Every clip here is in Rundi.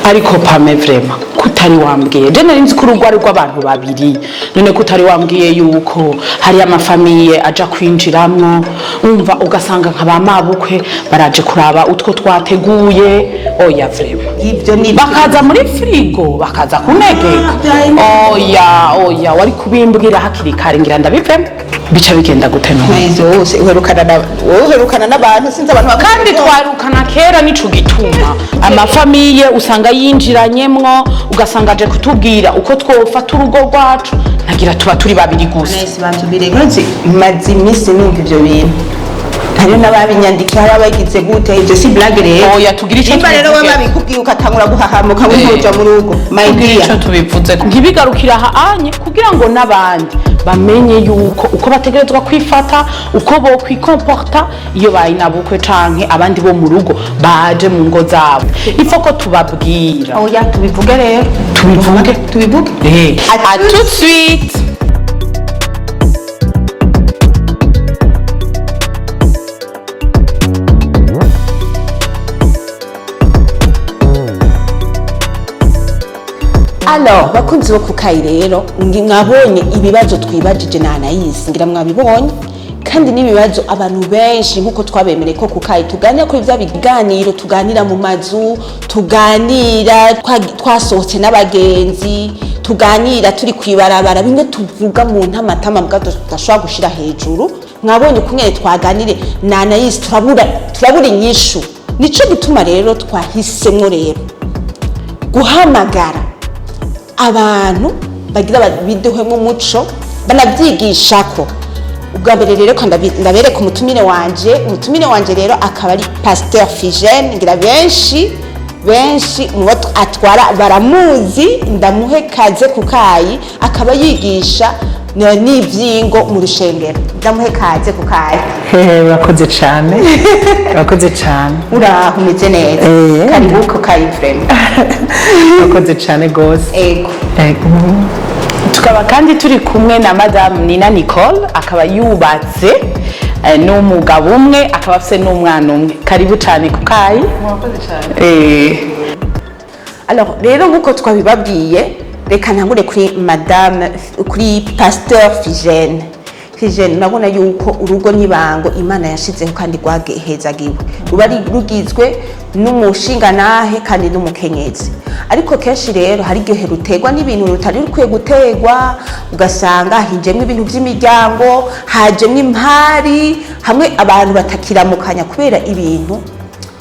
Ariko Pame, vraiment kutari wambwiye, je nari nzi ko urugo ari rw'abantu babiri. None kutari wambwiye yuko hari ama familles aja kwinjiramwo, umva, ugasanga nka ba mabukwe baraje kuraba utwo twateguye? Oya, vraiment. Ibyo ni Bakaza muri frigo, bakaza kunegeka. Oya, oya, wari kubimbwira hakiri kare, ngira ndabivemo. Bica bigenda gute none? Zose uherukana na wowe, uherukana n'abantu, sinzi abantu. Kandi twarukana kera, nico gituma ama familles usanga yinjiranyemwo, ugasanga aje kutubwira uko twofata urugo rwacu, ntagira tuba turi babiri gusa. Nahise banza ubireke. Maze iminsi numva ibyo bintu, hariyo n'ababinyandikiye, hari abagize gute. Ibyo si blague rero. Oya, tugire ico Nimba rero we tubivuge. babikubwiye ugatangura guhahamuka, w'intuja mu rugo, my Tugire dear. ico tubivuze, ntibigarukire aha anye, kugira ngo n'abandi bamenye yuko uko bategerezwa kwifata, uko bo kwikomporta iyo bayinabukwe canke abandi bo mu rugo baje mu ngo zabo. Ifo ko tubabwira. Oya, tubivuge rero. Tubivuge. Tubivuge. À tout de suite. Alors, bakunzi bo kukayi rero, mwabonye ibibazo twibajije na Anaïs, ngira mwabibonye, kandi n'ibibazo abantu benshi, nk'uko twabemereye ko kukayi tuganira kuri bya biganiro tuganira mu mazu, tuganira twasohotse n'abagenzi, tuganira turi kwibarabara, bimwe tuvuga mu ntamatama mbwa tudashobora gushira hejuru. Mwabonye ukungene twaganire na Anaïs, turabura inyishu. Nico gituma rero twahisemwo rero guhamagara abantu bagira biduhemo umuco, banabyigishako. Ubwa mbere rero ko ndabereka umutumire wanje. Umutumire wanje rero akaba ari Pasteur Figene, ngira benshi benshi mu bo atwara baramuzi. Ndamuhe kaze ku kayi, akaba yigisha n'ivyingo mu rushengero. Ndamuhe kaze ku kayi. Hehe, urakoze cyane, urakoze cyane. Uraho, umeze neza? Eh. Karibu ku kayi vraiment. Urakoze cyane rwose. Ego. Ego. Tukaba kandi turi kumwe na Madamu Nina Nicole, akaba yubatse n'umugabo umwe, akaba afise n'umwana umwe. Karibu cyane ku kayi. Alors rero, nk'uko twabibabwiye, reka ntangure kuri madame, kuri Pasteur Figene. Figene, urabona yuko urugo n'ibango Imana yashizeho kandi rwahezagiwe, ruba rugizwe n'umushingantahe kandi n'umukenyezi. Ariko kenshi rero hari igihe ruterwa n'ibintu rutari rukwiye guterwa, ugasanga hinjemwo ibintu by'imiryango, hajemwo impari, hamwe abantu batakiramukanya kubera ibintu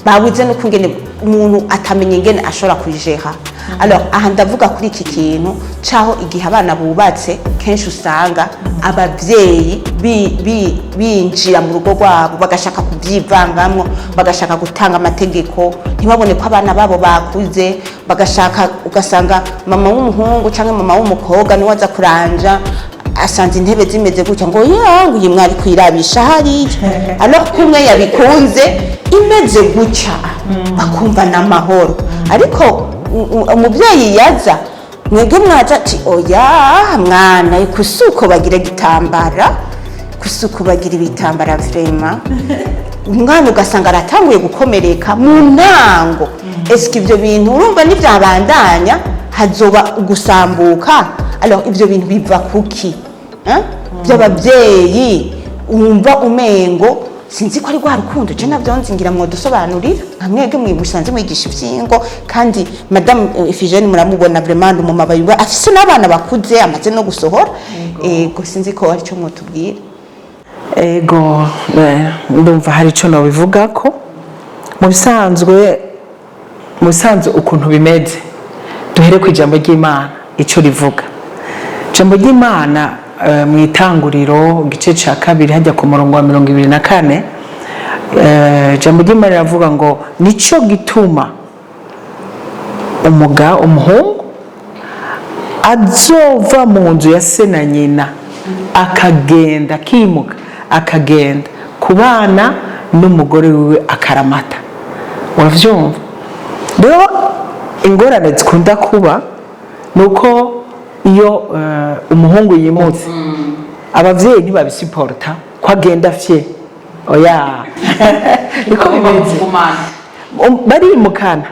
babuze no kungene umuntu atamenya ingene ashobora kujeha. Alors aha ndavuga kuri iki kintu caho igihe abana bubatse, kenshi usanga abavyeyi binjira mu rugo rwabo, bagashaka kubyivangamwo, bagashaka gutanga amategeko, ntibabone ko abana babo bakuze, bagashaka, ugasanga mama w'umuhungu canke mama w'umukobwa niwe aza kuranja, asanze intebe zimeze gutya, ngo ya ngo iyi mwari kwirabisha hariya, alors ko umwe yabikunze imeze gutya, bakumva n'amahoro. Ariko umubyeyi yaza, mwebwe mwaza ati: "Oya mwana, kusuko bagira igitambara, kusuko bagira ibitambara." Vraiment umwana ugasanga aratanguye gukomereka mu ntango. Eske ibyo bintu urumva nibyabandanya hazoba gusambuka? Alors ibyo bintu biva kuki? Hein? By'ababyeyi wumva umengo sinzi ko ari rwa rukundo, je navyo nzi, ngira mwodusobanurira nka mwebwe mwe musanze mwigisha ivyingo. Kandi Madame Ephigene muramubona, vraiment umumama yuba afise n'abana bakuze, amaze no gusohora. Ego, sinzi ko ari cyo mwotubwira. Ego, ndumva hari icyo nabivuga ko mu bisanzwe ukuntu bimeze, duhere ku ijambo ry'Imana icyo rivuga. Ijambo ry'Imana mu Itanguriro igice cya 2, hajya ku murongo wa 24, ijambo ry'Imana riravuga ngo: "Nicyo gituma umuhungu azova mu nzu ya se na nyina, akagenda, akimuka, akagenda kubana n'umugore wiwe akaramata." Uravyumva rero, ingorane zikunda kuba ni uko iyo umuhungu yimutse, abavyeyi ntibabisiporta ko agenda fye. Oya, niko bimeze. Barimukana.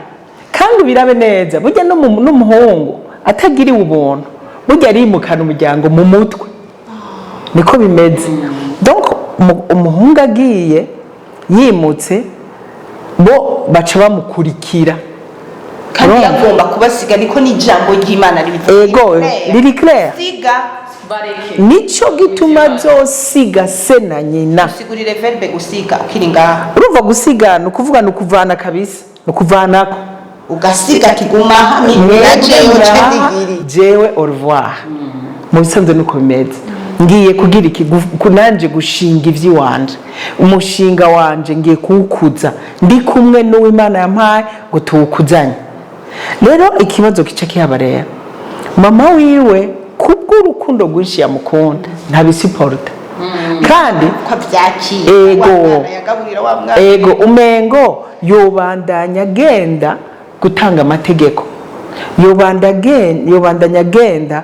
Kandi ubirabe neza, burya n'umuhungu atagiriwe ubuntu, burya arimukana umuryango mu mutwe, niko bimeze. Donc umuhungu agiye yimutse, bo baca bamukurikira. Kandi Urumva? yagomba kubasiga, niko n'ijambo ry'Imana ribivuga. Ego, riri clair. Siga. Nico gituma azosiga se na nyina. Sigurire verbe gusiga ukiri ngaha. Urumva, gusiga ni ukuvuga, ni ukuvana kabisa, ni ukuvanako. Ugasiga kiguma hamwe na jewe cendigiri. Jewe au revoir. Mu bisanzwe nuko bimeze. Ngiye kugira iki? Nanje gushinga ivy'iwanje, umushinga wanje ngiye kuwukuza ndi kumwe n'uw'Imana yampaye ngo tuwukuzanye. Rero ikibazo kica kihaba rero, mama wiwe kubw'urukundo rwinshi yamukunda ntabisiporta kandi. Ko avyakira. Ego. Wa mwana yagaburira wa mwana. Ego, umengo yobandanya agenda gutanga amategeko, yobandanya agenda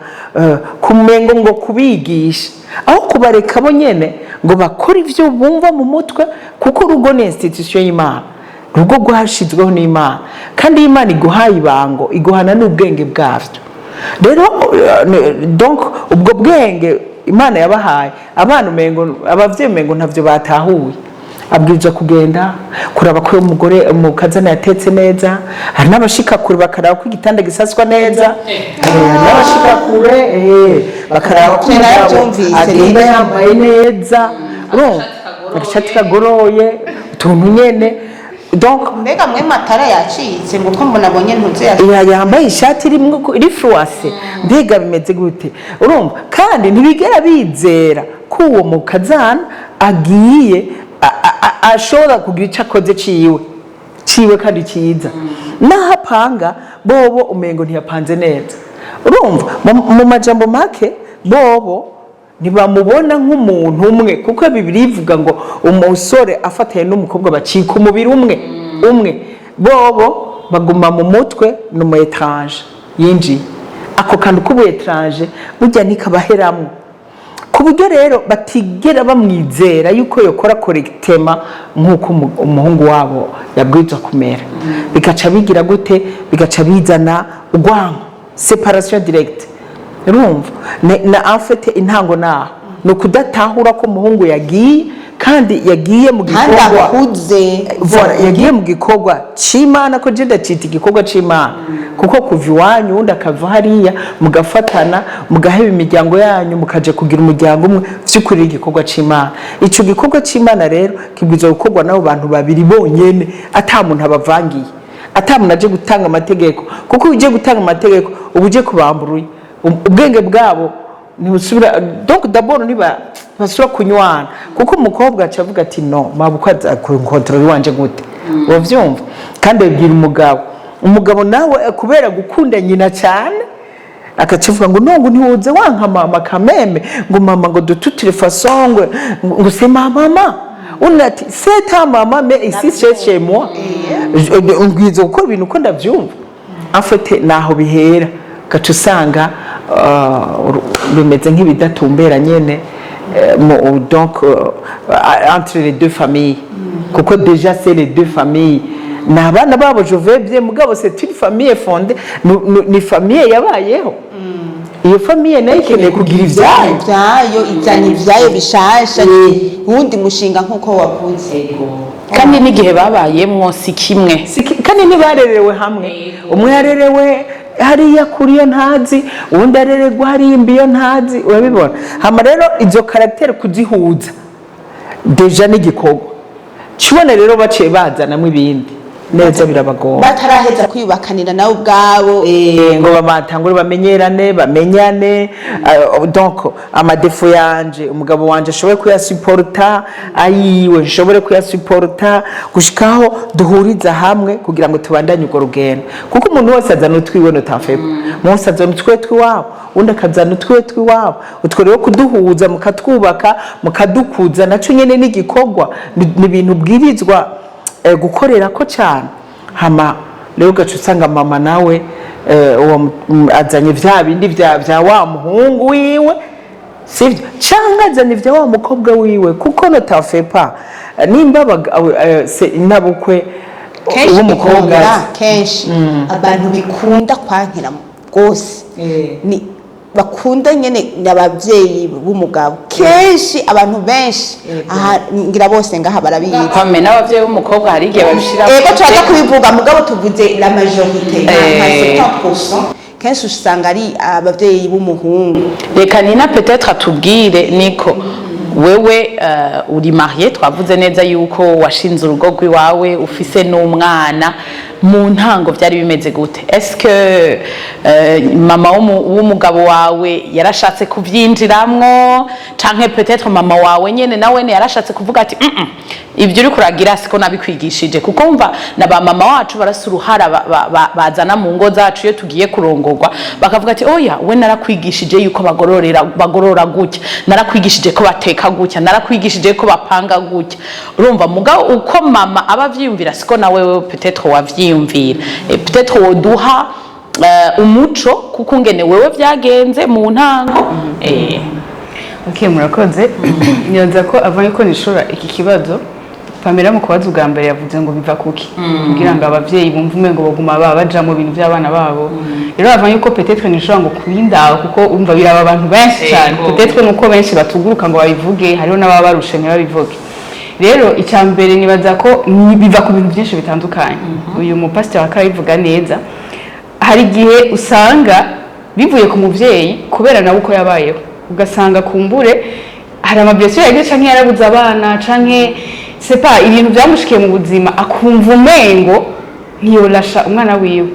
kumengo ngo kubigisha, aho kubareka bo nyene ngo bakore ivyo bumva mu mutwe, kuko urugo ni institution y'Imana, urugo rwashizweho n'Imana, kandi iyo Imana iguhaye ibango iguhana n'ubwenge bwavyo. Rero donc ubwo bwenge Imana yabahaye abana, umengo abavyeyi umengo ntavyo batahuye. Abwirizwa kugenda kuraba ko uyu mugore umukazana yatetse neza. Hari n'abashika kure bakaraba ko igitanda gisaswa neza. Hari n'abashika kure bakaraba ko umugabo Narabyumvise. agenda yambaye neza, urumva, agashati kagoroye, utuntu nyene, donc. Mbega mwe matara yacitse ngo ko mbona abonye ntuze ya Ya, yambaye ishati irimwo iri froissée, mbega bimeze gute? Urumva, kandi ntibigera bizera ko uwo mukazana agiye ashobora kugira icyo akoze ciwe ciwe kandi cyiza. Naho apanga, bobo umengo ntiyapanze neza. Urumva, mu majambo make, bobo ntibamubona nk'umuntu umwe, kuko Bibiliya ivuga ngo umusore afatanye n'umukobwa bacika umubiri umwe umwe. Bobo baguma mu mutwe ni umu étranger yinjiye. Ako kantu k'ubu étranger burya ntikabaheramwo, ku buryo rero batigera bamwizera yuko yokora correctement nk'uko umuhungu wabo yabwirizwa kumera. Bigaca bigira gute? Bigaca bizana urwango, séparation directe. Urumva, na en fait intango naho ni ukudatahura ko umuhungu yagiye, kandi yagiye mu kandi gikorwa akuze. Voilà, yagiye mu gikorwa c'Imana, ko je ndacita igikorwa c'Imana, kuko kuva iwanyu uwundi akava hariya, mugafatana, mugaheba imiryango yanyu, mukaja kugira umuryango umwe, vy'ukuri igikorwa c'Imana. Ico gikorwa c'Imana rero kibwirizwa gukorwa n'abo bantu babiri bonyene, ata muntu abavangiye, ata muntu aje gutanga amategeko, kuko iyo ugiye gutanga amategeko uba uje kubamburuye ubwenge bwabo, ntibusubira. Donc d'abord ntibasubira kunywana, kuko umukobwa aca avuga ati: "No mabukwe contrôle wanje gute?" Uravyumva? Kandi abibwira umugabo. Umugabo nawe kubera gukunda nyina cyane agaca avuga ngo: "No, ngo ntiwoze wanka mama kameme, ngo mama, ngo de toutes les façons, ngo c'est ma maman." Undi ati: "C'est ta maman, mais ici c'est chez moi, mbwirizwa gukora ibintu uko ndavyumva." En fait naho bihera, ugaca usanga bimeze nk'ibidatumbera nyene, donc entre les deux familles, kuko déjà c'est les deux familles, ni abana babo, je vais bien, mugabo c'est une famille fondée, ni famille yabayeho. Iyo famille nayo ikeneye kugira ivyayo. Ibyayo, izana ibyayo bishasha, uwundi mushinga nk'uko wavuze. Kandi n'igihe babayemwo si kimwe. Kandi ntibarerewe hamwe. Umwe yarerewe hariya kuri iyo ntazi, uwundi arererwa hariya imbi iyo ntazi. Urabibona? Hama rero izo caractères kuzihuza déjà n'igikorwa kibona. Rero baciye bazanamo ibindi neza, birabagora. Bataraheza kwiyubakanira nawe ubwabo. Ngo batangure bamenyerane, bamenyane, donc ama défauts yanje umugabo wanje ashobore kuyasuporta, ayiwe nshobore kuyasuporta, gushikaho duhuriza hamwe kugira ngo tubandanye urwo rugendo, kuko umuntu wese azana utwiwe notafeba, umuntu wese azana utwiwe tw'iwabo, undi akazana utwiwe tw'iwabo. Utwo rero kuduhuza, mukatwubaka, mukadukuza, naco nyene n'igikorwa, ni ibintu bwirizwa gukorera ko cyane. Hama rero ugaca usanga mama nawe uwo azanye vya bindi vya wa muhungu wiwe, sivyo? Canke azanye vya wa mukobwa wiwe, kuko notafepa nimba nabukwe Kenshi Uw'umukobwa bikunda, azi. Kenshi abantu bikunda kwankira rwose ni bakunda nyene ni abavyeyi b'umugabo. Kenshi abantu benshi aha, ngira bose ngaha barabizi. Pame, n'abavyeyi b'umukobwa hari igihe babishira. Ego, turaza kubivuga, mugabo tuvuze la majorité, nka 70%, kenshi usanga ari abavyeyi b'umuhungu. Reka Nina peut-être atubwire. Niko wewe uri marié, twavuze neza yuko washinze urugo rw'iwawe, ufise n'umwana. Mu ntango byari bimeze gute? Est-ce que mama w'umugabo wawe yarashatse kuvyinjiramwo, canke peut-être mama wawe nyene nawe yarashatse kuvuga ati: Ibyo uri kuragira siko nabikwigishije"? Kuko mva na ba mama wacu barasa uruhara bazana mu ngo zacu iyo tugiye kurongorwa, bakavuga ati: "Oya, we narakwigishije yuko bagororera, bagorora gutya, narakwigishije ko bateka gutya, narakwigishije ko bapanga gutya." Urumva, mugabo uko mama aba avyiyumvira siko nawe wewe peut-être wavyiyumvira. Peut-être woduha umuco kuko ngene wewe vyagenze mu ntango. Ok, murakoze. Nibaza ko avant yuko nishura iki kibazo, Pamela mu kubaza ubwa mbere yavuze ngo biva kuki kugira ngo abavyeyi bumve umengo baguma baja mu bintu by'abana babo. Rero avant yuko peut-être nishura ngo kubindaho, kuko urumva biraba abantu benshi cyane, peut-être nuko benshi batuguruka ngo babivuge, hariho n'ababa barushe ntibabivuge. Rero icya mbere, nibaza ko biva ku bintu byinshi bitandukanye. Uyu mupasiteri akabivuga neza. Hari igihe usanga bivuye ku muvyeyi kubera nawe uko yabayeho, ugasanga kumbure hari ama blessures yagize, canke yarabuze abana, canke c'est pas ibintu byamushikiye mu buzima, akumva umengo ntiyorasha umwana wiwe.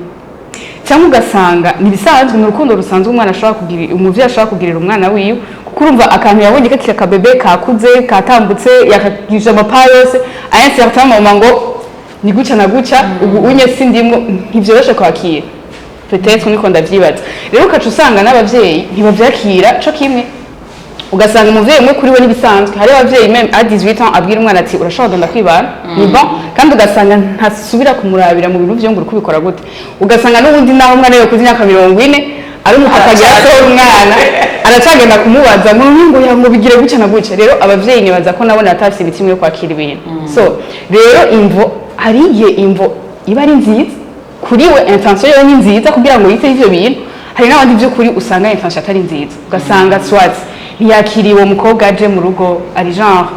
Cyangwa ugasanga ni ibisanzwe, ni urukundo rusanzwe umwana ashobora kugirira, umuvyeyi ashobora kugirira umwana wiwe, kuko urumva akantu yabonye kakiri akabebe kakuze, katambutse, yakagirije amapa yose, à un certain moment ngo ni gutya na gutya, ubu unye sindimwo, ntivyoroshe kwakira. Peut-être niko ndavyibaza. Rero ukaca usanga n'abavyeyi ntibavyakira co kimwe, ugasanga umuvyeyi umwe kuri we n'ibisanzwe. Hari abavyeyi même à 18 ans abwira umwana ati: "Urashobora kugenda kwibana, ni bon", kandi ugasanga ntasubira kumurabira mu bintu vyo ngo uri kubikora gute. Ugasanga n'ubundi naho umwana yokuze imyaka 40, ari umupapa agira asohora umwana, aracagenda kumubaza ngo ngo ya ngo bigire gutya na gutya. Rero abavyeyi nibaza ko nabo natafise imitima yo kwakira ibintu. So rero imvo, hari igihe imvo iba ari nziza kuri we, intention yewe ni nziza kugira ngo yite ivyo bintu. Hari n'abandi by'ukuri usanga intention atari nziza, ugasanga soit ntiyakiriye uwo mukobwa aje mu rugo, ari genre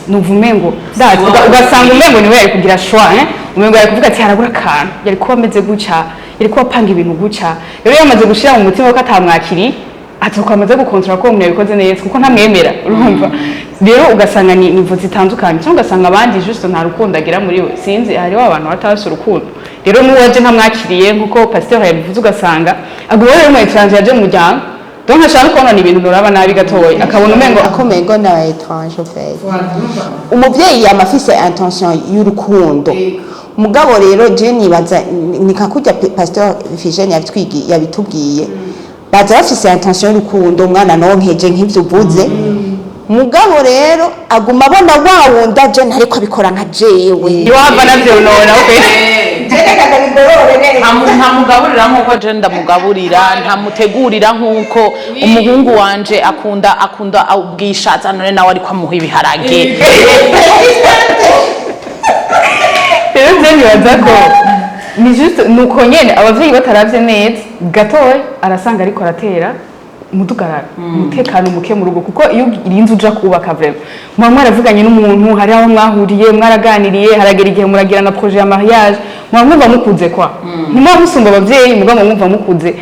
numva umengo ndazi, ugasanga umengo niwe yari kugira choix, hein? Umengo yari kuvuga ati harabura akantu, yari kuba ameze gutya, yari kuba apanga ibintu gutya. Rero yamaze gushira mu mutima ko atamwakiri, atuko amaze gukontrola ko uwo muntu yabikoze neza kuko ntamwemera. Urumva rero ugasanga ni imvo zitandukanye, cyangwa ugasanga abandi juste nta rukundo agira muri we. Sinzi, hariho abantu batabafise urukundo. Rero n'uwaje ntamwakiriye, nkuko pasteur yabivuze, ugasanga aguma rero umu étranger yaje mu muryango, donc ashaka no kubona ibintu nuraba nabi gatoya, akabona umengo Akomeye ngo n'aba étranger fait. Umuvyeyi yama afise intention y'urukundo, mugabo rero je nibaza ni kakujya pasteur Figene yabitubwiye, baza bafise intention y'urukundo, umwana nonkeje nk'ivyo uvuze, mugabo rero aguma abona wa wundi aje ntariko abikora nka jewe. Iwahava navyonona, okay. Reka ndabigorore neza. Ntamugaburira nk'uko je ndamugaburira, ntamutegurira nk'uko umuhungu wanje akunda ubwishaza, none nawe ariko amuha ibiharage. Rero je nibaza ko ni juste nuko nyene abavyeyi bataravye neza gatoya, arasanga ariko aratera umudugararo, umutekano muke mu rugo, kuko iyo urinze uja kubaka, vraiment muba mwaravuganye n'umuntu, hari aho mwahuriye, mwaraganiriye, haragera igihe muragira na projet ya mariage, muba mwumva mukuze kwa ntimuba musumba abavyeyi, mugabo mwumva mukuze.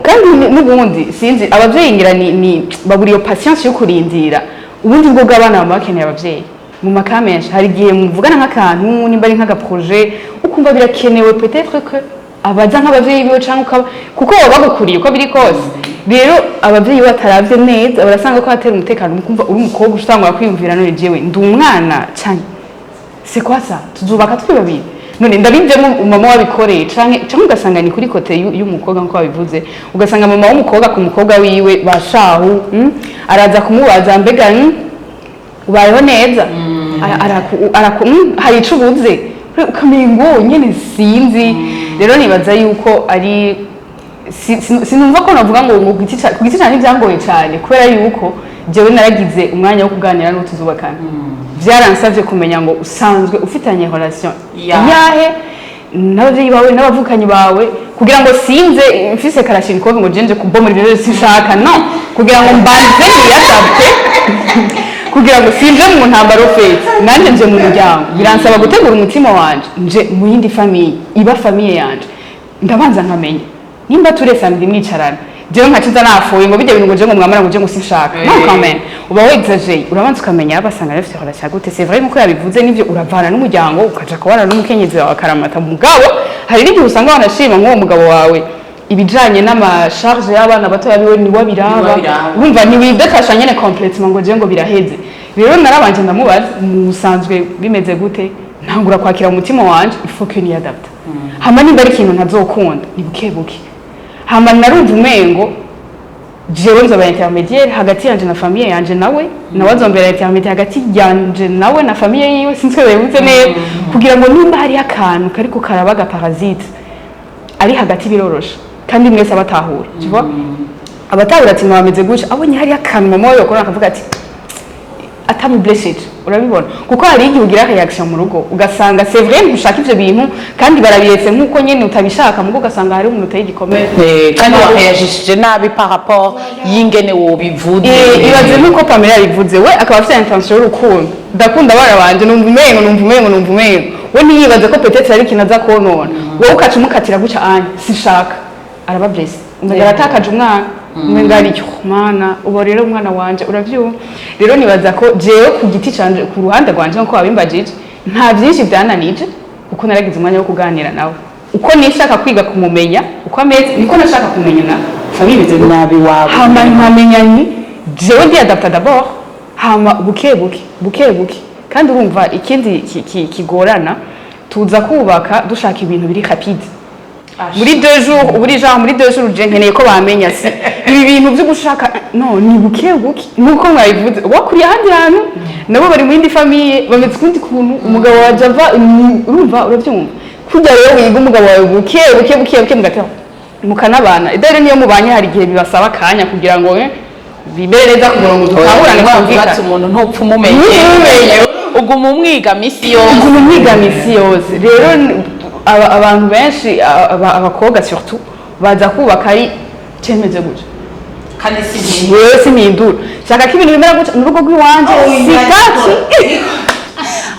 Kandi n'ubundi sinzi, abavyeyi ngira ni babura iyo patience yo kurindira. Ubundi bwo bw'abana baba bakeneye abavyeyi mu maka menshi. Hari igihe muvugana nk'akantu, nimba ari nk'aga projet, ukumva birakenewe peut-être que abaza nk'abavyeyi biwe, canke ukaba kuko baba bagukuriye uko biri kose. Rero abavyeyi bataravye neza barasanga ko hatera umutekano, mukumva uri umukobwa usangwa kwiyumvira: "None jewe ndi umwana canke c'est quoi ça? Tuzubaka turi babiri, none ndabivemo mama wabikoreye?" Canke ugasanga ni kuri côté y'umukobwa nkuko babivuze, ugasanga mama w'umukobwa ku mukobwa wiwe bashahu, araza kumubaza: "Mbega ubayeho neza? Hari ico ubuze?" Ukamenya ngo nyene sinzi. Rero nibaza yuko ari sinumva ko navuga ngo ku giti canje ntibyangoye cyane, kubera yuko jewe naragize umwanya wo kuganira n'uwo tuzubakana. Byaransabye kumenya ngo usanzwe ufitanye relation yahe n'ababyeyi bawe n'abavukanyi bawe, kugira ngo sinze mfise kalashnikov ngo jenje kubomora ibyo byose sinshaka, no kugira ngo mbanze niyadapte, kugira ngo sinje mu ntambaro fete nanjye nje mu muryango. Biransaba gutegura umutima wanje, nje mu yindi famille iba famille yanje. Ndabanza nkamenya nimba turese ndi mwicarana, jewe nkaciza nafuye ngo bijya bintu ngo je ngo mwamara ngo je ngo sinshaka. No, quand même uba wexagéré. Urabanza ukamenya basanga bafite relation gute. C'est vrai, nkuko yabivuze, nivyo, uravana n'umuryango ukaja kubana n'umukenyezi wawe akaramata. Mugabo hari n'igihe usanga wanashima nk'uwo mugabo wawe, ibijanye n'ama charge y'abana batoya biwe niwe abiraba. Niwe abiraba. Urumva ntiwidekasha nyene complètement ngo je ngo biraheze. Rero narabanje ndamubaza: musanzwe bimeze gute? Ntangura kwakira mu mutima wanje, il faut que niyadapte. Hama nimba ari ikintu ntazokunda, ni buke buke. Hama narumva umengo jewe nzoba intermédiaire hagati yanje na famille yanje, nawe azombera intermédiaire hagati yanje nawe na famille yiwe. Sinzi ko bivuze neza, kugira ngo nimba hariho akantu kariko karabaga parasite ari hagati, birorosha kandi mwese abatahura, tu vois, abatahura ati mwameze gutya, abonye hariho akantu mama we yakora akavuga ati atamublessed. Urabibona, kuko hari igihe ugira réaction mu rugo ugasanga c'est vrai ntushaka ivyo bintu kandi barabiretse nkuko nyene utabishaka, mugo ugasanga hari umuntu uteye igikomere. Kandi wakayajishije nabi par rapport y'ingene wobivuze. Ibaze nkuko Pamela yabivuze, we akaba afite intention y'urukundo: ndakunda abana banje, numva umengo, numva umengo, numva umengo. We ntiyibaze ko peut-être ari ikintu aza konona, wowe ukaca umukatira gutya anya sinshaka, araba blessé, umenga aratakaje umwana, umenga ari cyo mana ubu rero umwana wanje. Uravyumva rero, nibaza ko jewe ku giti canje, ku ruhande rwanje, nkuko wabimbajije, nta byinshi byananije kuko naragize umwanya wo kuganira nawe. Uko nishaka kwiga kumumenya uko ameze, niko nashaka kumenya na famille imeze gute. Nabi wawe. Hama nkamenya ni jewe ndiyadapta d'abord, hama buke buke, buke buke. Kandi urumva ikindi kigorana, tuza kubaka dushaka ibintu biri rapide muri 2 jours. Ubu uri genre muri 2 jours je nkeneye ko bamenya. Si ibi bintu byo gushaka, no ni buke buke nuko mwabivuze. Wakuriye ahandi hantu, nabo bari mu yindi famille, bameze ukundi kuntu. Umugabo waje ava urumva, urabyumva kurya rero wiga umugabo wawe buke buke, buke buke, mugatera mukanabana. Idare niyo mubanye, hari igihe bibasaba akanya kugira ngo bimere neza ku murongo, dutahurane, Ati twumvikane. Umuntu ntupfa umumenye. Ntumumenye. Uguma umwiga misi yose. Uguma umwiga misi yose. Rero abantu benshi, abakobwa surtout, baza kubaka ari cemeze gutya. Kandi si Wewe simpindura, shaka ko ibintu bimera gutya mu rugo rw'iwanje, sitaki.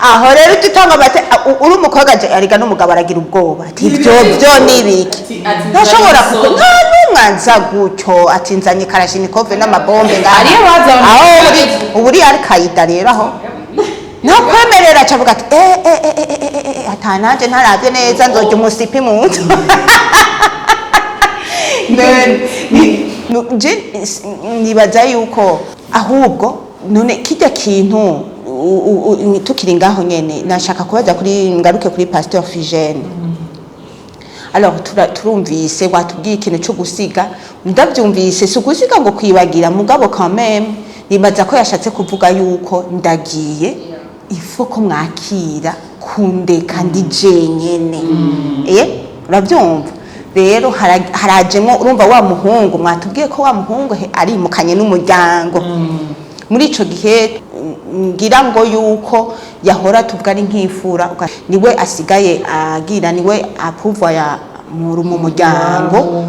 Aho rero ujya utanga amate uri umukobwa arega n'umugabo aragira ubwoba ati ibyo byo ni ibiki? Ntashobora kuko nta n'umwe aza gutyo ati nzanye kalashnikov n'amabombe ngaha. Hariyo abaza. Aho uri ubu uri Al-Qaida rero, aho ntakwemerera acavuga ati eh eh eh eh eh eh, ata nanjye ntaravye neza nzojya umusipi mu nzu. Je nibaza yuko ahubwo none kijya kintu tukiri ngaho nyene, nashaka kubaza kuri, ngaruke kuri Pasteur Figene. Alors turumvise watubwiye ikintu cyo gusiga, ndabyumvise, si ugusiga ngo kwibagira, mugabo quand même nibaza ko yashatse kuvuga yuko ndagiye, ifo ko mwakira kundeka ndi jenyene. Urabyumva rero harajemwo, urumva wa muhungu mwatubwiye ko wa muhungu arimukanye n'umuryango muri ico gihe, ngira ngo yuko yahora tuvuga ari nk'imfura, niwe asigaye agira, niwe apuvwa ya mu muryango.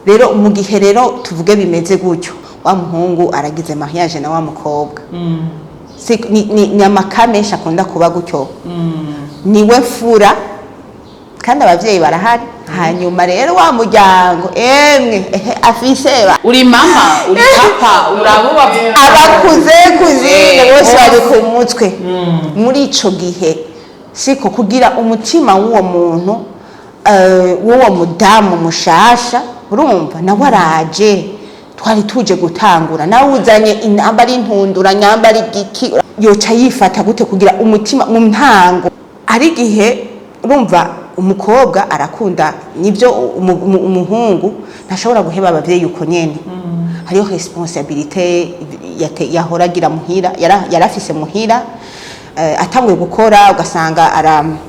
Rero mu gihe rero tuvuge bimeze gutyo, wa muhungu aragize mariage na wa mukobwa. Ni amaka menshi akunda kuba gutyo, niwe mfura kandi abavyeyi barahari. Hanyuma rero wa muryango emwe ehe, afise Uri mama, uri papa, urabo. Abakuze kuzine bose bari bose. ku mutwe muri ico gihe. Siko kugira umutima w'uwo muntu, w'uwo mudamu mushasha, urumva nawe araje, twari tuje gutangura, nawe uzanye inamba ari intundura, nyamba ari igiki, yoca yifata gute kugira umutima mu ntango? Ari igihe urumva umukobwa arakunda nibyo, umuhungu ntashobora guheba abavyeyi uko nyene. Hariho responsabilité yahora agira muhira, yarafise muhira, atanguye gukora ugasanga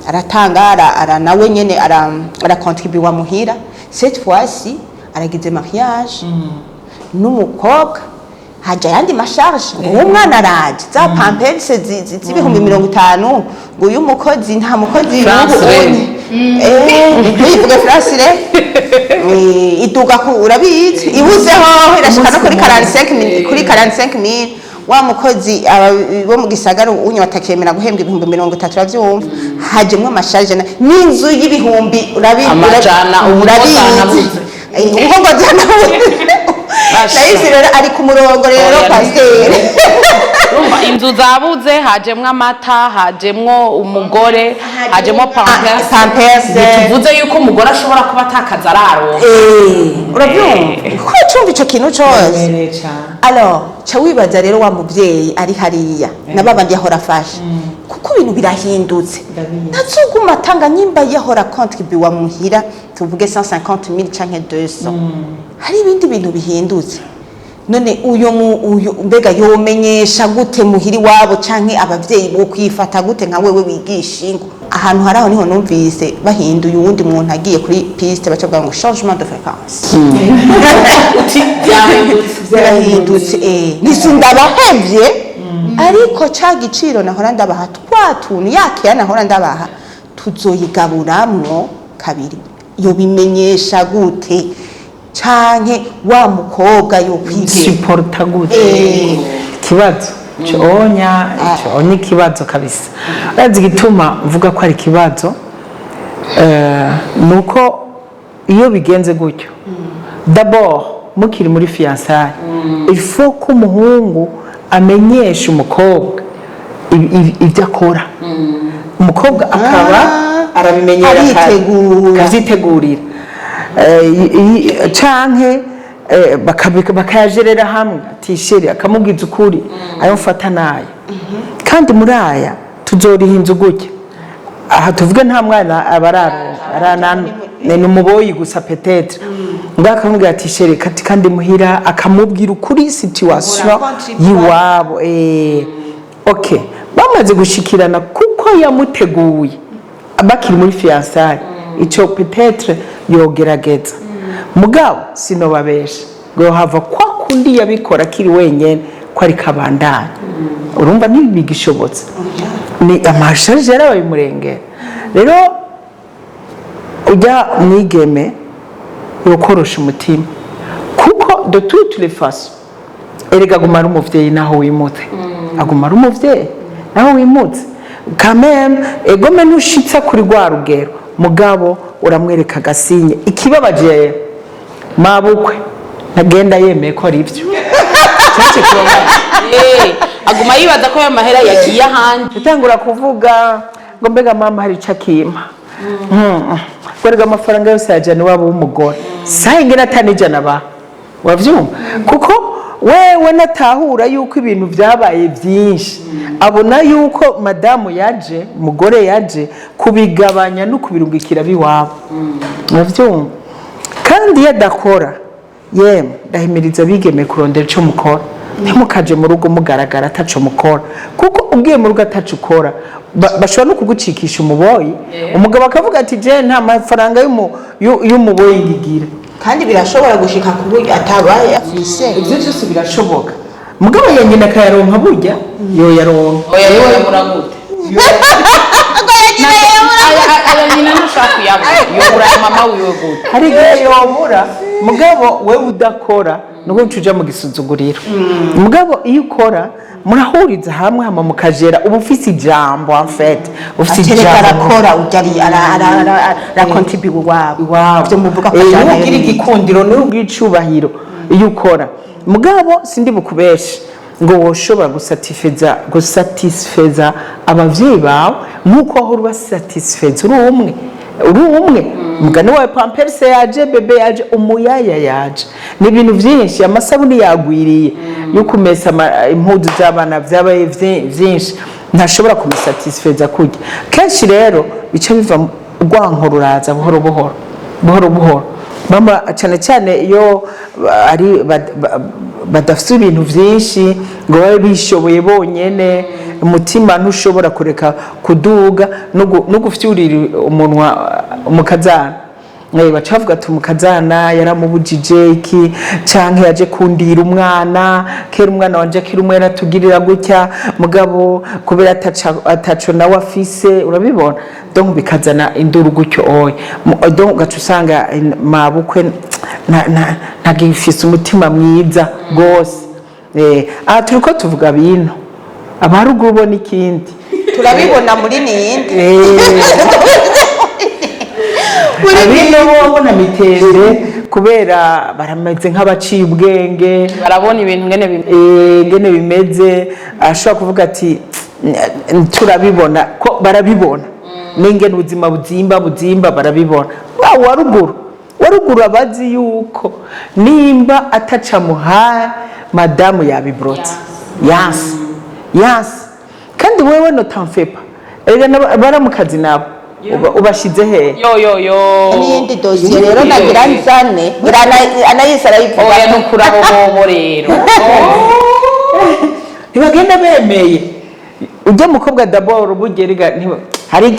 aratanga nawe nyene arakontribuwa muhira. Cette fois-ci aragize mariage n'umukobwa. Haja ayandi ma charges, ngo uwo mwana araje, za Pampers z'ibihumbi 50, ngo uyu mukozi, nta mukozi. France. N'ubu unye. Ntiyivuge Francire. Iduga ku, urabizi, ibuzeho irashika no kuri 45 kuri 45 mille. Wa mukozi bo mu gisagara unye batakemera guhembwa 30,000, uravyumva, hajemwo ama charges n'inzu y'ibihumbi Amajana, ubu urabizi. zanabuze. Ubu ngo zanabuze. Basha. Nahise rero ari ku murongo rero. Oya, pasiteri. Urumva inzu zabuze, hajemwo amata, hajemwo umugore, hajemwo Pampers. Pampers. Tuvuze yuko umugore ashobora kuba atakaza araronka. Urabyumva ko cumva ico kintu cose. Biremereye cane. Alors ca wibaza rero wa muvyeyi ari hariya na babandi yahora afasha, kuko ibintu birahindutse. Ndabizi. Ntazoguma atanga nyimba yahora contribuwa muhira, tuvuge 150 000 canke 200, hari ibindi bintu bihindutse. None uyo mu uyu mbega yomenyesha gute muhiri wabo, canke abavyeyi bo kwifata gute, nka wewe wigisha ingo? Ahantu hari aho niho numvise bahinduye uwundi muntu agiye kuri piste, baca bavuga ngo changement de fréquence. Uti byahindutse. Birahindutse, nisi ndabahevye, ariko ca giciro nahora ndabaha, twa tuntu yakeya nahora ndabaha, tuzoyigaburamwo kabiri. Yobimenyesha gute, canke wa mukobwa yokwigera Supporta gute ikibazo conya ico? Ni ikibazo kabisa. Urazi igituma mvuga ko ari ikibazo? Nuko iyo bigenze gutyo, d'abord mukiri muri fiançailles, il faut ko umuhungu amenyesha umukobwa ibyo akora, umukobwa akaba arabimenyera kare, Aritegura. akavyitegurira. Canke bakayajerera hamwe, ati chéri, akamubwiza ukuri: ayo mfata nayo, kandi muri aya tuzoriha inzu gutya. Aha tuvuge nta mwana aba aranana, ni umuboyi gusa peut-être, ngo akamubwira ati chéri, kati kandi muhira, akamubwira ukuri situation Urakontribua. y'iwabo. Okay, bamaze gushikirana, kuko yamuteguye bakiri muri fiançailles, ico peut-être yogerageza. Mugabo sinobabesha ngo yohava kwa kundi yabikora akiri wenyene, ko ari kabandanya. Urumva ntibigishobotse, ni ama charges yarabaye umurengera. Rero ujya mwigeme yokorosha umutima, kuko de toutes les façons erega aguma ari umuvyeyi naho wimutse, aguma ari umuvyeyi naho wimutse. Quand même egome ntushitsa kuri rwa rugero, mugabo uramwereka agasinye. Ikibabaje rero, mabukwe ntagenda yemeye ko ari ibyo. Cyaje kibabaje. Aguma yibaza ko ayo mahera yagiye ahandi. Utangura kuvuga ngo mbega mama hari icyo akimpa, ngo amafaranga yose yajyana iwabo w'umugore, saha ingene atani ijana ba urabyumva, kuko wewe natahura yuko ibintu byabaye byinshi, abona yuko madamu yaje, umugore yaje kubigabanya no kubirungikira biwabo, urabyumva. Kandi iyo adakora, yemwe ndahimiriza abigeme kurondera icyo mukora. Ntimukaje mu rugo mugaragara ataco mukora, kuko ugiye mu rugo ataco ukora, bashobora no kugucikisha umuboyi, umugabo akavuga ati je nta mafaranga y'umuboyi ngigira. Kandi birashobora gushika ku buryo atabaye afise. Ibyo byose birashoboka, mugabo ya nyina akayaronka, burya yoyaronka. Oya, yoyabura gute? Aya nyina ntushaka kuyabura, yobura ya mama wiwe gute? Hari igihe yobura, mugabo wewe udakora nuko uca uja mu gisuzuguriro. Mugabo iyo ukora, murahuriza hamwe, hama mukajera, uba ufise ijambo, en fait ufise atereka ijambo. Arakora ujya ari arakontribuwa iwabo. Iwabo. Ibyo muvuga ko niwe ajyana. ugira igikundiro, niwe ugira icubahiro iyo ukora. Mugabo sindi bukubeshe ngo woshobora gusatisfeza abavyeyi bawe nk'uko wahora ubasatisfeza uri umwe, uri umwe. Mugani wawe, Pampers yaje, bébé yaje, umuyaya yaje, ni ibintu byinshi, amasabuni yagwiriye yo kumesa impuzu z'abana, byabaye vyinshi, ntashobora kumusatisfeza kurya. Kenshi rero bica biva rwanko, ruraza buhoro buhoro, buhoro buhoro. Mama cyane cyane iyo ari badafite ibintu byinshi ngo babe bishoboye bonyene, umutima ntushobora kureka kuduga no gufyurira umunwa umukazana. Baca bavuga ati umukazana yaramubujije iki, canke yaje kundira umwana. Kera umwana wanje akiri umwe yaratugirira gutya, mugabo kubera ataco nawe afise, urabibona. Donc bikazana induru gutyo oya. Donc ugaca usanga mabukwe ntagifise umutima mwiza gose. Aha turiko tuvuga bino abaruguru bo n'ikindi. Turabibona muri niyindi. Abino bo babona mitende kubera barameze nk'abaciye ubwenge. Barabona ibintu ngene bimeze. Ngene bimeze, ashobora kuvuga ati turabibona ko barabibona n'ingene ubuzima buzimba buzimba, barabibona. Wa ruguru abazi yuko nimba ataca muhaye madamu yabibrotse, yanse yanse, kandi wewe ne t'en fais pas. Erega baramukazi nabo ubashize hehe? Yo yo yo. N'iyindi dosiye rero nagira nzane ngira Anayisi arayivuga. Oya, nukuri abo bobo rero. Ntibagenda bemeye ujya mukobwa d'abord bugeriga hari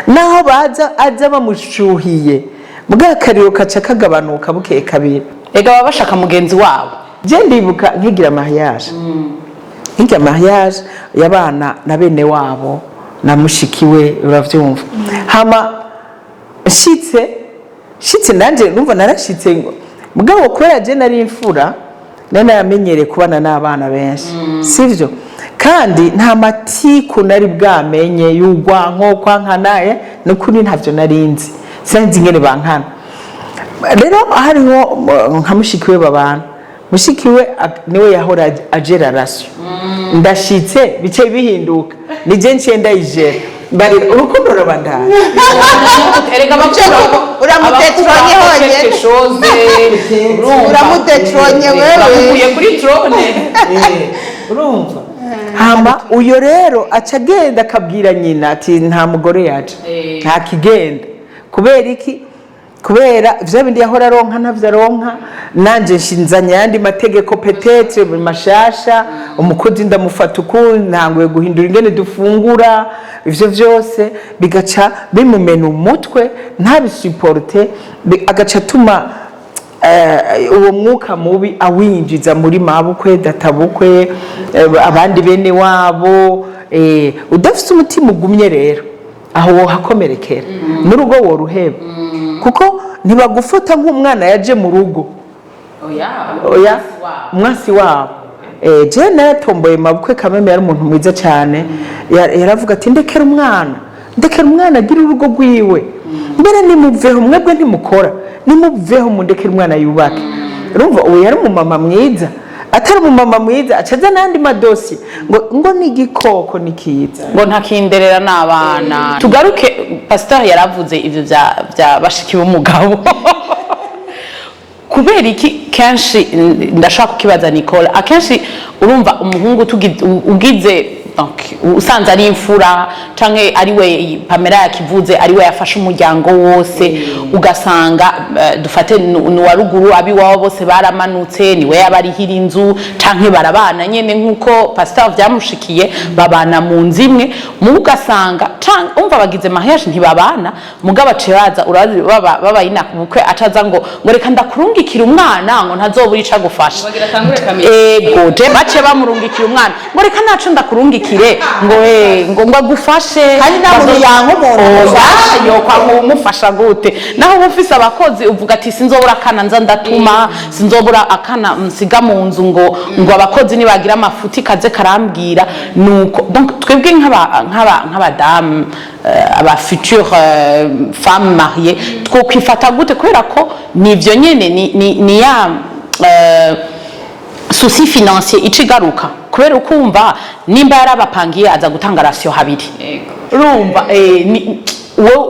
naho baza aza bamushuhiye, bwa akariro kaca kagabanuka bukeye kabiri. Ega baba bashaka mugenzi wabo. Je ndibuka nkigira mariage y'abana na bene wabo na mushiki we, uravyumva. Hama nshitse nanje numva narashitse ngo mugabo kubera je nari imfura, nari naramenyereye kubana n'abana benshi, sivyo? Kandi nta matiku nari bwamenye y'urwanko kwankanaye, nukuri ntavyo nari nzi, sinzi ingene bankana. Rero hariho nka mushiki we babana, mushiki we niwe yahora agera ration. Ndashitse bice bihinduka, nije nciye ndayijera, mbarira urukundo rurabandanya. Erega Uramutetronye honyine. Quelque chose, urumva. Uramutetronye wewe. Uramukuye kuri trône. Urumva, hama uyo rero aca agenda akabwira nyina ati nta mugore yaje, nta kigenda. Kubera iki? Kubera vya bindi yahora aronka ntavyo aronka, nanje nshinzanye ayandi mategeko peut-être mashasha, umukozi ndamufata uku, ntanguye guhindura ingene dufungura, ivyo vyose bigaca bimumena umutwe, ntabisuporte, agaca atuma uwo mwuka mubi awinjiza muri mabukwe, databukwe, abandi bene wabo. Udafite umutima ugumye rero aho wohakomerekera n'urugo woruheba, kuko ntibagufata nk'umwana yaje mu rugo. Oya, umwasi wabo. Je naratomboye mabukwe kameme, yari umuntu mwiza cyane. Yaravuga ati ndekera umwana, ndekera umwana agira urugo rwiwe, mbere nimuveho mwebwe ntimukora, nimuveho mundekere umwana yubake. Urumva ubu yari umumama mwiza. Atari umumama mwiza acaza n'andi madosiye ngo ni igikoko ni kiza. Ngo ntakinderera n'abana. Tugaruke, pasiteri yaravuze ivyo bya bashiki b'umugabo. Kubera iki kenshi, ndashaka kukibaza Nicole, akenshi urumva umuhungu ugize, donc usanze ari imfura canke ari we, Pamela yakivuze, ari we yafashe umuryango wose, ugasanga dufate nuwa ruguru, abiwabo bose baramanutse, niwe yabarihira inzu canke barabana nyene nkuko pastor vyamushikiye, babana mu nzu imwe. Mu ugasanga canke umva bagize mariage ntibabana, mugabo aciye baza, urazi baba ina bukwe, acaza ngo reka ndakurungikira umwana, ngo ntazobura ico agufasha. Bagira atangure kamera. Ego, je baciye bamurungikira umwana ngo reka naco ndakurungikire, ngo agufashe. Kandi nta muntu yanka umuntu Oya, yo kwa umufasha gute? Naho uba ufise abakozi, uvuga ati sinzobura akana nza ndatuma, sinzobura akana nsiga mu nzu, ngo abakozi nibagira amafuti kaze karambwira. Nuko donc twebwe nk'abadamu, aba future femme mariée, twokwifata gute? Kubera ko nivyo nyene ni ya souci financier ica igaruka, kubera ukumva nimba yarabapangiye aza gutanga ration habiri. Urumva wowe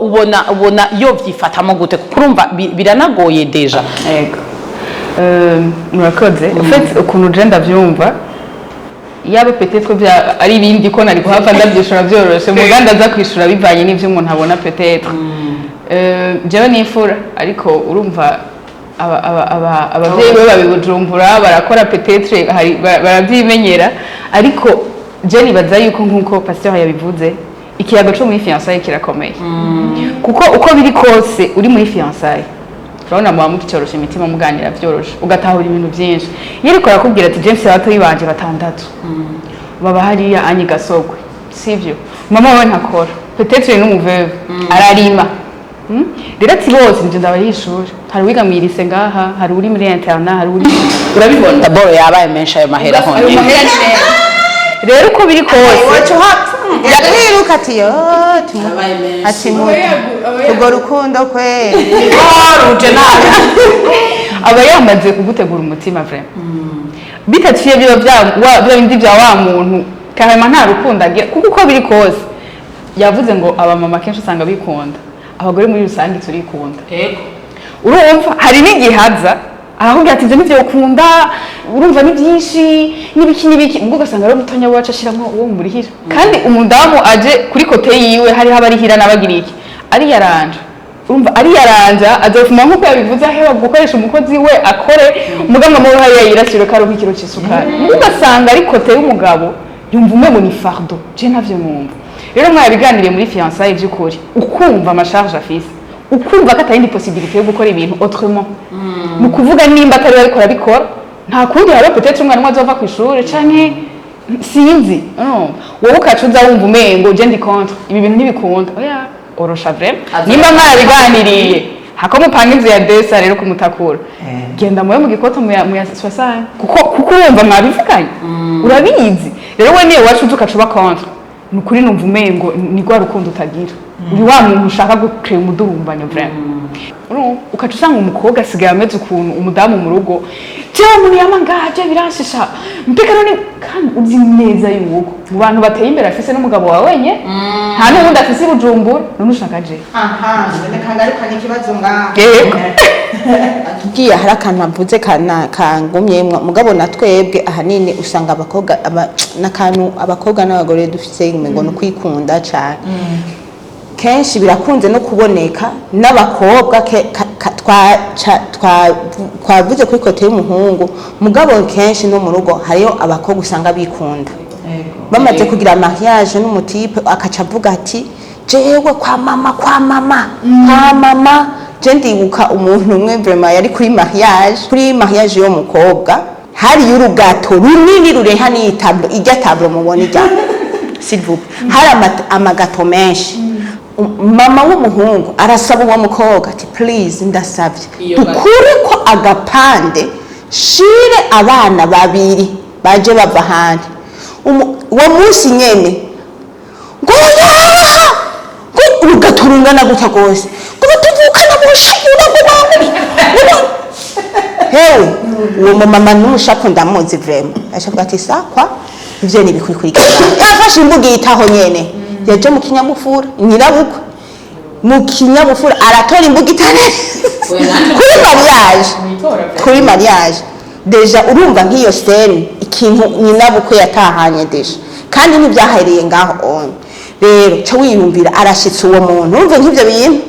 ubona iyo vyifatamo gute? Kuko urumva biranagoye déjà. Yego. Murakoze. En fait, ukuntu je ndavyumva, yaba peut-être bya ari ibindi ko nari kuhava ndabyishura byoroshe, muga ndaza kwishura bivanye n'ivyo umuntu abona peut-être. Jewe ni imfura, ariko urumva abavyeyi be babibujumbura barakora, peut-être hari baravyimenyera, ariko je nibaza yuko nkuko pasteur yabivuze, ikintu ca mbere ni ukumenya Ikiyago co muri fiançailles kirakomeye, kuko uko biri kose uri muri fiançailles, urabona muba mukicorosha imitima, muganira vyoroshe, ugatahura ibintu vyinshi. Iyo ariko arakubwira ati: "James, abatoyi banje batandatu baba hariya anyi gasogwe, sivyo? Mama wawe ntakora, peut-être n'umu veuve, ararima." Rero ati: "Bose nje ndabaha ishuri, hari uwiga mw'irise ngaha, hari uri muri internat, hari uri..." Urabibona. D'abord yabaye menshi ayo mahera. Ayo honyine. Mahera ni menshi. Rero uko biri kose, Iwacu hapfa yiruka ati: "Yo, ati urwo rukundo kweli." Ruje nabi. Aba yamaze kugutegura umutima vraiment, bitaciye biba bya bya bindi bya wa muntu karema nta rukundo agira. Kuko uko biri kose, yavuze ngo abamama kenshi usanga bikunda, abagore muri rusange turikunda. Urumva hari n'igihe aza arakubwira ati: "Ibyo nivyo ukunda, urumva ni byinshi n'ibiki n'ibiki." Ubwo ugasanga rero mutonya wacu ashiramo uwo murihira, kandi umudamu aje kuri côté yiwe hariho abarihira n'abagira iki, ariyaranja. Urumva ariyaranja, azofuma nk'uko yabivuze, aheba gukoresha umukozi we akore, umugabo mama we hariya yirasire karonka ikiro c'isukari. Ugasanga ari côté y'umugabo yumva umengo ni fardeau. Je ntavyo numva. Rero mwabiganiriye muri fiançailles by'ukuri, ukumva ama charges afise, ukumva ko atayindi possibilité yo gukora ibintu autrement, ni ukuvuga nimba atari we ariko arabikora, nta kundi. Hariho peut-être umwana umwe azova ku ishuri canke sinzi. No. Wowe ukaca uza wumva umengo: "Je ndi contre ibi bintu, ntibikunda." Oya, orosha vraiment. Nimba mwarabiganiriye, hako mupanga inzu ya desa rero kumutakura, genda muwe mu gikoto muya soixante, kuko urumva mwabivuganye, urabizi. Rero we niyo wacu uza ukaca uba contre, ni ukuri numva umengo ni rwa rukundo utagira, uri wa muntu ushaka gucrea umudurumbanyo vraiment. Urumva ukaca usanga umukobwa asigaye ameze ukuntu, umudamu mu rugo: "Jewe umuntu yama ngaha, je biranshisha mbega." None kandi uzi neza yuko mu bantu bateye imbere afise n'umugabo wawe wenyene, nta n'uwundi afise i Bujumbura, none ushaka je? Aha, reka ngarukane ikibazo ngaha. Yego. Tugiye, hari akantu avuze kangumyemwo. Mugabo na twebwe ahanini usanga abakobwa n'akantu abakobwa n'abagore dufise ngo ni ukwikunda cane. Kenshi birakunze no kuboneka n'abakobwa twavuze kuri côté y'umuhungu, mugabo kenshi no mu rugo hariyo abakobwa usanga bikunda, bamaze kugira mariage n'umu type, akaca avuga ati: "Jewe kwa mama, kwa mama, kwa mama." Je ndibuka umuntu umwe vraiment yari kuri mariage y'uwo mukobwa, hariyo uru gâteau runini rureha n'iyi tableau, ijya tableau mubona ijya, s'il vous plaît. Hari ama gâteaux menshi. Mama w'umuhungu arasaba uwo mukobwa ati: "Please, ndasabye dukure ko agapande, shire abana babiri baje bava ahandi." Uwo munsi nyene ngo yaha, ngo uru gâteau rungana gutya rwose, ngo batuvukana bushabura, ngo bamuri. Hewe, uwo mumama n'umushapu ndamuzi vraiment, ashavuga ati: "Sakwa ivyo ni bikurikirana." Yafashe imbuga yitaho nyene, yaje mu kinyabupfura, nyirabukwe mu kinyabupfura aratora imbuga itane kuri mariage. Kuri mariage déjà urumva nk'iyo scène, ikintu nyinabukwe yatahanye déjà, kandi ntibyahereye ngaho on. Rero ca wiyumvira, arashitse uwo muntu, urumva nk'ivyo bintu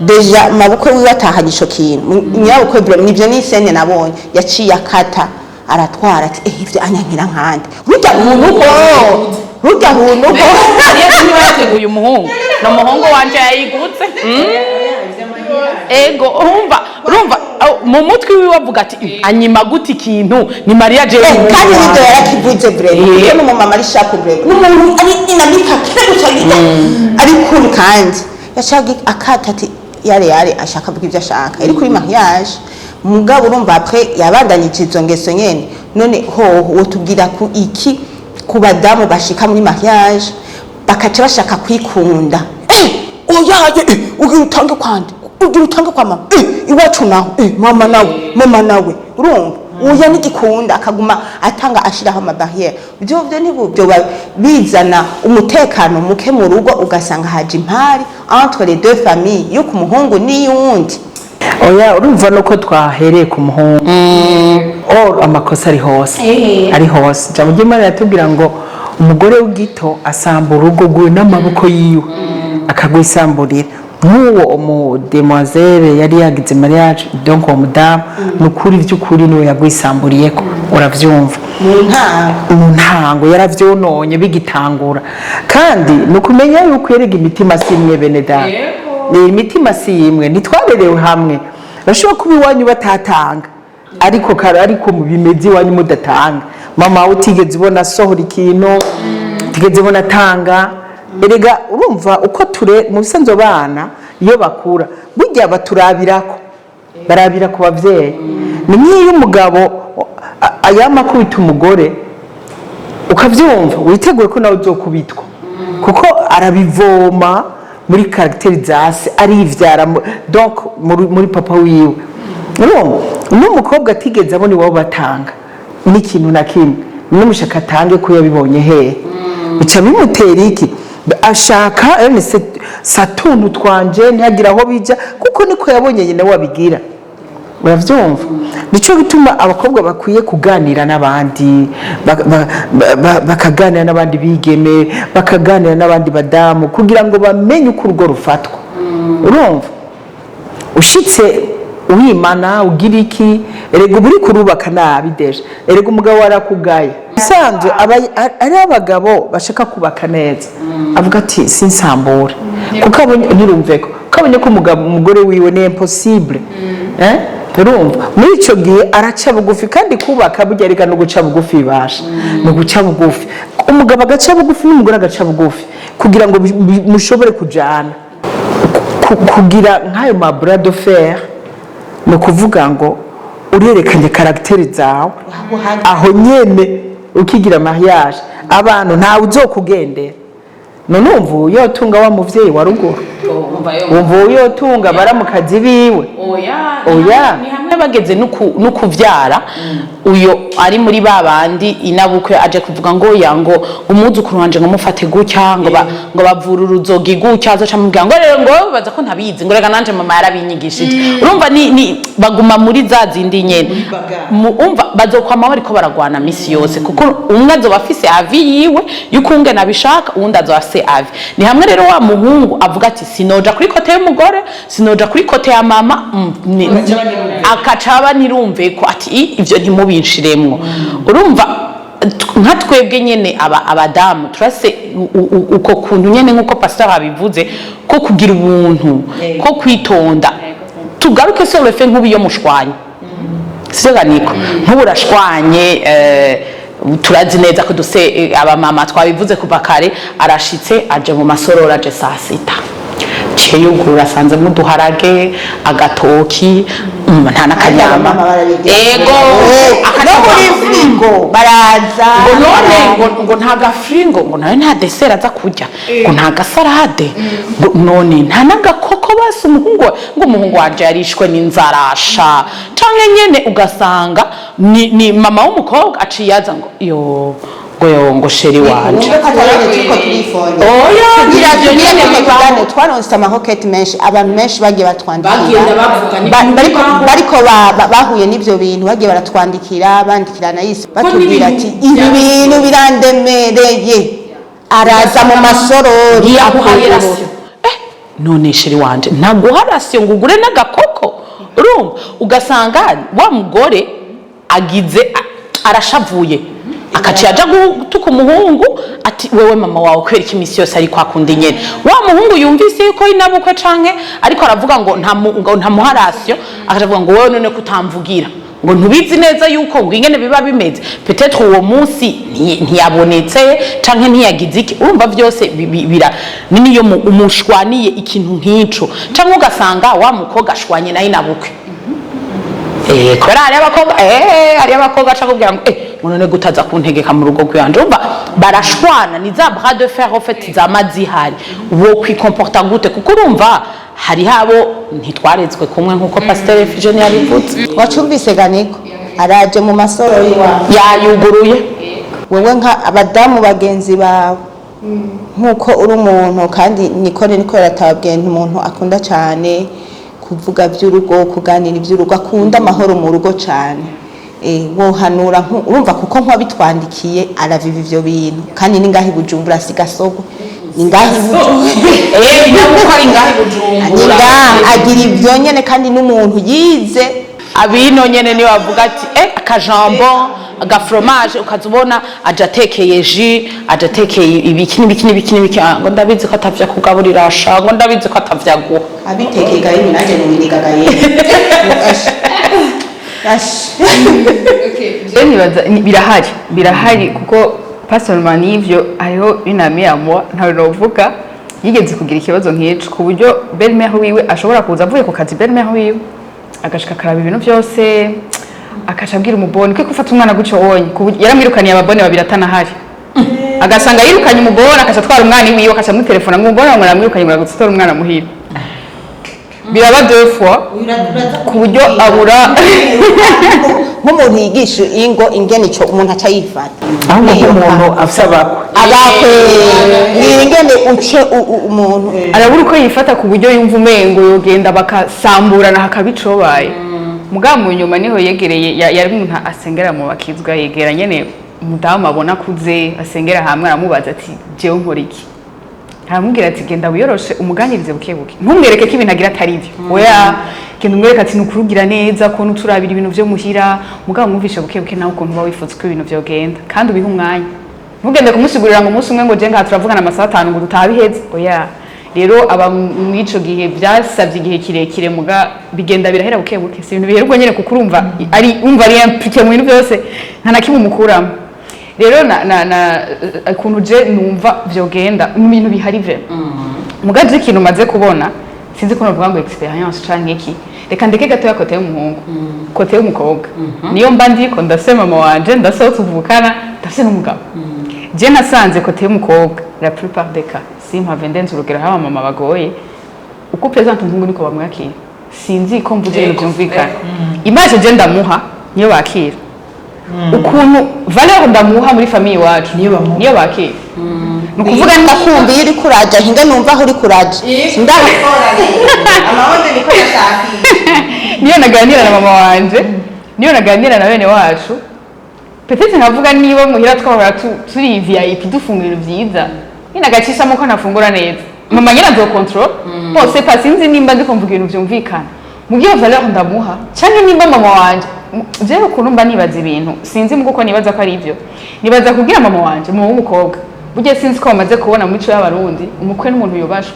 déjà mabukwe wiwe atahanye ico kintu. Nyirabukwe vraiment, nivyo ni scène nabonye, yaciye akata aratwara, ati: "Eh, ivyo anyankira nkande rujya hunuko, rujya hunuko." Niba yateguye umuhungu, ni umuhungu wanje yayigutse. Ego, urumva mu mutwe wiwe avuga ati: "Anyima gute ikintu ni Mariya je?" Kandi nibyo yarakivuze vraiment, kuko n'umumama ari sharp vraiment, n'umuntu ari dynamique, akerebutse, ari cool, kandi yacaga akata ati yare yare, ashaka avuga ibyo ashaka, iri kuri mariage. Mugabo urumva après yabandanije izo ngeso nyene. None hoho wotubwira ku iki ku badamu bashika muri mariage bakaca bashaka kwikunda: "Oyaye, ugira utange kwande, ugira utange kwa mama, iwacu naho, mama nawe, mama nawe." Urumva oya nigikunda, akaguma atanga, ashiraho ama barrières. Byo byo ntibyo bizana umutekano muke mu rugo, ugasanga haje impari entre les deux familles, yo ku muhungu n'iyundi. Oya, urumva nuko twahereye ku muhungu, or amakosa ari hose, ari hose. Ijambo ry'Imana riratubwira ngo umugore w'igito asamba urugo rwiwe n'amaboko yiwe, akagwisamburira. Nk'uwo umu demoiselle yari yagize mariage, donc uwo mudamu, ni ukuri by'ukuri niwe yagwisamburiyeko. Uravyumva? Mu ntango. Mu ntango yaravyononye bigitangura. Kandi ni ukumenya yuko erega imitima si imwe, bene data. Imitima si imwe, ntitwarerewe hamwe. Bashobora kuba iwanyu batatanga, ariko kare, ariko mu bimeze iwanyu mudatanga, mama utigeze ubona asohora ikintu, utigeze ubona atanga. Erega urumva uko ture mu bisanzwe, abana iyo bakura burya baturabirako, barabira ku bavyeyi. Ni nk'iyo umugabo ayama akubita umugore, ukavyumva witeguye ko nawe uzokubitwa, kuko arabivoma muri caractère za se, arivyara donc muri papa wiwe. Urumva n'umukobwa atigeze abona iwabo batanga n'ikintu na kimwe, n'umushaka atange ko yabibonye hehe, bica bimutera iki? Ashaka ene satuntu twanje ntihagire aho bija, kuko niko yabonye nyina wabigira. Uravyumva? Nico gituma abakobwa bakwiye kuganira n'abandi, bakaganira n'abandi bigeme, bakaganira n'abandi badamu, kugira ngo bamenye uko urugo rufatwa. Urumva ushitse wimana ugira iki? Erega uba uri kurubaka nabi déjà. Erega umugabo arakugaye. Usanzwe ari abagabo bashaka kubaka neza, avuga ati sinsambure, kuko abonye ntirumve ko abonye ko umugore wiwe ni impossible. Urumva muri icyo gihe araca bugufi. Kandi kubaka burya erega no guca bugufi, bibasha ni uguca bugufi, umugabo agaca bugufi n'umugore agaca bugufi, kugira ngo mushobore kujana kugira nk'ayo ma bras de fer. Ni ukuvuga ngo urerekanye caractère zawe aho nyene ukigira mariage, abantu ntawe uzokugendera. None umva uyotunga wa muvyeyi wa ruguru, wumva uyotunga baramukazi biwe? Oya. Ni hamwe bageze no kuvyara, uyo ari muri ba bandi inabukwe aje kuvuga ngo ya ngo umwuzukuru wanje ngo mufate gutya, ngo ngo bavura uruzogi gutya, azoca amubwira ngo rero ngo baza ko ntabizi, ngo reka nanje mama yarabinyigishije. Urumva ni baguma muri za zindi nyene. Umva bazokwama bariko baragwana misi yose, kuko umwe azoba afise avis yiwe y'ukungene abishaka, uwundi azoba afise avis. Ni hamwe rero wa muhungu avuga ati sinoja kuri côté y'umugore, sinoja kuri côté ya mama, akaca aba nirumve ko ati "Ivyo ntimubinshiremwo." Urumva nka twebwe nyene aba abadamu turase uko kuntu nyene, nkuko pasteur abivuze, ko kugira ubuntu, ko kwitonda. Tugaruke sur le fait, nk'ubu iyo mushwanye, sivyo niko? Nk'ubu urashwanye, turazi neza ko duse abamama, twabivuze kuva kare. Arashitse aje mu masorori, aje saa sita, ciye yugurura asanzemo uduharage, agatoki, nta n'akanyama. Abamama barabigira. Ego. No muri frigo baraza. Ngo none ngo nta gafrigo, ngo nawe nta dessert aza kurya, ngo nta gasalade, ngo none nta n'agakoko basi, umuhungu ngo umuhungu wanje yarishwe n'inzara sha. Canke nyene ugasanga ni mama w'umukobwa aciye aza ngo yo, ngo yo, ngo chéri wanje. Wumve ko atari turiko turifone. Oya. Kugira Ivyo tugire nyene ngo bibaho. tugane, twaronse amahoketi menshi, abantu benshi bagiye batwandikira. Bagenda bavuga, ni ibintu bibaho. Bariko bahuye n'ivyo bintu, bagiye baratwandikira, bandikira yisi, batubwira ati n'ibintu ibi bintu birandemereye, araza mu masorori Ntiyaguhaye akugurura. Ration, none chéri wanje ntaguha ration ngo ugure n'agakoko? Urumva ugasanga wa mugore agize arashavuye, akaciye aja gutuka umuhungu ati wewe mama wawe kubera iki imisi yose ari kwakunda nyene. Wa muhungu yumvise yuko inabukwe canke ariko aravuga ngo ngo ntamuha ration, akaja avuga ngo wewe none kutamvugira, ngo ntubizi neza yuko ngo ingene biba bimeze, peut-être uwo munsi ntiyabonetse canke ntiyagize iki. Urumva vyose bira niyo umushwaniye ikintu nk'ico, canke ugasanga wa mukobwa ashwanye naye nabukwe. Kubera hariyo abakobwa, hariyo abakobwa aca akubwira ngo ngo none gutaza kuntegeka mu rugo rwanje. Urumva barashwana, ni za bras de fer en fait zama zihari. Wo kwikomporta gute? Kuko urumva hariho abo ntitwarezwe kumwe, nkuko Pasteur Eugene yabivuze. Wacumvise ganiko araje mu masorori wawe? Yayuguruye. Wewe nka abadamu bagenzi bawe, nkuko uri umuntu, kandi nikore niko yatababwiye, ni umuntu akunda cyane kuvuga by'urugo, kuganira iby'urugo, akunda amahoro mu rugo cyane. Wohanura urumva kuko nk'uwabitwandikiye araviva ivyo bintu, kandi ni ngaho i Bujumbura, si gasogo, ni ngaho i Bujumbura. Nabwo ari ngaho i Ni Bujumbura. Ngaha agira ivyo nyene, kandi n'umuntu yize. Abino nyene niwe bavuga ati Akajambon, agafromage, ukaza ubona aja atekeye jus, aja atekeye ibiki n'ibiki n'ibiki n'ibiki. Ah, ngo ndabizi ko atavya kugaburira sha, ngo ndabizi ko atavya guha. Abitekeye gaye, nanjye nuwinigaga ye. Ash. Je nibaza birahari kuko personnellement n'ivyo hariho une amie à moi, ntawe novuga, yigeze kugira ikibazo nk'ico, ku buryo belle-mère wiwe ashobora kuza avuye ku kazi, belle-mère wiwe agashika akaraba ibintu byose, akaca abwira umuboni ko ufata umwana gutyo wonye, ku buryo yaramwirukaniye ababone babiri atanahari, agasanga yirukanye umubone, akaca atwara umwana iwiwe, akaca amutelefona ngo umubone ngo aramwirukanye, ngo aragutora umwana muhira. Biraba deux fois, ku buryo abura. Nk'umuntu yigisha ingo ingene ico umuntu aca yifata. Ahubwo nk'umuntu afise abakwe. Abakwe ni ingene uce umuntu arabura uko yifata, ku buryo yumva umengo yogenda bakasamburana hakaba icobaye. Mugabo mu nyuma niho yegereye yari umuntu asengera mu bakizwa, yegera nyene umudamu abona akuze asengera hamwe, aramubaza ati: "Jewe nkora iki?" Aramubwira ati: "Genda wiyoroshe, umuganirize buke buke, ntumwereke ko ibintu agira atari byo. Oya, genda umwereke ati nukurugira neza ko nuturabira ibintu vyo muhira, mugabo mwumvishe buke buke nawe ukuntu uba wifuza ko ibintu vyogenda, kandi ubihe umwanya. Ntugende kumusigurira ngo umunsi umwe, ngo je ngaha turavugana amasaha 5 ngo dutaha biheze, oya." Rero aba mw'ico gihe byasabye igihe kirekire, muga bigenda birahera buke buke. Si ibintu biherwa nyene, kuko urumva ari umva ari impliqué mu bintu byose, nta na kimwe umukuramo. Rero na ukuntu je numva vyogenda mu bintu bihari vraiment, muga je ikintu maze kubona, sinzi ko novuga ngo expérience canke iki, reka ndeke gatoya côté y'umuhungu, côté y'umukobwa niyo mba ndiko ndafise mama wanje, ndafise tuvukana, ndafise n'umugabo. Je nasanze côté y'umukobwa, la plupart des cas, simpave ndenze urugero, haba mama bagoye, uko présente umuhungu niko bamwakira. Sinzi ko mvuze ibintu byumvikana. Image je ndamuha niyo bakira, ukuntu valeur ndamuha muri famille iwacu Niyo bamuha. niyo bakira. Ni ukuvuga Ndakumva iyo uri kuraja hinga, numva aho uri kuraja ndahakora amahoro niko yashakiye. Niyo naganira na mama wanje, niyo naganira na bene wacu, peut-être nkavuga niba muhira twahora turi VIP, dufungura ibintu vyiza, ninagacishamo ko nafungura neza, mama nyine azocontrôle bose pa. Sinzi nimba ndiko mvuga ibintu vyumvikana. Mugihe valeur ndamuha canke nimba mama wanje jewe ukuntu mba nibaza ibintu, sinzi mugo ko nibaza ko ari ivyo nibaza kubwira mama wanje, mama w'umukobwa. Burya sinzi ko bamaze kubona mu mico y'Abarundi, umukwe n'umuntu yubashwe.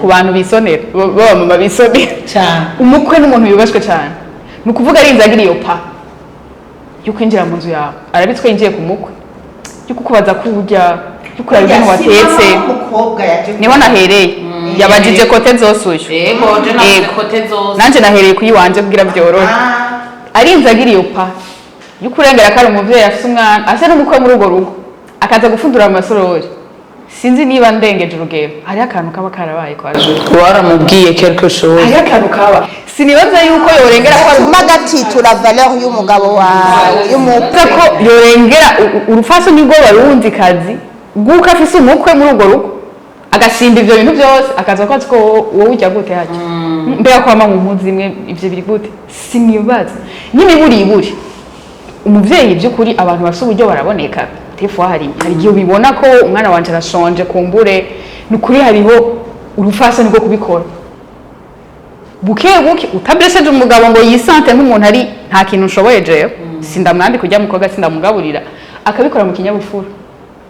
Ku bantu bisonera, baba mama bisonera. Cyane. Umukwe n'umuntu yubashwe cyane. Ni ukuvuga arinze agira iyo pas yo kwinjira mu nzu yawe, arabitswe yinjiye ku mukwe, yo kukubaza ko urya, yo kuraba ibintu watetse. Umukobwa yaje. Niho nahereye, yabajije côté zose uyu. Yego, je navuze Yego. côté zose. Nanje nahereye kuyi wanje kugira byorohe. Arinze agira iyo pas yo kurengera ko ari umuvyeyi afise umwana, afise n'umukwe muri urwo rugo, akaza gufundura amasorori, sinzi niba ndengeje urugero, hariho akantu kaba karabaye kwa Juru. Waramubwiye quelque chose. Hariho akantu kaba, sinibaza yuko yorengera ko ari Tuma gatitura valeur y'umugabo wawe, y'umukwe. Nibaza ko yorengera urupfasoni rw'Abarundi kazi bw'uko afise umukwe muri urwo rugo, agasimba ivyo bintu byose, akaza ko azi ko wowe ujya gute hajya mbega ko wama mu mpuzu imwe, ivyo biri gute? Sinibaza n'imiburiburi umuvyeyi. By'ukuri abantu bafise uburyo baraboneka. Des fois hari igihe ubibona ko umwana wanje arashonje, kumbure ni ukuri hariho urupfasoni rwo kubikora buke buke, utablesseje umugabo ngo yisante nk'umuntu ari nta kintu nshoboye jewe, sindamwambika ujya mukobwa, sindamugaburira, akabikora mu kinyabupfura.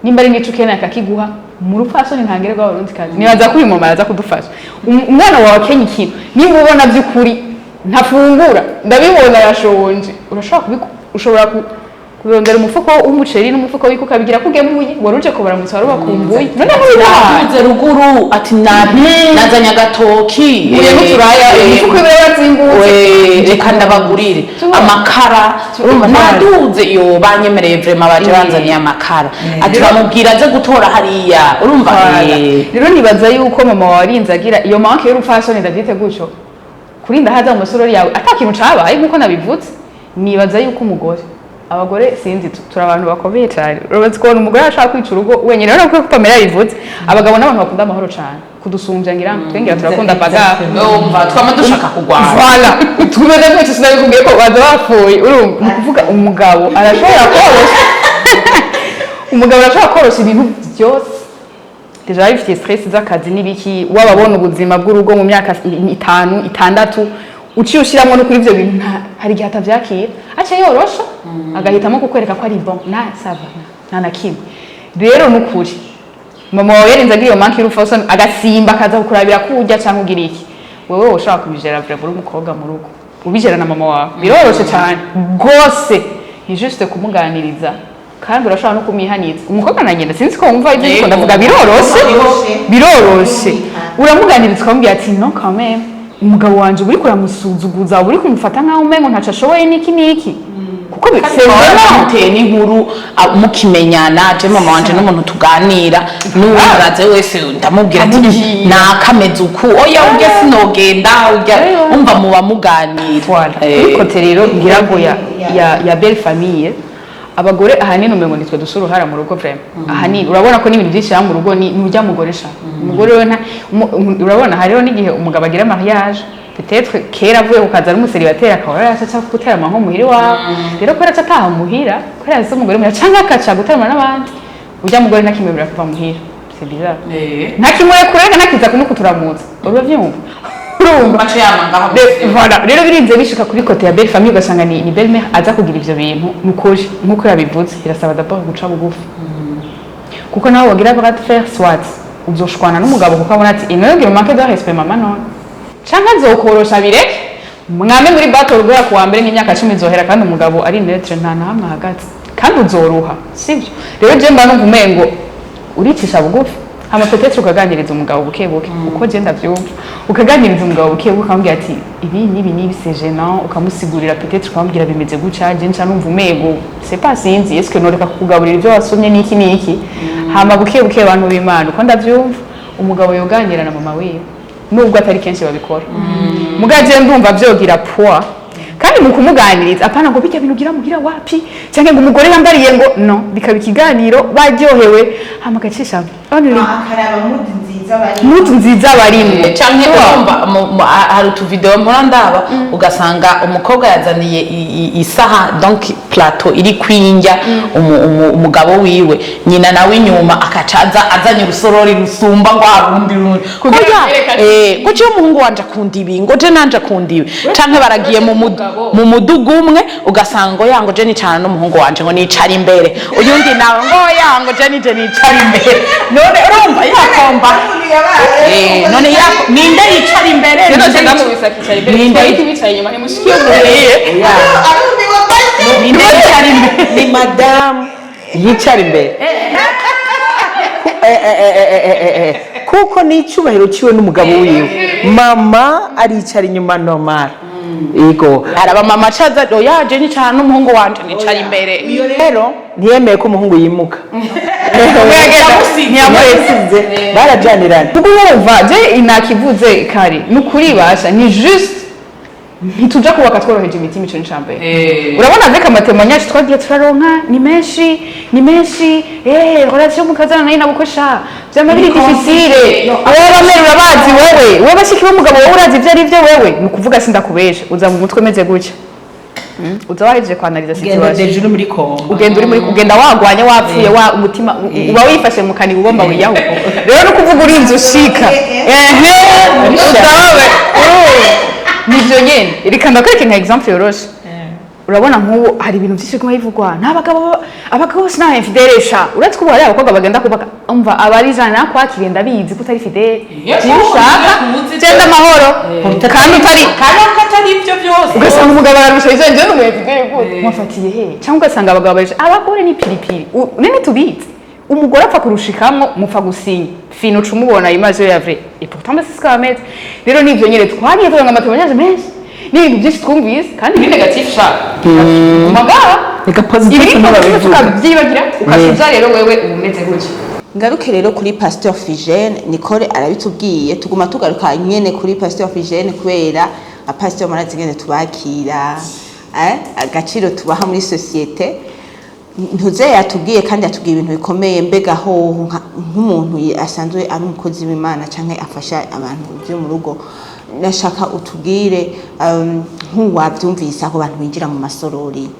Nimba ari n'ico ukeneye akakiguha mu rupfasoni ntangere rw'Abarundi kazi. Nibaza ko uyu mama araza kudufasha. Umwana wawe akenye ikintu, nimba ubona by'ukuri ntafungura, ndabibona arashonje, urashobora ushobora kurondera umufuko w'umuceri n'umufuko w'iku, ukabigira ko ugemuye, wari uje kubaramutsa, wari ubakumbuye, none ntubibahaye. Navuze ruguru ati nazanye agatoki. Uye n'uturaya, umufuko w'ibirayi wazimbutse. Reka ndabagurire Tubona. amakara. Urumva naduze yo banyemereye vraiment, baje banzaniye amakara, ati bamubwira aze gutora hariya, urumva. Rero nibaza yuko mama wawe arinze agira iyo manque y'urupfasoni, ndavyite gutyo, kurinda haza mu masorori yawe ata kintu cabaye nkuko nabivuze. Nibaza yuko umugore, abagore sinzi, turi abantu bakomeye cyane. Urabazi kubona umugore ashaka kwica urugo wenyine. Rero nkuko Pamela yabivuze, abagabo n'abantu bakunda amahoro cyane kudusumbya, ngira twengera turakunda bagarre. Urumva twama dushaka kurwana. Voilà, tumeze gutyo, sinabikubwiye ko baza bapfuye. Urumva, ni ukuvuga umugabo arashobora korosha, umugabo arashobora korosha ibintu byose, déjà bifitiye stress z'akazi n'ibiki, waba abona ubuzima bw'urugo mu myaka 5, 6. Uciye ushiramwo no kuri ivyo bintu, hari igihe atavyakira, aca yorosha agahitamo kukwereka ko ari bon na ça va, nta na kimwe. Rero nukuri mama wawe yarinze agira iyo manque y'urupfasoni, agasimba akaza kukurabira ko urya canke ugira iki, wewe ushobora kubijera vraiment. Uri umukobwa mu rugo, ubijera na mama wawe biroroshe cyane gose, ni juste kumuganiriza, kandi urashobora no kumwihaniza. Umukobwa na nyina, sinzi ko wumva ibyo ndiko ndavuga, biroroshe, biroroshe. Uramuganiriza ukamubwira ati: "No, quand même umugabo wanje uri kuramusuzuguza, uri kumufata nkaho umengo ntaco ashoboye niki niki," kuko c'est vraiment Muteye n'inkuru, mukimenyana. Je mama wanje n'umuntu tuganira, n'uwuraze wese ndamubwira ati: Amubwira. "Nakameze uku, oya, urya sinogenda urya." Umva, muba muganira. Voilà. Kuri côté rero ngira ngo ya belle famille, abagore ahanini umengo nitwe dusura uruhara mu rugo vraiment. Ahanini urabona ko n'ibintu byinshi mu rugo ni nujya mugore sha umugore we nta urabona hariho n'igihe umugabo agira mariage, peut-être kera avuye ku kazi ari umu célibataire, akaba yaraca guterama nko muhira iwawe. Rero kubera aca ataha muhira, kubera yasize umugore muhira canke akaca guterama n'abandi, urya mugore ntakimwemerera kuva muhira. C'est bizarre, ntakimwe kurega, ntakiza kumukuturamutsa, uravyumva, urumva? Aca yama ngaho. Voilà. Rero birinze bishika kuri côté ya belle famille, ugasanga ni belle mère aza kugira ivyo bintu. Nukuri nkuko yabivuze, birasaba d'abord guca bugufi, kuko nawe wagira bras de fer, soit uzoshwana n'umugabo kuko abona ati ino yogira manque de respect mama, none canke azokorosha bireke mwame muri battle guhera kuwa mbere nk'imyaka 10 izohera, kandi umugabo ari neutre, nta na hamwe ahagaze, kandi uzoruha, sivyo? Rero je mba numva umengo uricisha bugufi, hama peut-être ukaganiriza umugabo buke buke, uko je ndavyumva, ukaganiriza umugabo buke buke, ukamubwira ati: "Ibi n'ibi n'ibi, c'est gênant." Ukamusigurira, peut-être ukamubwira: "Bimeze gutya, je nca numva umengo c'est pas, sinzi, est-ce que noreka kukugaburira ibyo wasomye n'iki n'iki?" Hama buke buke, abantu b'Imana, uko ndavyumva, umugabo yoganira na mama wiwe, nubwo atari kenshi babikora. Muga je ndumva vyogira poids, kandi mu kumuganiriza, apana ngo bijya bintu ugira mugira wapi, cyangwa ngo umugore yambariye ngo no, bikaba ikiganiro baryohewe, hama agacisha only Akaraba mood nziza bari. Mood nziza barimwo. Canke urumva hari utuvideo mpora ndaba, ugasanga umukobwa yazaniye isaha, donc plateau iri kwinjya umugabo wiwe, nyina nawe inyuma akaca azanye urusorori rusumba rwa rundi rundi. Kugira Oya, yerekane. ngo jewe umuhungu wanje akunda ibi, ngo je nanje akunda ibi, canke baragiye mu mudugu umwe, ugasanga ngo ya ngo je nicarana n'umuhungu wanje, ngo nicara imbere, uyundi nawe ngo ya ngo je nije nicara imbere. None urumva yakomba, none ninde yicara imbere? Rero Ninde je ndamubisa akicara imbere. Ninde? Twari bicaye inyuma, ntimushikiye muriye. Arumiwe pasi. Ninde yicara imbere? Ni madamu yicara imbere. Kuko ni icyubahiro ciwe n'umugabo wiwe. Mama aricara inyuma normal, yego. Araba mama acaza: "Oya, je nicarana n'umuhungu wanje, nicara imbere." Iyo rero ntiyemeye ko umuhungu yimuka. Ntiyamuretse. Ntiyamusize, barajanirana. Kuko urumva je nakivuze kare, ni ukuri basha ni juste ntituja kubaka tworoheje imitima. Ico ni icambere. Urabona avec ama témoignages twagiye turaronka ni menshi, ni menshi. Relation mukazana nayo nabukosha vyama biri difficile. Wowe bamere urabazi, wewe wowe bashiki b'umugabo, wowe urazi ivyo ari vyo. Wewe ni ukuvuga sindakubesha, uza mu mutwe meze gutya. Uza wahejeje kwanaliza Ugenda situation. Déjà uri muri coma. Ugenda uri muri, ugenda wagwanye, wapfuye, wa umutima uba wifashe mu kaniga ugomba wiyaho. Rero no kuvuga urinze ushika ehe utawe nivyo nyene. Reka ndakwereke nka exemple yoroshe. Urabona nk'ubu hari ibintu byinshi biguma bivugwa n'abagabo, abagabo bose nta infidèle sha. Uretse ko ubu hari abakobwa bagenda kubaka, umva, abari jana nakwakiriye, ndabizi ko utari fidèle, niyo ushaka genda amahoro kandi utari Kandi ko atari ibyo byose. Ugasanga umugabo ararusha ivyo, njyewe n'umu infidèle gute, mwafatiye he? Cyangwa ugasanga abagabo baje abagore ni piripiri. Nene tubizi, umugore apfa kurushikamwo, mupfa gusinya fino, uca umubona image ya vrai, et pourtant mbese siko bameze. Rero nivyo nyene twagiye turonka ama témoignages menshi n'ibintu byinshi twumvise kandi biri négatif sha magara. Reka positive Ibiri ntibabivuga. Tukabyibagira, ukacuza rero wewe uba umeze gutya. Ngaruke rero kuri Pasteur Figene. Nicole arabitubwiye, tuguma tugaruka nyene kuri Pasteur Figene kubera apasteur murazi ingene tubakira, agaciro tubaha muri société. Ntuze yatubwiye kandi yatubwiye ibintu bikomeye. Mbega hoho nk'umuntu asanzwe ari umukozi w'Imana canke afasha abantu byo mu rugo, nashaka utubwire, nk'uwavyumvise, aho bantu binjira mu masorori.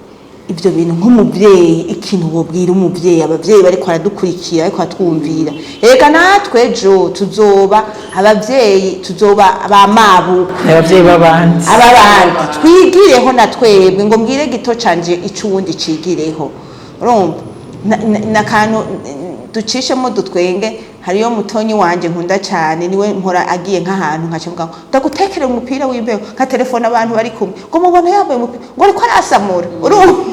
Ibyo bintu nk'umubyeyi, ikintu wobwira umubyeyi, ababyeyi bariko baradukurikira, bariko baratwumvira, reka natwe ejo tuzoba ababyeyi, tuzoba abamabukwe, ababyeyi b'abandi. Ababandi twigireho na twebwe, ngo mbwire gito canje ico uwundi cigireho. Urumva nakantu ducishemo dutwenge. Hariyo mutonyi wanje nkunda cyane, niwe mpora agiye nk'ahantu nkaca mvuga ngo ndagutekere umupira w'imbeho, nka telefone abantu bari kumwe ngo mubona yambaye umupira, ngo ariko arasamura. Urumva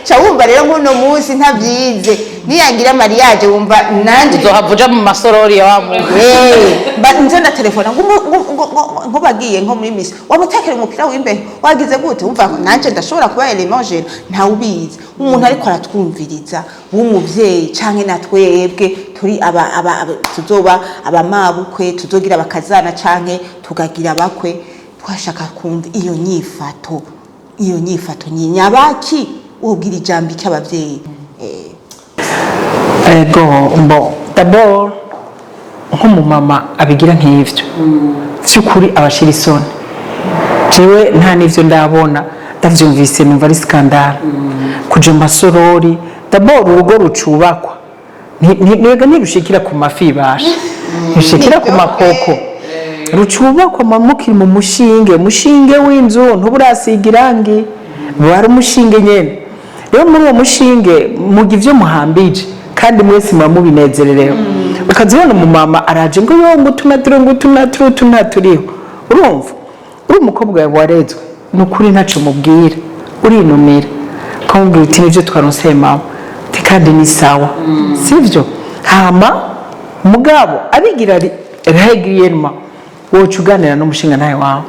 ca wumva rero nk'uno munsi ntabyize, niyangira mariage wumva nanje Uzohava uja mu masorori ya wa muntu. Nze na telefone ngo nkubagiye nko muri misi, wamutekera umupira w'imbeho, wagize gute? Wumva ko nanje ndashobora kuba élément gênant, ntawe ubizi. Umuntu ariko aratwumviriza w'umuvyeyi canke na twebwe turi aba tuzoba abamabukwe, tuzogira abakazana canke tugagira abakwe, twashaka kumva iyo nyifato. Iyo nyifato ni nyabaki? Wobwira ijambo iki abavyeyi? Ego, bon, d'abord nk'umumama abigira nk'ivyo, vy'ukuri abashira isoni. Jewe nta n'ivyo ndabona, ndavyumvise numva ari scandale kuja mu masorori. D'abord urugo rucubakwa ntega ntirushikira ku mafi, ibasha ntirushikira ku makoko. Rucubakwa mukiri mu mushinge, umushinge w'inzu ntuburasiga irangi, buba umushinge nyene. Rero muri uwo mushinge muga ivyo muhambije kandi mwese muba mubinezerereho. Ukazibona umumama araje ngo yo ngo utu naturiho, ngo utu naturiho, utu naturiho. Urumva uri umukobwa wawe warezwe, ni ukuri ntaco mubwira, urinumira, ukamubwira uti nivyo twaronseye mama, uti kandi ni sawa, sivyo? Hama mugabo abigira régulièrement, woca uganira n'umushinga nawe wawe,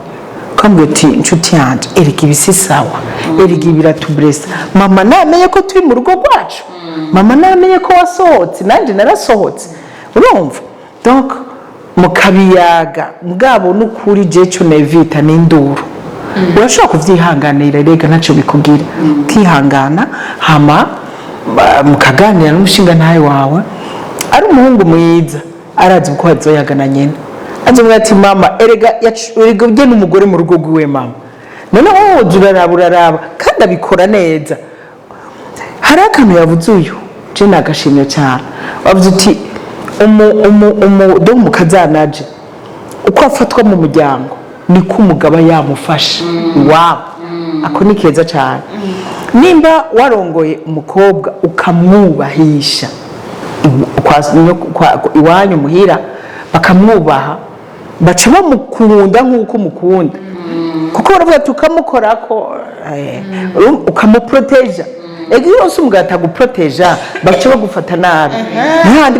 ukamubwira uti inshuti yanje, erega ibi si sawa, erega ibi biratubresa. Mama namenye ko turi mu rugo rwacu, mama namenye ko wasohotse, nanjye narasohotse. Urumva donc mukabiyaga. Mugabo n'ukuri je co nevita n'induru. Urashobora kuvyihanganira, rega ntaco bikugira, ukihangana, hama mukaganira n'umushinga ntawe wawe. Ari umuhungu mwiza, arazi uko azoyagana nyina, azomubwira ati mama erega erega ujye n'umugore mu rugo rwiwe mama. Noneho woza uraraba, uraraba kandi abikora neza. Hari akantu yavuze uyu, je nagashimye cyane. Wavuze uti umu umu umu do mukazanaje uko afatwa mu muryango niko umugaba yamufasha iwabo. Ako ni keza cyane. Nimba warongoye umukobwa ukamwubahisha iwanyu muhira bakamwubaha, baca bamukunda nk'uko umukunda, kuko baravuga ati ukamukorako, ukamuproteja. Ego, iyo yose umugabo ataguproteja baca bagufata nabi ntihandi,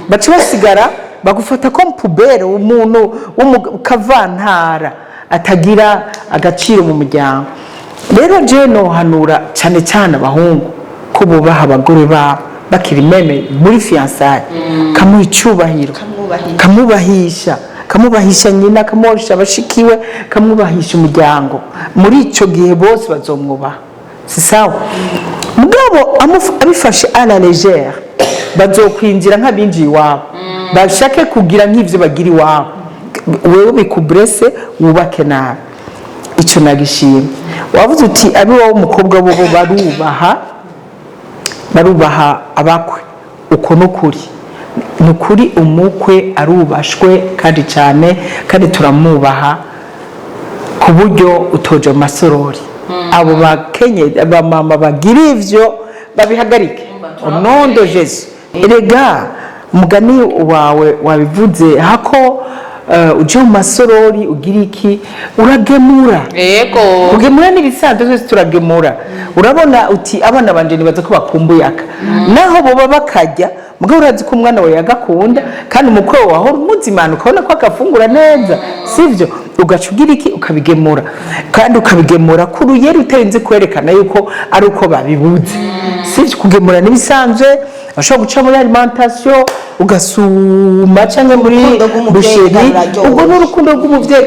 baca basigara bagufata ko poubelle, umuntu w'umukavantara atagira agaciro mu muryango. Rero jewe nohanura cyane cyane abahungu ko bubaha abagore babo bakiri même muri fiançailles, kamuha icyubahiro, Kamwubahisha. Kamubahisha, kamubahisha nyina, kamubahisha bashikiwe, kamwubahisha umuryango. Muri icyo gihe bose bazomwubaha, si sawa? Mugabo abifashe à la légère, bazokwinjira nk'abinjiye iwabo, bashake kugira nk'ivyo bagira iwabo, wewe bikubrese, wubake nabi. Icyo nagishima, wavuze uti abiwawe umukobwa bo barubaha, barubaha abakwe. Uko nukuri, ni ukuri umukwe arubashwe kandi cyane, kandi turamwubaha ku buryo utoja mu masorori. Abo bakenye, abamama bagira ivyo babihagarike au nom de Jésus. Erega umugani wawe wabivuze hako, uje mu masorori ugira iki? Uragemura. Kugemura n'ibisanzwe, twese turagemura. Urabona uti abana banje nibaza ko bakumbuye aka, naho boba bakajya, mugabo urazi ko umwana wawe yagakunda, kandi umukwe wawe wahora umuzimana ukabona ko agafungura neza, sivyo? Ugaca ugira iki? Ukabigemura, kandi ukabigemura ku ruyeri utarinze kwerekana yuko ari uko babibuze, sivyo? Kugemura n'ibisanzwe. Ushobora guca muri alimentation ugasuma cyangwa muri Urukundo rw'umuvyeyi boucherie. ruraryoshye. Ubwo ni urukundo rw'umuvyeyi.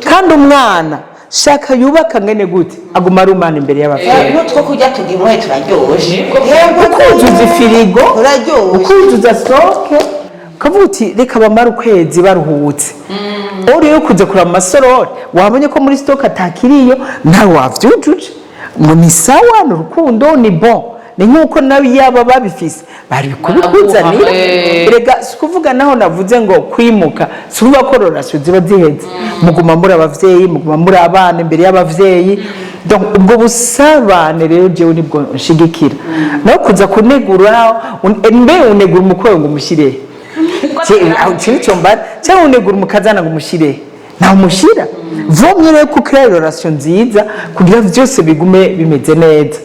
Kandi umwana shaka yubaka ngene gute, aguma ari umwana imbere y'abavyeyi. N'utwo kurya tugemuye turaryoshe. Ukuzuza ifirigo, turaryoshe. Ukuzuza stock, ukavuga uti reka bamare ukwezi baruhutse. Uri yo kuza kuraba amasorori, wabonye ko muri stock atakiriyo, nawe wavyujuje. Ngo ni sawa, ni urukundo, ni bon, ni nk'uko nawe yaba babifise bari kubikuzanira. Erega si ukuvuga naho navuze ngo kwimuka, si ukuvuga ko relation ziba ziheze. Muguma muri abavyeyi, muguma muri abana imbere y'abavyeyi. Donc ubwo busabane rero jewe nibwo nshigikira. Naho kuza kunegura, mbe unegura umukwe ngo umushyire kiri mbara, cyangwa unegura umukazana ngo umushyire, ntawe umushyira. Vomye rero ko créer relation nziza kugira byose bigume bimeze neza,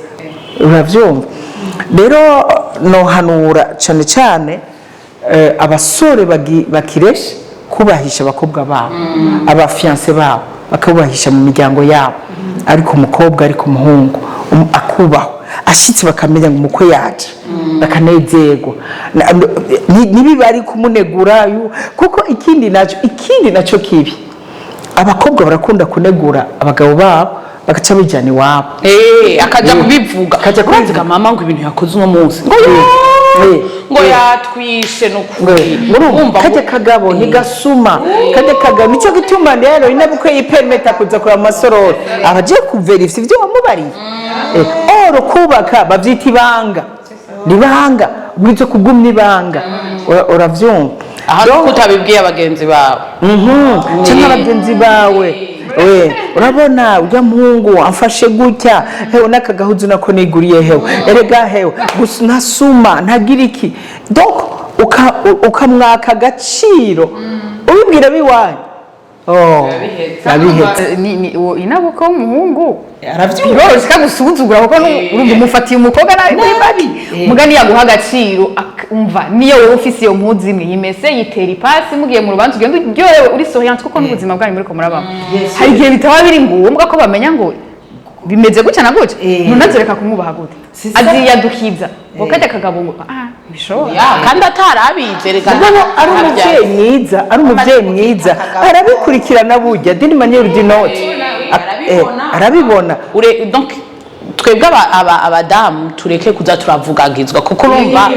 uravyumva? Rero nohanura cyane cyane abasore bakiresha kubahisha abakobwa babo, aba fiancés babo, bakabubahisha mu miryango yabo. Ariko umukobwa, ariko umuhungu akubahwa, ashitse bakamenya ngo umukwe yaje, bakanezerwa. Ntibibe ari kumunegura, kuko ikindi naco kibi, abakobwa barakunda kunegura abagabo babo, bagaca bijyana iwabo. Akaja kubivuga. Akaja kubivuga. Uraziga mama ngo ibintu yakoze uno munsi, ngo ngo yatwishe nukuri. Urumva kajya kagabo ntigasuma, kajya kagabo. Nicyo gituma rero inabukwe yipermeta kuza kureba amasorori, aba agiye kuverifya ibyo wamubariye. Oro kubaka babyita ibanga, ni ibanga, ubwiza kugumya ibanga. Uravyumva? Aha nuko utabibwiye abagenzi bawe. Cyangwa abagenzi bawe, we urabona ujya muhungu amfashe gutya, hewe n'aka gahuzu nako niguriye, hewe erega, hewe gusa ntasuma, ntagira iki. Donc ukamwaka agaciro ubibwira biwanyu. Oh, abihetse. Ni uwo inabuko w'umuhungu. Aravyumva. Biroroshye kagusuzugura kuko urumva umufatiye umukobwa nabi muri mabi. Mugani yaguha agaciro, umva niyo wowe ufise iyo mpuzu imwe yimese, yitera ipasi, mugiye mu rubanza ugenda uryohewe, uri souriante, kuko n'ubuzima bwanyu muriko murabamo. Hari igihe bitaba biri ngombwa ko bamenya ngo bimeze gutya na gutya. Ntunazoreka kumwubaha gute? Aziyadukiza ngo kajya kagabo ngo ah bishoboka. Ya, kandi atarabize reka. Mugabo ari umuvyeyi mwiza, ari umuvyeyi mwiza, arabikurikirana burya d'une manière ou d'une autre. Arabibona. Arabibona. Ure donc twebwe abadamu tureke kuza turavugagizwa, kuko urumva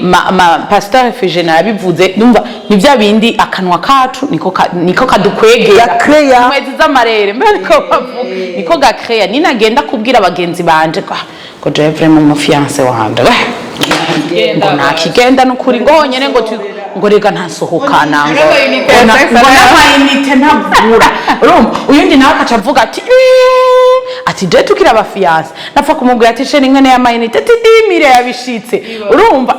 ma pasteur Figena yabivuze, numva ni bya bindi akanwa kacu niko kadukwegera. Gakreya. Inkweto z'amarere mbere niko bavuga, niko gakreya. Ninagenda kubwira bagenzi banje ko ko jewe vraiment umu fiancé wanje we ngo nakigenda nukuri, ngo honyene ngo ngo rega ntasohokana, ngo ngo n'amayinite ntavura. Urumva uyundi nawe akaca avuga ati ati je tukiri aba fiancés napfa kumubwira ati chéri, nkene y'amayinite, ati 10 000 yabishitse. Urumva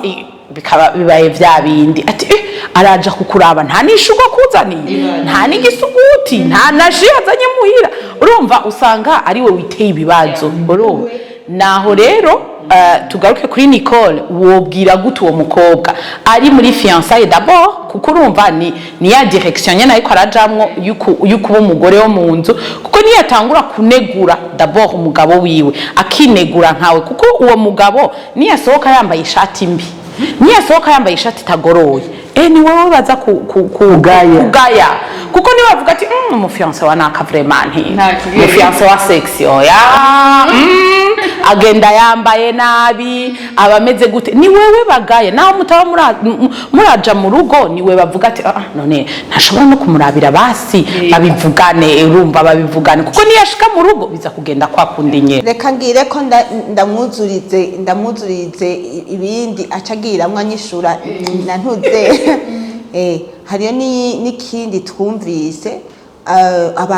bikaba bibaye vya bindi ati araja kukuraba, nta n'ishugo akuzaniye, nta n'igisuguti, nta na jus azanye muhira. Urumva usanga ari we witeye ibibazo. Urumva naho rero tugaruke kuri Nicole, wobwira gute uwo mukobwa ari muri fiançailles d'abord? Kuko urumva ni ya direction nyene ariko arajamwo yukuba umugore wo mu nzu, kuko niyo atangura kunegura d'abord umugabo wiwe, akinegura nkawe, kuko uwo mugabo niyasohoka yambaye ishati mbi, niyasohoka yambaye ishati itagoroye, ni wowe baza ku Kugaya. Kugaya, kuko niwe bavuga ati umu fiancé wa naka vraiment nti Nta kigenda. umu fiancé wa sexy oya, agenda yambaye nabi, aba ameze gute. Ni wewe bagaye naho mutaba muraja mu rugo, niwe bavuga ati ah, none ntashobora no kumurabira basi babivugane. Urumva babivugane, kuko niyashika mu rugo biza kugenda kwa kundi nyene. Reka ngire ko ndamwuzurize ibindi aca agiramwo anyishura na ntuze. Hariyo n'ikindi twumvise,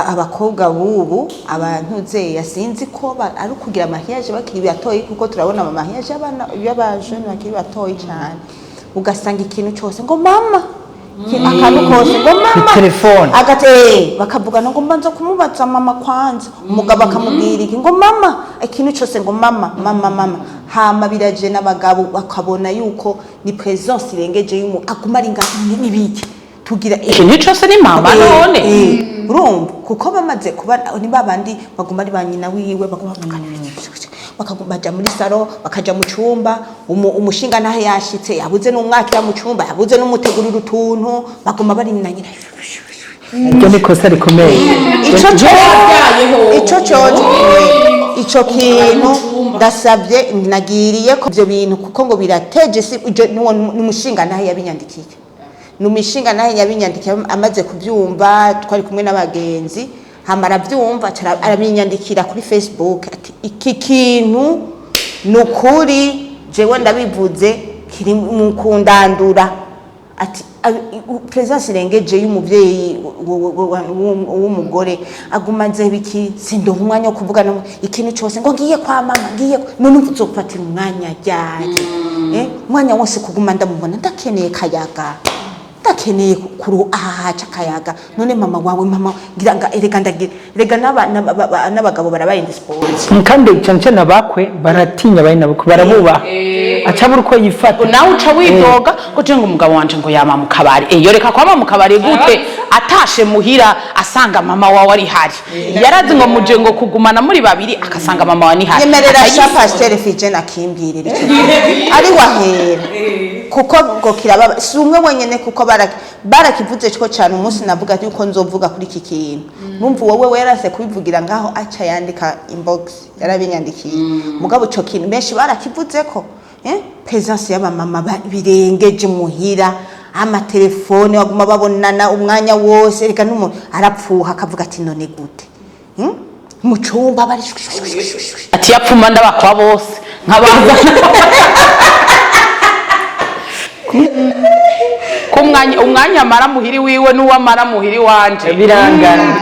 abakobwa bubu abantuze yasinzi ko ari ukugira mariage bakiri batoyi, kuko turabona ama mariage y'abana y'abajene bakiri batoyi cyane, ugasanga ikintu cyose ngo mama, akantu kose ngo mama. Telefone. Agate bakavuga ngo mbanza kumubaza mama kwanza. Umugabo akamubwira iki ngo mama, ikintu cyose ngo mama, mama, mama. Hama biraje n'abagabo bakabona yuko ni présence irengeje y'umu aguma ari ngaho n'ibiki tugira Ikintu cyose ni mama. None urumva kuko bamaze kuba ni babandi baguma ari ba nyina wiwe, baguma bavuga, bakaguma baja muri salon, bakaja mu cumba. Umushinga nahe yashitse yabuze n'umwakira mu cumba, yabuze n'umutegurira utuntu, baguma bari na nyina. Iryo ni ikosa rikomeye. Ico coco ico kintu ndasabye nagiriye ko ivyo bintu, kuko ngo birateje si ijo n'umushinga nahe yabinyandikiye, n'umushinga nahe yabinyandikiye amaze kubyumva. Twari kumwe n'abagenzi, hama arabyumva, aca arabinyandikira kuri Facebook ati Iki kintu ni ukuri, jewe ndabivuze, kiri mu kundandura, ati présence irengeje y'umuvyeyi w'umugore aguma aze biki, sindonka umwanya wo kuvugana, ikintu cyose ngo ngiye kwa mama, ngiye none uzofatira umwanya ryari? Umwanya wose kuguma ndamubona, ndakeneye kayaga, ndakeneye kuru aha haca akayaga. None mama wawe, mama ngira nga erega ndagira erega n'abagabo barabaye indisposé. Kandi cyane cyane abakwe baratinya bari nabukwe, barabubaha, acabura uko yifata. Nawe uca widoga ngo je ngo umugabo wanje ngo yama mu kabari. Iyo reka kwama mu kabari gute, atashe muhira asanga mama wawe ari hari, yarazi ngo muje ngo kugumana muri babiri, akasanga mama wawe ni hari. Nyemerera sha. Akayisoma. Pasiteri Fije akimbwirira icyo gihe ari wahera, kuko ngo kirababa, si umwe wenyene, kuko barakivuze ko cyane. Umunsi navuga yuko nzovuga kuri iki kintu, numva wowe werase kubivugira ngaho, aca yandika inbox, yarabinyandikiye. Mugabo ico kintu benshi barakivuze ko présence y'abamama birengeje muhira, amatelefone, baguma babonana umwanya wose. Reka n'umuntu arapfuha akavuga ati: "None gute?" Mu cumba bari Ati yapfuma ndabakwa bose nkabazana ko umwanya amara muhiri wiwe n'uwamara muhiri wanje. Birangana.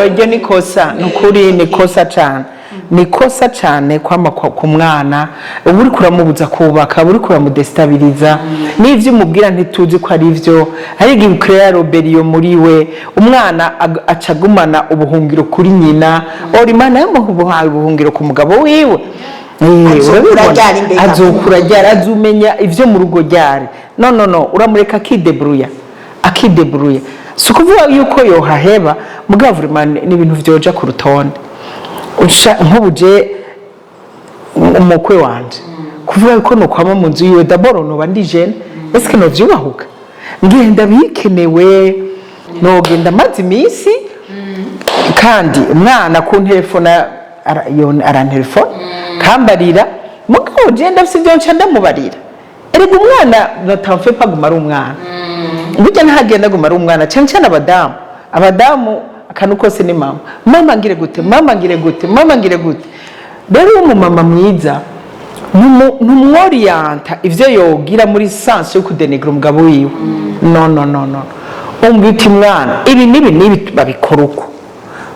Iryo ni kosa, ni ukuri, ni kosa cyane, ni kosa cyane kwama ku mwana. Uba uriko uramubuza kubaka, uba uriko uramudestabiliza n'ivyo umubwira ntituzi ko ari ivyo. Hari igihe ucréa rébellion muri we, umwana aca agumana ubuhungiro kuri nyina. Ora Imana yamuhaye ubuhungiro ku mugabo wiwe. Azokura Urabibona? Ryari mbega? Azokura ryari? Azumenya ivyo mu rugo ryari? No, no, no, uramureka akidebruya, akidebruya. Si ukuvuga yuko yohaheba, mugabo vraiment ni ibintu vyoja ku rutonde. Nk'ubu je umukwe wanje, kuvuga yuko nokwama mu nzu yiwe, d'abord noba ndi jeune, est-ce novyubahuka? Ngenda bikenewe, nogenda maze iminsi, kandi umwana kuntelefona arantelefona kambarira. Mugabo je ndafise ivyo nca ndamubarira. Erega umwana notamfe pa guma ari umwana, burya ntagenda aguma ari umwana. Cyane cyane abadamu, abadamu akantu kose ni mama, mama ngire gute, mama ngire gute, mama ngire gute. Rero iyo umumama mwiza ntumworiyanta ivyo yogira muri sens yo kudenigra umugabo wiwe. No, no, no, no, umva uti: "Mwana, ibi n'ibi n'ibi babikora uko,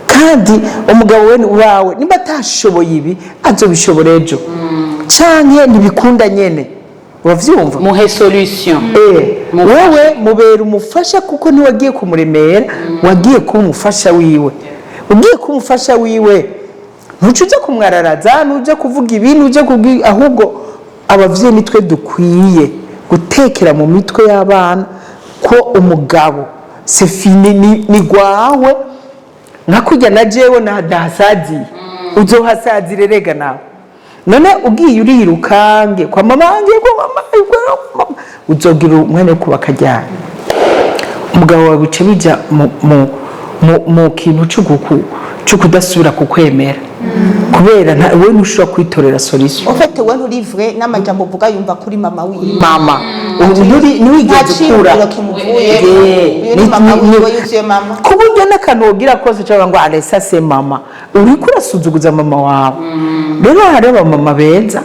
kandi umugabo we wawe nimba atashoboye ibi azobishobora ejo, canke ntibikunda nyene." Uravyumva? Muhe solution. Wewe mubera umufasha, kuko ntiwagiye kumuremera, wagiye kuba umufasha wiwe. Ugiye kuba umufasha wiwe, ntuca uja kumwararaza, ntuja kuvuga ibi, ntuja kubwi. Ahubwo abavyeyi nitwe dukwiye gutekera mu mitwe y'abana ko umugabo c'est fini, ni gwawe. Nka kurya na jewe nahasaziye, uzohasazire rega nawe. None ugiye uriruka ngiye kwa mama, ngiye kwa mama, ngiye kwa mama, uzogira umwanya wo kubaka ryari? Umugabo wawe bica bija mu kintu cyo kudasubira kukwemera, kubera we ntushobora kwitorera solution. Ufite we nturi vrai, n'amajambo uvuga yumva kuri mama wiwe. Mama nturi ntiwigeze Nta ukura. ciyumviro kimuvuye. Uyu ni mama wiwe yuzuye mama. Ku buryo n'akantu wogira kose cyangwa ngo aresa se mama, uriko urasuzuguza mama wawe. Rero hariho abamama beza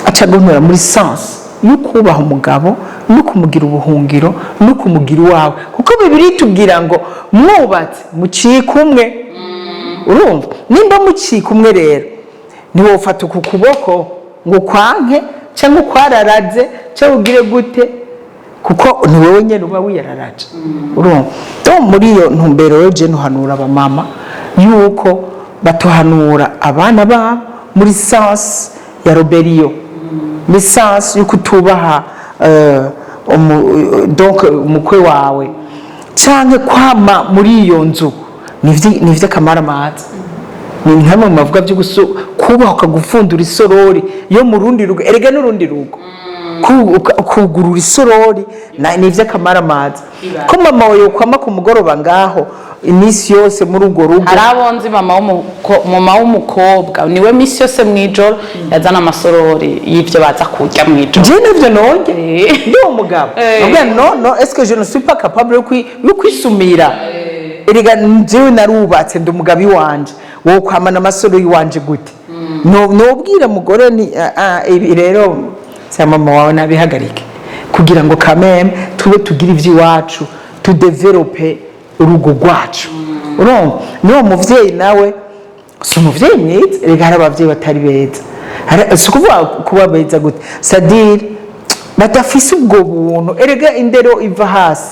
aca guhura muri sens yo kubaha umugabo no kumugira ubuhungiro no kumugira iwawe, kuko Bibiri itubwira ngo mwubatse mucike umwe. Urumva, nimba mucika umwe rero, ntiwofata uku kuboko ngo ukwanke cyangwa ukwararaze cyangwa ugire gute, kuko ni wowe nyine uba wiyararaje. Urumva? Donc muri iyo ntumbero rero, je ntuhanura abamama yuko batohanura abana babo muri sens ya rébellion, muri sens yo kutubaha donc umukwe wawe, canke kwama muri iyo nzu. Ni ivy'akamaramaza, ni nkamwe mu bavuga byo kubaha ukagufundura isorori yo mu rundi rugo. Erega n'urundi rugo kugurura isorori ni ivy'akamaramaza, ko mama wawe yokwama ku mugoroba ngaho iminsi yose muri urwo rugo. Hari abo nzi, mama w'umukobwa niwe misi yose mw'ijoro yazana amasorori y'ivyo baza kurya mw'ijoro. Je navyo nonge ndi umugabo, nabwira: "No, no, est-ce que je ne suis pas capable yo kwisumira?" Erega njyewe narubatse, ndi umugabo iwanje, wowe kwamana amasoro y'iwanje gute? Nobwira mugore ni "Ah, ah, ibi rero sya mama wawe nabihagarike, kugira ngo kameme tube tugire ivy'iwacu, tudéveloppe urugo rwacu." Urumva n'uwo muvyeyi nawe si umuvyeyi mwiza. Reka, hari abavyeyi batari beza. Si ukuvuga kuba beza gute, c'est-à-dire badafise ubwo buntu. Erega indero iva hasi.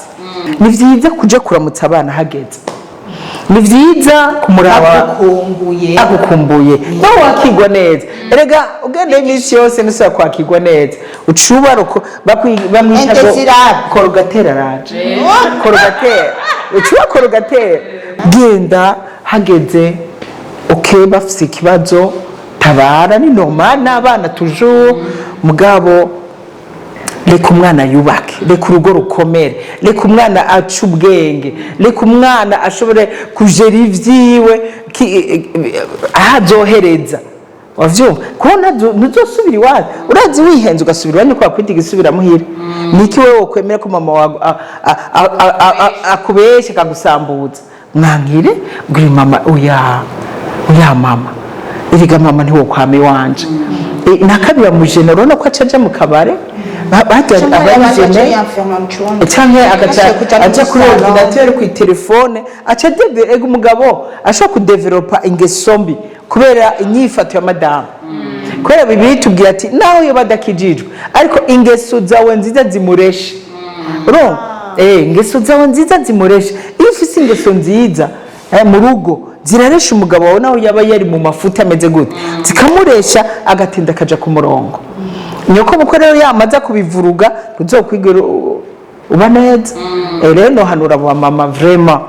Ni vyiza kuja kuramutsa abana hageze, ni vyiza kumuraba. Agukumbuye. Agukumbuye, nawe wakigwa neza. Erega ugenda iminsi yose nusaba kwakigwa neza, ucuba bamwita ngo Indésirable. Korogatera araje, korogatera, ucuba korogatera. Genda hageze, ok, bafise ikibazo tabara, ni normal, n'abana toujours. Mugabo reka umwana yubake, reka urugo rukomere, reka umwana ace ubwenge, reka umwana ashobore kujera ivyiwe aho azohereza. Wavyumva kuko ntuzosubira iwanyu. Urazi wihenze ugasubira iwanyu, ko bakwita igisubiramuhira. Niki wewe wokwemera ko mama wawe akubesha, akagusambuza? Mwankire, bwira mama: "Oya, oya mama, erega mama ntiwokwama iwanje." Nakabira mujene, urabona ko aca aja mu kabare. Abajene canke agaca aja kuri ordinateur, ku telefone, aca ega umugabo ashobora kudéveloppa ingeso mbi kubera inyifato ya madamu, kubera Bibiliya itubwira ati naho yoba adakijijwe, ariko ingeso zawe nziza zimureshe. Urumva, ingeso zawe nziza zimureshe. Iyo ufise ingeso nziza mu rugo, ziraresha umugabo wawe, naho yaba yari mu mafuta ameze gute, zikamuresha, agatinda akaja ku murongo. Nyoko bukwe rero yamaze kubivuruga, ntuzokwigera uba neza. Rero nohanura abo mama vraiment,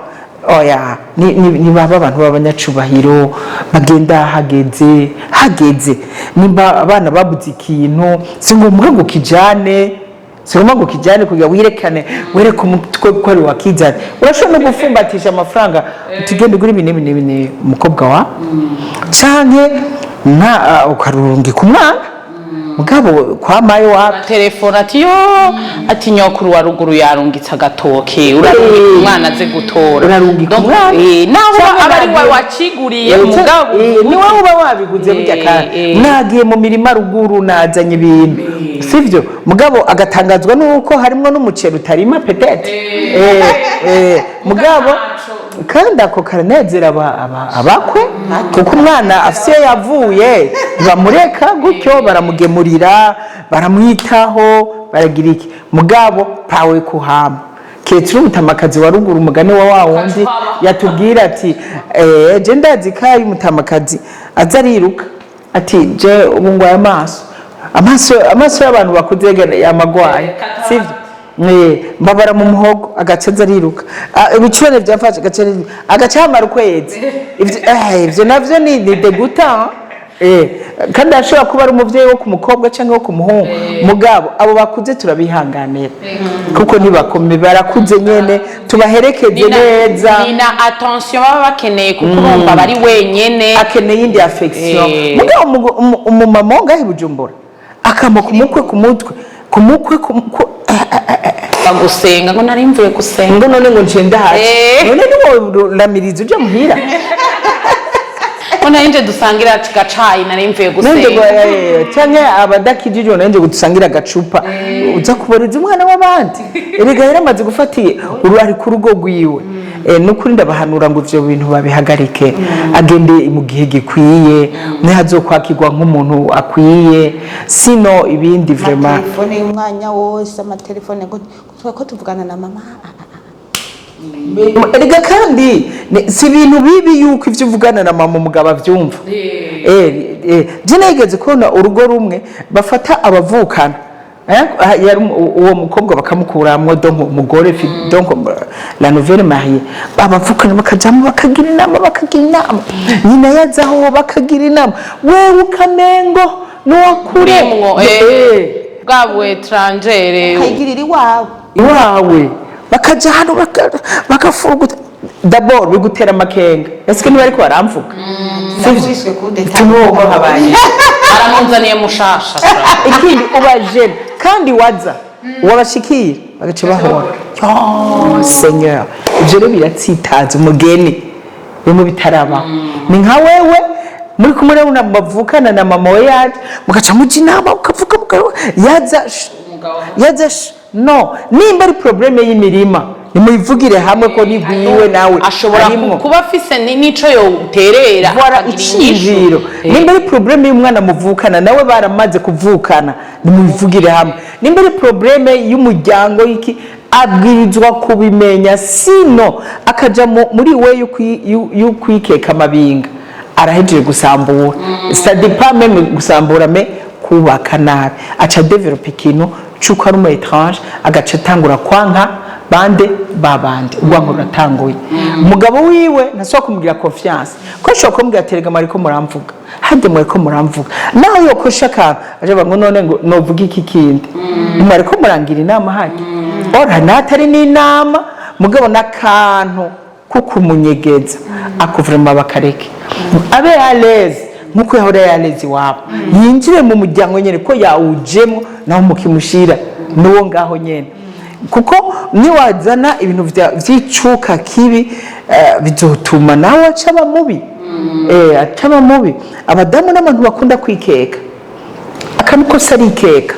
oya, ni baba abantu b'abanyacubahiro, bagenda hageze. Hageze, nimba abana babuze ikintu, si ngombwa ngo kijane, si ngombwa ngo kijane kugira wirekane, wereke umutwe ko ari wakizanye. Urashobora no gufumbatisha amafaranga, utugenda ugura ibi n'ibi n'ibi n'ibi, umukobwa wa canke nka ukarungika umwana. Mugabo kwa mayo wa Telefone ati: "Yo," ati, "nyokuru wa ruguru yarungitse agatoke." Urarungika umwana aze gutora. Urarungika Donc, umwana. Naho Canke aba ari we wakiguriye, mugabo ni wowe uba wabiguze burya. Kandi nagiye mu mirima ruguru, nazanye ibintu, sivyo? Mugabo agatangazwa nuko harimwo n'umuceri utarima peut-être. Mugabo kandi ako karanezera abakwe, kuko umwana afise iyo yavuye, ntibamureka gutyo, baramugemurira, baramwitaho, baragira iki. Mugabo pawe kuhama, keretse uri umutamakazi wa ruguru, umugani wa wa wundi yatubwira ati je ndazi ko ari umutamakazi aza ariruka ati: "Je ubu ngwaye amaso, amaso y'abantu bakuze yamagwaye, sivyo? Mbabara mu muhogo." Agaca aza ariruka. Ah, ibicurane byafashe, agaca ariruka, agaca hamara ukwezi. Ivyo navyo ni dégoûtant. Kandi ashobora kuba ari umuvyeyi wo ku mukobwa cyangwa wo ku muhungu. Mugabo abo bakuze turabihanganira, kuko ntibakome, barakuze nyene, tubaherekeze neza. Ni na attention baba bakeneye, kuko urumva bari wenyene. Akeneye indi affection. Mugabo umumama wo ngaho i Bujumbura akama ku mukwe, ku mutwe, ku mukwe, Bagusenga ngo nari mvuye gusenga. Ngo none ngo ncende hasi. None niworamiriza uja muhira? Ngo nari nje dusangira gacayi, nari mvuye nanje ngo gusenga. Canke abadakijije, nanje ngo dusangira agacupa, uza kuboreza umwana w'abandi. Erega yaramaze gufata uru ari ku rugo rwiwe. Nukuri ndabahanura ngo ivyo bintu babihagarike, agende mu gihe gikwiye, ntihazokwakirwa nk'umuntu akwiye, sino ibindi vraiment. Amatelefone y'umwanya wose, amatelefone ngo ko tuvugana na mama. Erega kandi si ibintu bibi yuko ivyo uvugana na mama umugabo avyumva. Je nigeze kubona urugo rumwe bafata abavukana. Yari uwo mukobwa bakamukuramwo, donc umugore donc la nouvelle mariée, abavukana bakajamo, bakagira inama, bakagira inama, nyina yazaho bakagira inama, wewe ukamengo nuwakure. Urimwo, bwa bu étranger. Ukayigirira iwawe. Iwawe bakaja hano bagafuruguta. D'abord bigutera amakenga: ese niba ariko baramvuga? Nakubiswe kudeta. Tunuwo habaye. Aramunzaniye mushasha. Ikindi, uba jeune kandi waza wabashikira bagaca bahora: "Oh Seigneur!" Ivyo rero biratsitaza umugeni, bimwe bitarabaho. Ni nka wewe. Muri kumwe nawe bavukana na mama we, yaje mugaca muja inama, ukavuga yaza yaza no nimba ari problème y'imirima, nimuyivugire hamwe ko nigwiwe nawe Ashobora arimwo. kuba afise n'ico yoterera, Voilà, akagira inyishu. Iciyumviro. Nimba ari problème y'umwana muvukana nawe, baramaze kuvukana, nimubivugire hamwe. Nimba ari problème y'umuryango y'iki, abwirizwa kubimenya, sino akaja muri we y'ukwikeka amabinga, arahejeje gusambura. Ça dépend même gusambura, mais kubaka nabi, aca développe ikintu c'uko ari umu étranger, agaca atangura kwanka bande babandi. Urwango ruratanguye. Umugabo wiwe ntasubira kumugira confiance, ko ashobora kumubwira ati: "Erega mwariko muramvuga hajya, mwariko muramvuga." Naho yokosha akantu, aje avuga ngo: "None ngo novuga iki kindi? Mwariko murangira inama hajya." Ora natari n'inama, mugabo n'akantu ko kumunyegeza ako, vraiment bakareke abe à l'aise nkuko yahora à l'aise iwabo, yinjire mu muryango nyene ko yawujemo, naho mukimushira n'uwo ngaho nyene, kuko niwazana ibintu vy'icuka kibi, bizotuma nawe aca aba mubi, aca aba mubi. Abadamu n'abantu bakunda kwikeka akantu kose, arikeka,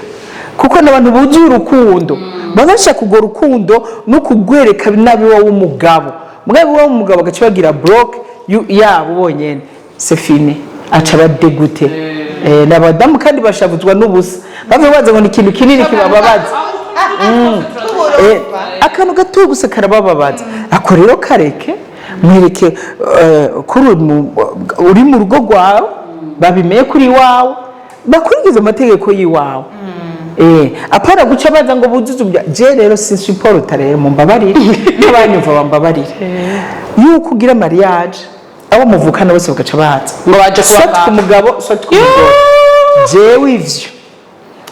kuko n'abantu buzuye urukundo, baba bashaka urwo rukundo no kugwereka nabi wowe w'umugabo. Mugabo wowe w'umugabo agaca bagira bloc yabo bonyene, c'est fini, aca aba dégoûté. N'abadamu kandi bashavuzwa n'ubusa, bave baza ngo ni ikintu kinini kibababaza. Akantu gato gusa karabababaza. Ako rero kareke, mwereke ko uri mu rugo rwawe, babimenye kuri iwawe, bakurikize amategeko y'iwawe. Apana guca baza ngo buzuze ubya. Je rero sinsupporta rero, mumbabarire, n'abanyumva bambabarire, yuko ugira mariage, abo muvukana bose bagaca baza ngo baje soit kubaka. Ku mugabo, soit ku mugore. Jewe ivyo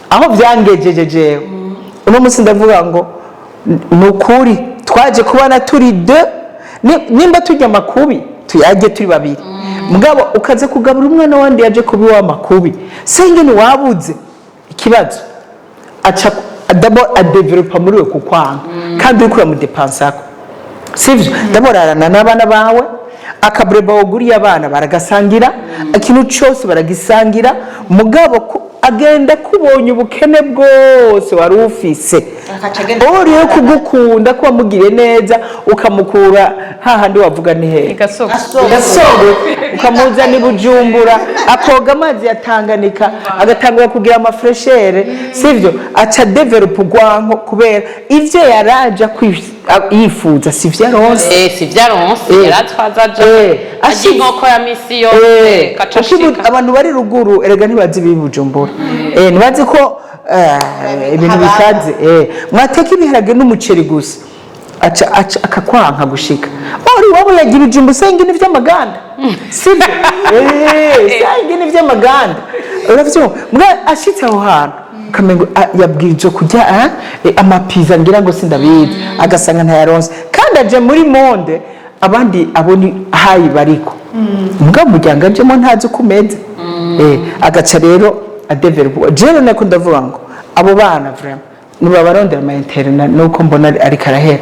aho byangejeje, jewe uno munsi ndavuga ngo ni ukuri twaje kubana turi deux. Nimba turya amakubi, tuyarye turi babiri. Mugabo ukaza kugabura umwana wandi yaje kuba iw'amakubi, sengene wabuze ikibazo, aca d'abord adéveloppa muri we kukwanga, kandi uriko uramudépensa ko sivyo. D'abord arana n'abana bawe, akabreba waguriye abana baragasangira, ikintu cyose baragisangira. Mugabo agenda kubonye ubukene bwose wari ufise, Akaca agenda. Uriye kugukunda ko wamugiriye neza, ukamukura hahandi wavuga ni hehe? Gasoko. Gasogwe, ukamuzana i Bujumbura, akoga amazi ya Tanganyika, agatangura kugira amafraîcheur, sivyo? Aca développa urwanko kubera ivyo yaraja yifuza sivyo aronse. Si vyaronse. Yaratwaza aja arya inkoko ya misi yose, kaca kuko ashika. Abantu bari ruguru erega ntibazi ibi Bujumbura, ntibazi ko ibintu bikaze. Mwateka ibiharage n'umuceri gusa, aca akakwanka gushika ori wabo yagira ibijumba, usanga ni vy'amaganda, sivyo? Usanga ni vy'amaganda, uravyumva? Mbwa ashitse aho hantu kamengo yabwirijwe kurya amapiza, ngira ngo sindabizi, agasanga ntayaronse, kandi aje muri monde abandi aboni hayi bariko, mbwa umuryango ajemo ntazi uko umeze. Agaca rero adéveloppa. Jewe nako ndavuga ngo abo bana vraiment nibabarondera ama internat, nuko mbona ariko arahera,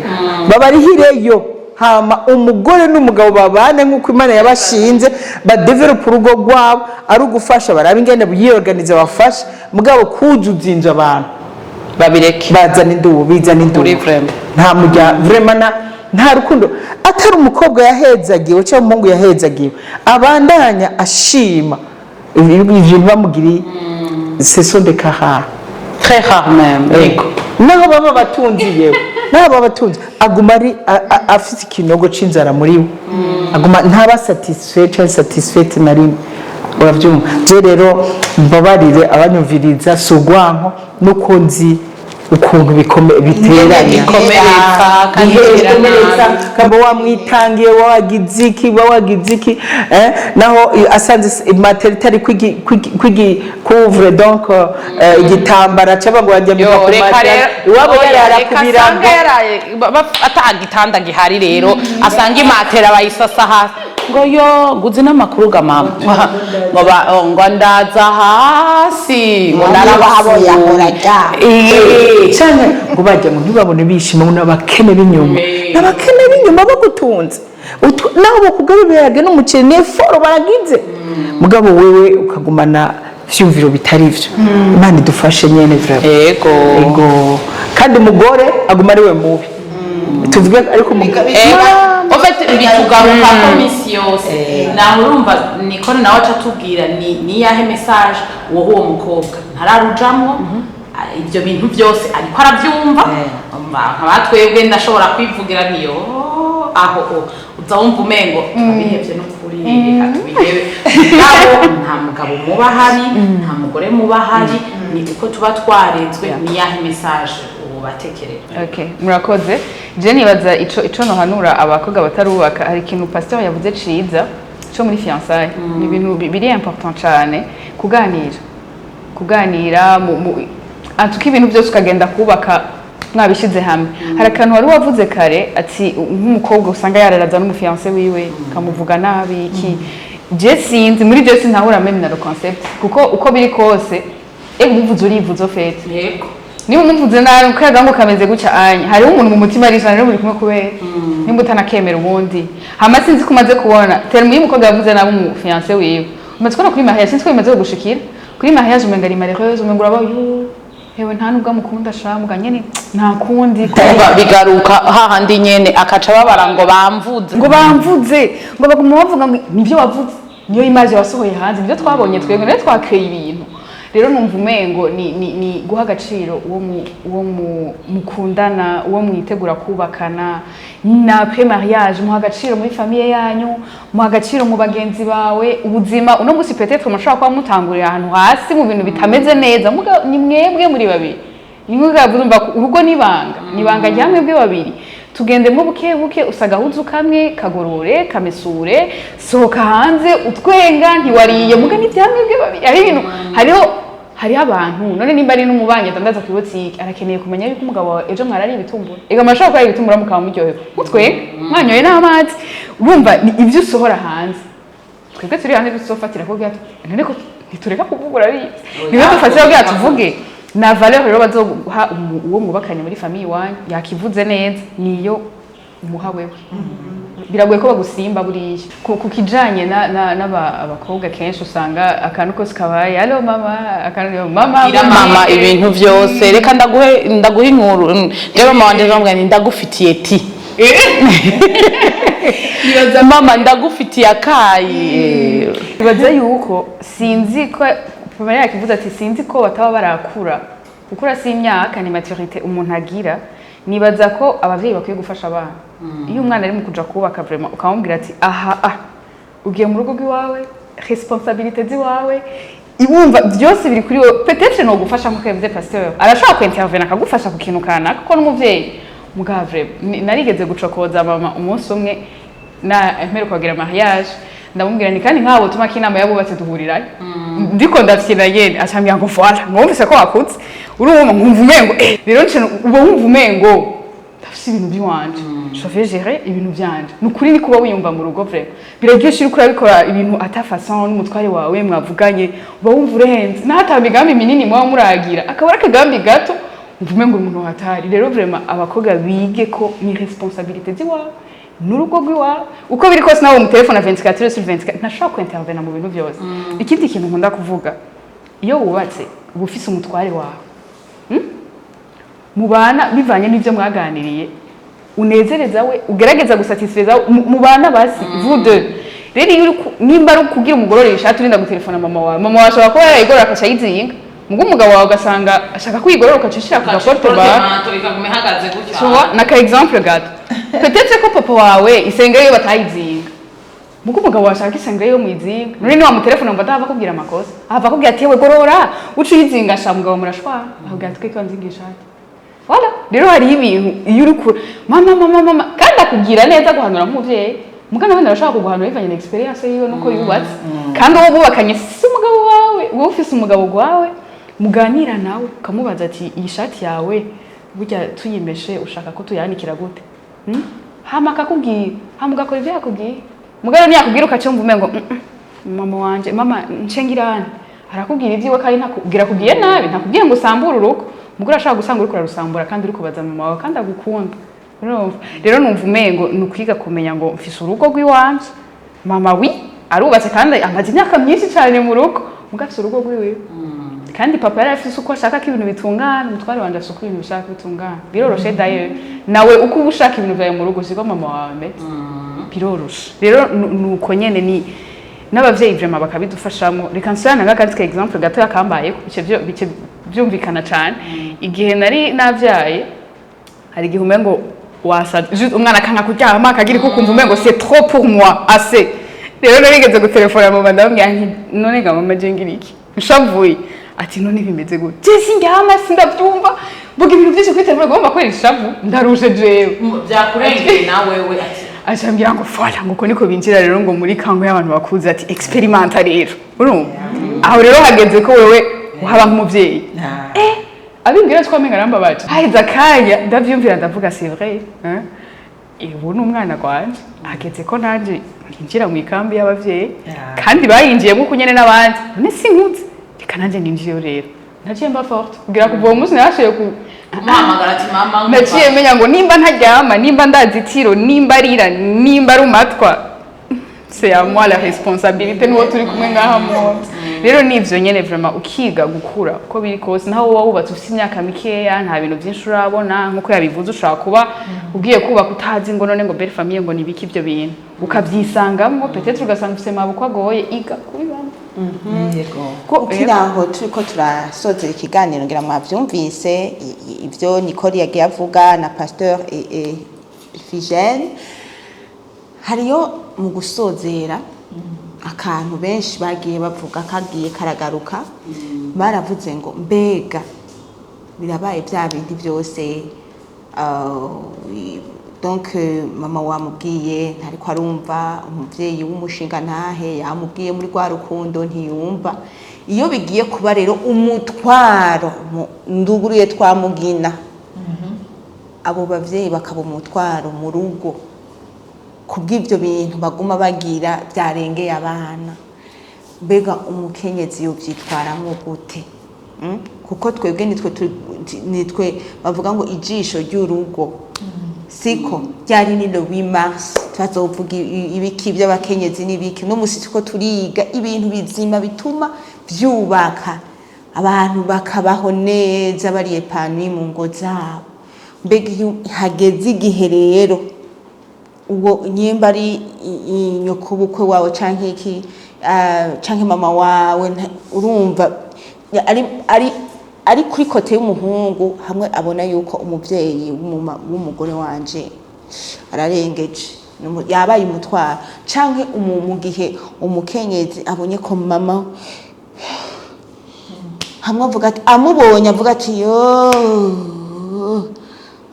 babarihireyo, hama umugore n'umugabo babane nk'uko Imana yabashinze, badéveloppe urugo rwabo, ari ugufasha, barabe ingene yiyorganiza bafashe. Mugabo kuzuza inzu abantu Babireke. Bazana indubu, bizana indubu. Muri vraiment. Nta murya vraiment, nta rukundo. Atari umukobwa yahezagiwe cyangwa umuhungu yahezagiwe, abandanya ashima ibintu bamugiriye, ce sont des cas rares. Très rare même, yego. Naho baba batunzi, yewe naho baba batunzi, aguma ari afite ikinogo c'inzara muri we, aguma ntaba satisfait cyangwa satisfaite na rimwe, urabyumva? Je rero mbabarire abanyumviriza, si urwanko, nuko nzi ukuntu biteranya. Bikomeretsa kandi bitera bikomeretsa. nabi. Kaba wamwitangiye, wagize iki, wagize iki, naho asanze matera itari kwigi couvre, donc igitambara cyangwa ngo wajya Yo, ku reka matera, rero iwabo oya, yarara reka ku birago. Asanga yaraye ata gitanda gihari, rero asanga imatera bayisasa hasi, ngo yo nguzi n'amakuru ga mama, ngo oh, ngo ndaza hasi, ngo Iwabo yahora ajya. Canke ngo bajya ngo ntibabone bishima, ngo n'abakene b'inyuma, n'abakene b'inyuma bagutunze. Naho bakugaba ibiharage n'umuceri, ni effort baragize, mugabo wewe ukagumana ivyumviro bitari vyo. Imana idufashe nyene, vraiment. Ego, kandi umugore aguma ari we mubi, tuvuge, ariko umugore En fait, bitugarukako misi yose. Naho urumva Nicole nawe aca atubwira ni yahe message uwo mukobwa ntararujamwo, ibyo bintu byose ariko arabyumva. Nka twebwe ndashobora kwivugira ntiyo aho uza wumva umengo turabihevye n'ukuri, reka tubihebe. Mugabo nta mugabo muba ahari, nta mugore muba ahari, ni uko tuba twarezwe. Ni yahe message ubu batekerera? Okay, murakoze. Je nibaza ico nohanura abakobwa batarubaka, hari ikintu pasteur yavuze ciza co muri fiançailles. Ni ibintu biri important cane kuganira mu antuka ibintu byose, ukagenda kubaka mwabishyize hamwe. Hari akantu wari wavuze kare, ati nk'umukobwa usanga yararaza n'umu fiancé wiwe kamuvuga nabi iki. Je sinzi, muri je sintahura même na le concept, kuko uko biri kose ego umuvuze urivuze au fait. Niba umuvuze nabi ukayaga ngo kameze gutya anya, hariho umuntu mu mutima arijana rero muri kumwe kubera nimba utanakemera ubundi. Hama sinzi ko umaze kubona terme y'umukobwa yavuze nabi umu fiancé wiwe, umaze kubona kuri mariage, sinzi ko bimaze kugushikira kuri mariage, umenga ari malheureuse, umenga uraba yo hewe nta nubwo amukunda sha, muga nyene nta kundi. Kumva bigaruka hahandi nyene, akaca babara ngo bamvuze. Ngo bamvuze, ngo baguma bavuga ngo nibyo wavuze, niyo image wasohoye hanze, nibyo twabonye twebwe, rero twakeye ibintu. Rero numva umengo ni guha agaciro uwo mukundana, uwo mwitegura kubakana na après mariage. Muha agaciro muri famille yanyu, muha agaciro mu bagenzi bawe. Ubuzima uno munsi peut-être mushobora kuba mutangurira ahantu hasi mu bintu bitameze neza, muga ni mwebwe muri babiri, ni mwebwe urumva ko urugo n'ibanga, ni ibanga rya mwebwe babiri. Tugendemo buke buke, usa agahuzu kamwe kagorore, kamesure, sohoka hanze utwenga ntiwariye, muga ni bya mwebwe babiri. Hari ibintu, hariho abantu none nimba ari n'umubanyi adandaza ku ibotike, arakeneye kumenya yuko umugabo wawe ejo mwarariye ibitumbura. Ega murashobora kurara ibitumbura mukaba muryohewe, mutwenga mwanyoye n'amazi. Urumva ni ibyo usohora hanze, twebwe turi hanze tuzofatira ko bwato none ko ntitureka kuvuga, urabizi, niwe dufatira bwa tuvuge na valeur. Rero bazoguha uwo mwubakanye muri famille iwanyu yakivuze neza, niyo umuha wewe, biragoye ko bagusimba buriya. Ku kijanye na abakobwa kenshi usanga akantu kose kabaye: "Allo mama", akantu mama. Bwira mama ibintu byose. Reka ndaguhe inkuru. Jewe mama wanje ndamubwira nti: "Ndagufitiye ti mama, ndagufitiye akayi." Ibaza yuko sinzi ko Pamela yakivuze ati sinzi ko bataba barakura. Gukura si imyaka, ni maturité umuntu agira. Nibaza ko abavyeyi bakwiye gufasha abana. Iyo umwana ari mu kuja kubaka, vraiment ukamubwira ati: "Aha ugiye mu rugo rw'iwawe, responsabilité z'iwawe, ibumva byose biri kuri wowe." Peut-être no gufasha nkuko yavuze pasteur, arashobora kwintervena akagufasha ku kintu kanaka kuko n'umuvyeyi. Mugabo vraiment narigeze gucokoza mama umunsi umwe na mperuka kugira mariage, ndamubwira ni kandi nk'abo tuma ko inama y'abubatse duhurirayo, ndiko ndafyina nyene, acambwira ngo: "Voilà, mwumvise ko wakutse urumva." Nkumva umengo rero nce uba wumva umengo ndafise ibintu by'iwanje, je vais gérer ibintu byanje. Ni ukuri, ni kuba wiyumva mu rugo, vraiment biraryoshe. Uriko urabikora ibintu ata façon n'umutware wawe mwavuganye, uba wumva urenze naho ata migambi minini muba muragira, akaba ari akagambi gato, umva umengo uri umuntu hatari. Rero vraiment abakobwa bige ko ni responsabilité z'iwawe n'urugo rw'iwawe. Uko biri kose nawe mu telefone 24 heures sur 24 ntashobora kwintervena mu bintu byose. Ikindi kintu nkunda kuvuga, iyo wubatse uba ufise umutware wawe, Mubana bivanye n'ibyo mwaganiriye, unezereza we, ugerageza gusatisfeza mubana basi vous deux. Rero iyo uri nimba ari kugira umugorore ishati, urinda gutelefona mama wawe, mama wawe ashobora kuba yarayigorora akaca ayizinga, mugo umugabo wawe ugasanga ashaka kwigorora ukaca ushira ku gaporte bar. Ikaguma ihagaze gutya. Tu vois, na ka exemple gato, peut-être ko papa wawe isengero iyo batayizinga, mugo umugabo wawe ashaka isengero yo muyizinga. None ni wamutelefona ngo adahava akubwira amakosa, ahava akubwira ati: "Yewe gorora uca uyizinga sha." Mugabo murashwana, akubwira ati: "Kwiko nzinga ishati." Voilà, rero hariho ibintu iyo uri kure mama mama mama, kandi akubwira neza, guhanura nk'umuvyeyi, mugana wenda arashobora kuguhanura bivanye na experience yiwe nuko yubatse. Kandi uwo bubakanye si umugabo wawe, wowe ufise umugabo gwawe muganira nawe, ukamubaza ati: "Iyi shati yawe burya tuyimeshe ushaka ko tuyanikira gute?" Hama akakubwira, hama ugakora ivyo yakubwiye. Mugabo ntiyakubwira ukaca wumva umengo mama wanje, mama ncengirane arakubwira ibyiwe kandi ntakubwira, akubwiye nabi, ntakubwiye ngo usambure urugo. Mugore ashobora gusanga uriko urarusambura kandi uri kubaza mama wawe kandi agukunda. Urumva rero, numva umengo ni ukwiga kumenya ngo mfise urugo rw'iwanje. Mama wi arubatse kandi amaze imyaka myinshi cyane mu rugo, muga afise urugo rwiwe, kandi papa yari afise uko ashaka ko ibintu bitungana, umutware wanje afise uko ibintu bishaka bitungana. Biroroshe d'ailleurs, nawe uko uba ushaka ibintu vyawe mu rugo siko mama wawe ameze, biroroshe. Rero nuko nyene ni n'abavyeyi vraiment bakabidufashamo. Reka nsubirane nk'akandi ka exemple gatoya kambayeko, bice byumvikana cane. Igihe nari navyaye, hari igihe umengo wasaze juste, umwana akanga kuryama, akagira iko, ukumva umengo c'est trop pour moi, assez. Rero narigeze gutelefona mama, ndamubwira nti: "None ga mama, je ngira iki?" Nshavuye ati: "None bimeze gute? Je sindyama, sindavyumva, mvuga ibintu byinshi kuri telefone, ngomba kubera ishavu, ndarushe jewe." Byakurengeye nawe we ati. Acambwira ngo: "Voilà," ngo uko niko binjira rero ngo muri kango y'abantu bakuze, ati: "Expérimenta rero." Urumva aho rero hageze ko wewe uhaba nk'umuvyeyi. Abimbwira twamenga arambabaje. Haheze akanya ndavyumvira, ndavuga: "C'est vrai, hein? Ubu ni umwana gwanje, hageze ko nanje nkinjira mu ikambi y'abavyeyi." Kandi bayinjiyemo uko nyene n'abandi, none sinkuze, reka nanje ninjiyeyo. Rero naciye mba forte kugira kuva uwo munsi narashoboye ku Kumuhamagara ati: "Mama." Naciye menya ngo nimba ntaryama, nimba ndazi itiro, nimba arira, nimba ari umatwa, c'est à moi la responsabilité, nuwo turi kumwe ngaha mwose. Rero nivyo nyene vraiment, ukiga gukura uko biri kose, naho woba wubatse ufite imyaka mikeya, nta bintu byinshi urabona. Nkuko yabivuze, ushobora kuba ugiye kubaka utazi ngo none ngo belle famille ngo nibiki, ibyo bintu ukabyisangamwo, peut-être ugasanga ufise mabukwe agoye, iga kubibamo. Ko Ukiri aho, turiko turasozera ikiganiro, ngira mwavyumvise ivyo Nicole yagiye avuga na Pasteur Figene. Hariyo mu gusozera akantu benshi bagiye bavuga kagiye karagaruka. Baravuze ngo mbega birabaye bya bindi byose, donc mama wamubwiye ntariko arumva, umuvyeyi w'umushinga ntahe yamubwiye muri rwa rukundo ntiyumva. Iyo bigiye kuba rero umutwaro nduguruye twamugina, abo bavyeyi bakaba umutwaro mu rugo kubw'ivyo bintu baguma bagira byarengeye abana, mbega umukenyezi yovyitwaramwo gute? Kuko twebwe nitwe bavuga ngo ijisho ry'urugo, siko ryari ni le 8 mars tuzovuga ibiki by'abakenyezi n'ibiki. No musi tuko turiga ibintu bizima bituma vyubaka abantu bakabaho neza, bari épanouis mu ngo zabo. Mbega iyo hageze igihe rero ubwo nyimba ari nyokobukwe wawe canke iki, canke mama wawe, urumva ari kuri côté y'umuhungu, hamwe abona yuko umuvyeyi w'umugore wanje ararengeje, yabaye umutwaro, canke mu gihe umukenyezi abonye ko mama hamwe avuga ati, amubonye avuga ati: "Yo."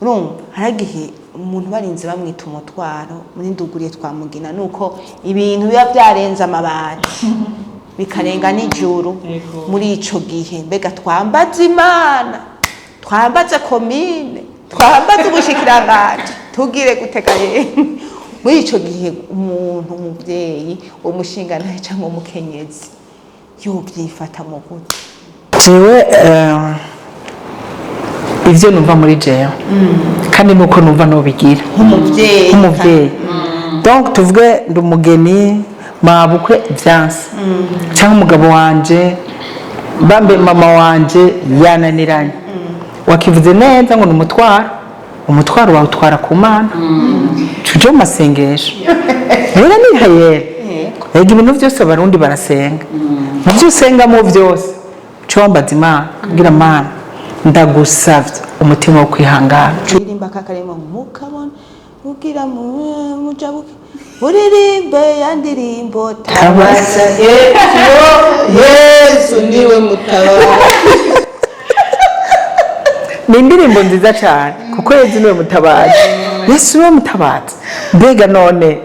Urumva hari igihe umuntu barinze bamwita umutwaro muri nduguriye twamugina, nuko ibintu biba byarenze amabati bikarenga n'ijuru. Muri ico gihe mbega twambaze Imana, twambaze komine, twambaze ubushikiranganji, tugire gutega ye muri ico gihe umuntu umuvyeyi umushingantahe cyangwa umukenyezi yovyifata mu gute? Jewe ivyo numva muri jewe kandi nuko numva nobigira nk'umuvyeyi, nk'umuvyeyi, donc tuvuge ndi umugeni, mabukwe vyanse, cyangwa umugabo wanje bambe mama wanje yananiranye, wakivuze neza ngo ni umutwaro. Umutwaro wawutwara ku Mana, tuje mu masengesho rero nihayera. Ega ibintu byose Abarundi barasenga, mu byo usengamo byose uca wambaza Imana, kubwira Mana: "Ndagusavye umutima wo kwihangana." Uririmba kakarimo mukabona ugira mujabuke, uririmbe ya ndirimbo tabaza Yesu, niwe mutabara. Ni indirimbo nziza cyane kuko Yesu niwe mutabazi, Yesu niwe mutabazi. Mbega none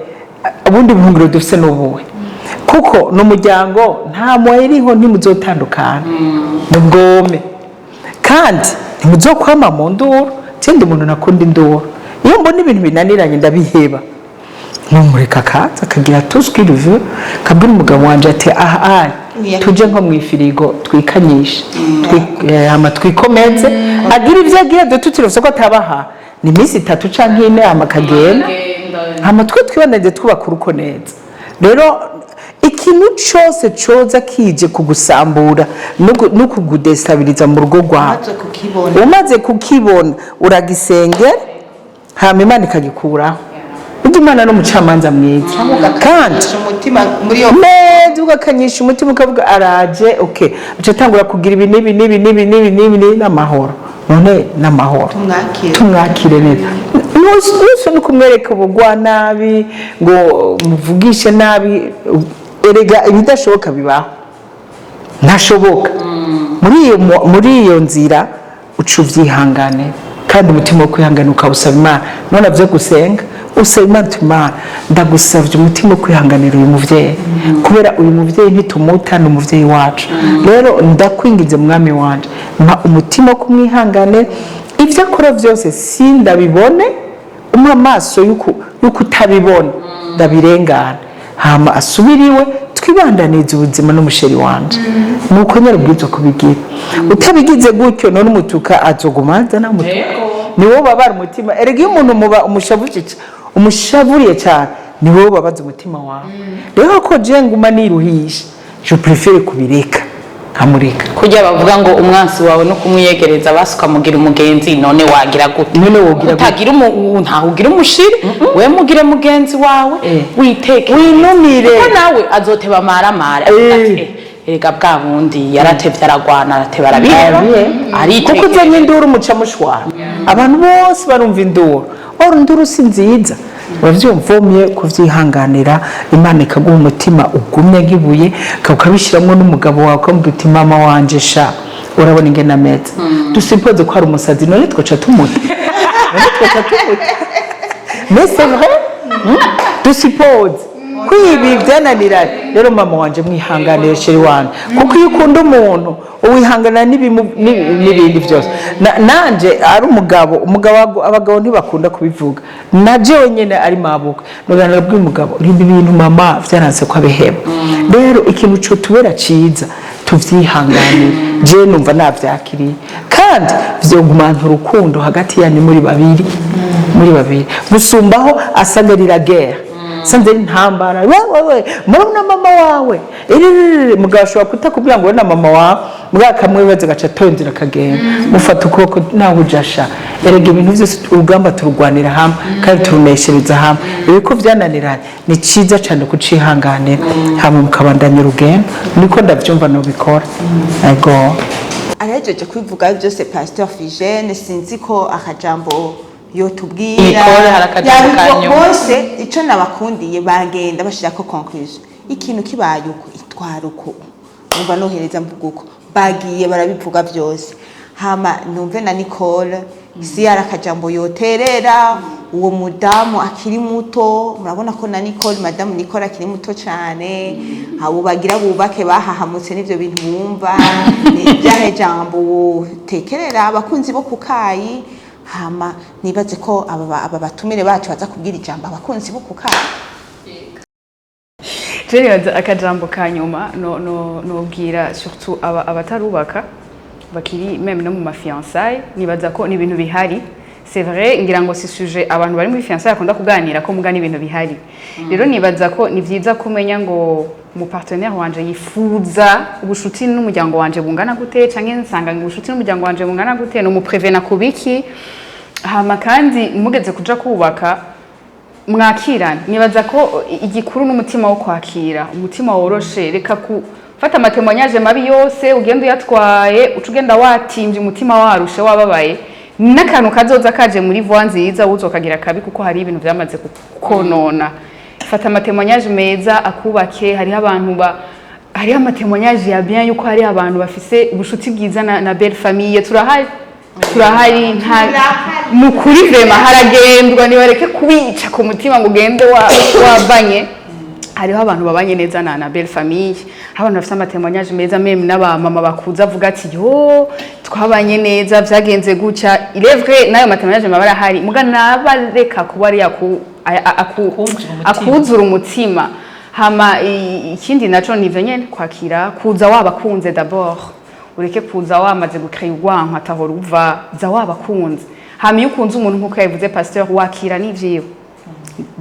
ubundi buhungiro dufise n'ubuwe? Kuko ni umuryango, nta iriho, ntimuzotandukana, ni bwome kandi ntimuzokwama mu nduru. Sindi umuntu nakunda induru. Iyo mbona ibintu binaniranye ndabiheba, nkumureka akaza akagira tuskirive, kabwira umugabo wanje ati: "Aha aha tuje nko mu ifirigo twikanyishe, hama twikomeze." Agira ibyo agira, dore tutirose ko atabaha. Ni iminsi 3 canke 4, hama akagenda, hama twe twibandanye twubaka urugo neza. Rero ikintu cose coza kije kugusambura no kugudestabiliza mu rugo rwawe, Umaze kukibona. umaze kukibona, uragisengera, hama Imana ikagikuraho. Burya Imana ni umucamanza mwiza kandi Umutima muri iyo neza, ugakanyisha umutima, ukavuga araje, okay, aca atangura kugira ibi n'ibi n'ibi n'ibi n'ibi n'ibi n'ibi, n'amahoro. None n'amahoro. Tumwakire. Tumwakire neza. Ntusi no kumwereka ubugwa nabi ngo muvugishe nabi. Erega ibidashoboka bibaho, ntashoboka muri iyo nzira. Uca uvyihangane, kandi umutima wo kwihangana ukawusaba Imana. None vyo gusenga, usaba Imana uti: "Imana, ndagusavye umutima wo kwihanganira uyu muvyeyi, kubera uyu muvyeyi ntitumuta, ni umuvyeyi wacu. Rero ndakwinginze, mwami wanje, mpa umutima wo kumwihanganira. Ibyo akora byose sindabibone, umpa amaso y'uko utabibona, ndabirengana, hama asubire iwe, twibandanize ubuzima n'umu chéri wanje." Nuko nyine ubwirizwa kubigira. Utabigize gutyo, none umutuka azoguma aza namutuka, ni wowe ubabara umutima. Erega iyo umuntu muba umushavuriye cyane, ni wowe ubabaza umutima wawe. Rero ko je nguma niruhisha, je préfère kubireka, nkamureka. Kurya bavuga ngo umwansi wawe no kumwiyegereza, basi ukamugira umugenzi. None wagira gute? None wogira gute? Utagira ntawe ugira umushiri, we mugire mugenzi wawe, witeke, Winumire. kuko nawe azoteba amaramara avuga ati: "Erega bwa bundi yaratevye, aragwana, arateba, arabiheba." Kuko uzanye induru, muca mushwana, abantu bose barumva induru. Ora induru si nziza, uravyumva? Kuvyihanganira, Imana ikaguha umutima ugumye nk'ibuye, ukabishyiramo n'umugabo wawe, ukamubwira uti: "Mama wanje sha, urabona ingene ameze. Dusipoze ko hari umusazi, none twoca tumuta? None twoca tumuta?" Mais c'est vrai, Dusipoze ko ibi byananiranye. Rero mama wanje mwihanganire, chéri wanje, kuko iyo ukunda umuntu uwihangana n'ibindi byose. Nanje ari umugabo, umugabo, abagabo ntibakunda kubivuga, na jewe nyene ari mabukwe nuganira bw'umugabo, ntibi bintu mama vyaranse ko abiheba. Rero ikintu co tubera ciza, tuvyihanganire. Je numva navyakiriye, kandi vyogumana urukundo hagati yanyu muri babiri, gusumbaho asagarira guerre, sanze ari intambara. "Wewe murabona mama wawe." Iririririri, mugabo ashobora kutakubwira ngo we na mama wawe, mugabo akamwibaza, agaca atonzira akagenda. Mufata ukuboko, nawe ujasha. Erega ibintu byose, urugamba tururwanira hamwe kandi turuneshereza hamwe. Ibi ko vyananiranye, ni ciza cane kucihanganira, hamwe mukabandanya urugendo. Niko ndavyumva nobikora, ego. Arahejeje kubivuga byose Pasteur Figene. Sinzi ko akajambo yotubwira. Nicole, hari akajambo ka nyuma. Bose icyo nabakundiye, bagenda bashyirako conclusion: ikintu kibaye uko, itwara uko. Numva nohereza mvuga uko bagiye barabivuga byose. Hama numve na Nicole si yari akajambo yoterera uwo mudamu akiri muto. Murabona ko na Nicole, madamu Nicole akiri muto cyane. Abo bagira bubake bahahamutse n'ivyo bintu bumva, ni ibyahe jambo wotekerera abakunzi bo kukayi? Hama nibaze ko aba batumire bacu baza kubwira ijambo abakunzi bo kukayi. Je nibaza akajambo ka nyuma no nobwira surtout abatarubaka, bakiri même no mu ma fiançailles, nibaza ko ni ibintu bihari. C'est vrai, ngira ngo si sujet abantu bari muri fiançailles bakunda kuganira ko, muga n'ibintu bihari. Rero nibaza ko ni vyiza kumenya ngo mu partenaire wanje yifuza ubushuti n'umuryango wanje bungana gute, canke nsanga ubushuti n'umuryango wanje bungana gute, no muprevena kubiki. Hama kandi mugeze kuja kubaka, mwakirana. Nibaza ko igikuru n'umutima wo kwakira, umutima woroshe. Reka gufata ama témoignages mabi yose ugenda uyatwaye, uca ugenda watimvye umutima, warushe, wababaye. N'akantu kazoza kaje muri voie nziza uzokagira kabi, kuko hari ibintu vyamaze kukonona. Fata ama témoignages meza akubake. Hariho abantu ba hariho ama témoignages ya bien yuko hari abantu bafise ubushuti bwiza na belle famille. Turahari, turahari, nta ni ukuri, vraiment haragendwa. Nibareke kubica ku mutima ngo ugende wavanye. Hariho abantu babanye neza na belle famille, hari abantu bafite ama témoignages meza, même n'abamama bakuza avuga ati: "Yo, twabanye neza, vyagenze gutya." Il est vrai, n'ayo ma témoignages maba arahari, muga nabareka kuba ari akuzura umutima. Hama ikindi naco nivyo nyene, kwakira, kuza wabakunze d'abord. Ureke kuza wamaze gukreya urwanko atahora uva, za wabakunze. Hama iyo ukunze umuntu, nk'uko yabivuze pasteur, wakira n'ivyiwe.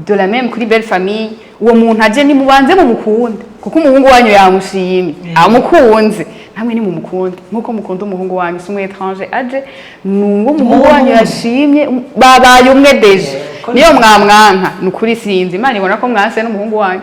De la même kuri belle famille, uwo muntu aje, nimubanze mumukunde, kuko umuhungu wanyu yamushimye, amukunze, namwe nimumukunde nkuko mukunda umuhungu wanyu. Si umu étranger aje, ni uwo umuhungu wanyu yashimye, babaye umwe déjà. Niyo mwamwanka, ni ukuri sinzi Imana ibona ko mwanse n'umuhungu wanyu.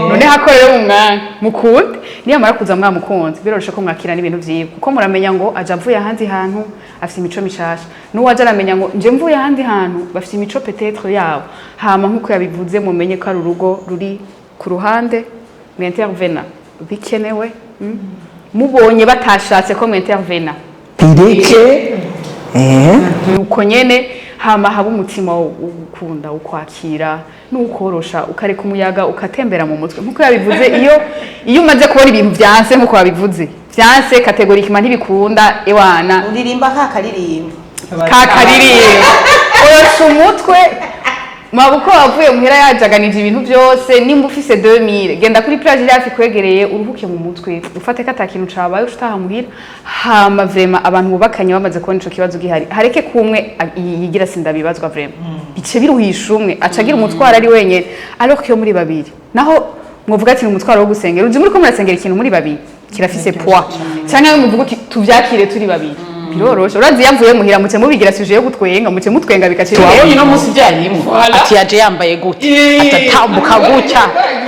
None hako rero mumwanka, mukunde. Niyamara kuza mwamukunze, biroroshe ko mwakira n'ibintu vyiwe, kuko muramenya ngo aje avuye ahandi hantu, afite imico mishasha. N'uwaje aramenya ngo nje mvuye ahandi hantu, bafite imico peut-être yabo. Hama nk'uko yabivuze, mumenye ko ari urugo ruri ku ruhande, mwintervena bikenewe, Mubonye batashatse ko mwintervena, Bireke. Nuko nyene. Hama haba umutima wo gukunda, ukwakira n'ukorosha, ukareka umuyaga ukatembera mu mutwe, nkuko yabivuze. Iyo umaze kubona ibintu vyanse, nkuko wabivuze, vyanse catégoriquement, ntibikunda, ewana. Uririmba ka karirimbo. Ka karirimbo, orosha umutwe. Mabuko wavuye muhira yajaganije ibintu byose, nimba ufise 2000, genda kuri plage iri hafi kwegereye, uruhuke mu mutwe, ufate ko ata kintu cabaye, utaha muhira. Hama vraiment abantu bubakanye bamaze kubona ico kibazo gihari, hareke kumwe yigira sindabibazwa, vraiment bice biruhisha umwe, acagira umutwaro ari wenyene. Alors ko iyo muri babiri naho mwovuga ati ni umutwaro wo gusengera, uzi muri ko murasengera ikintu muri babiri kirafise poids, cyangwa muvuga uti tuvyakire turi babiri, biroroshe. Urazi yavuye muhira, muce mubigira sujet yo gutwenga, muce mutwenga bikaca. Wabonye uno munsi byarimwo, ati yaje yambaye gute, atatambuka gutya.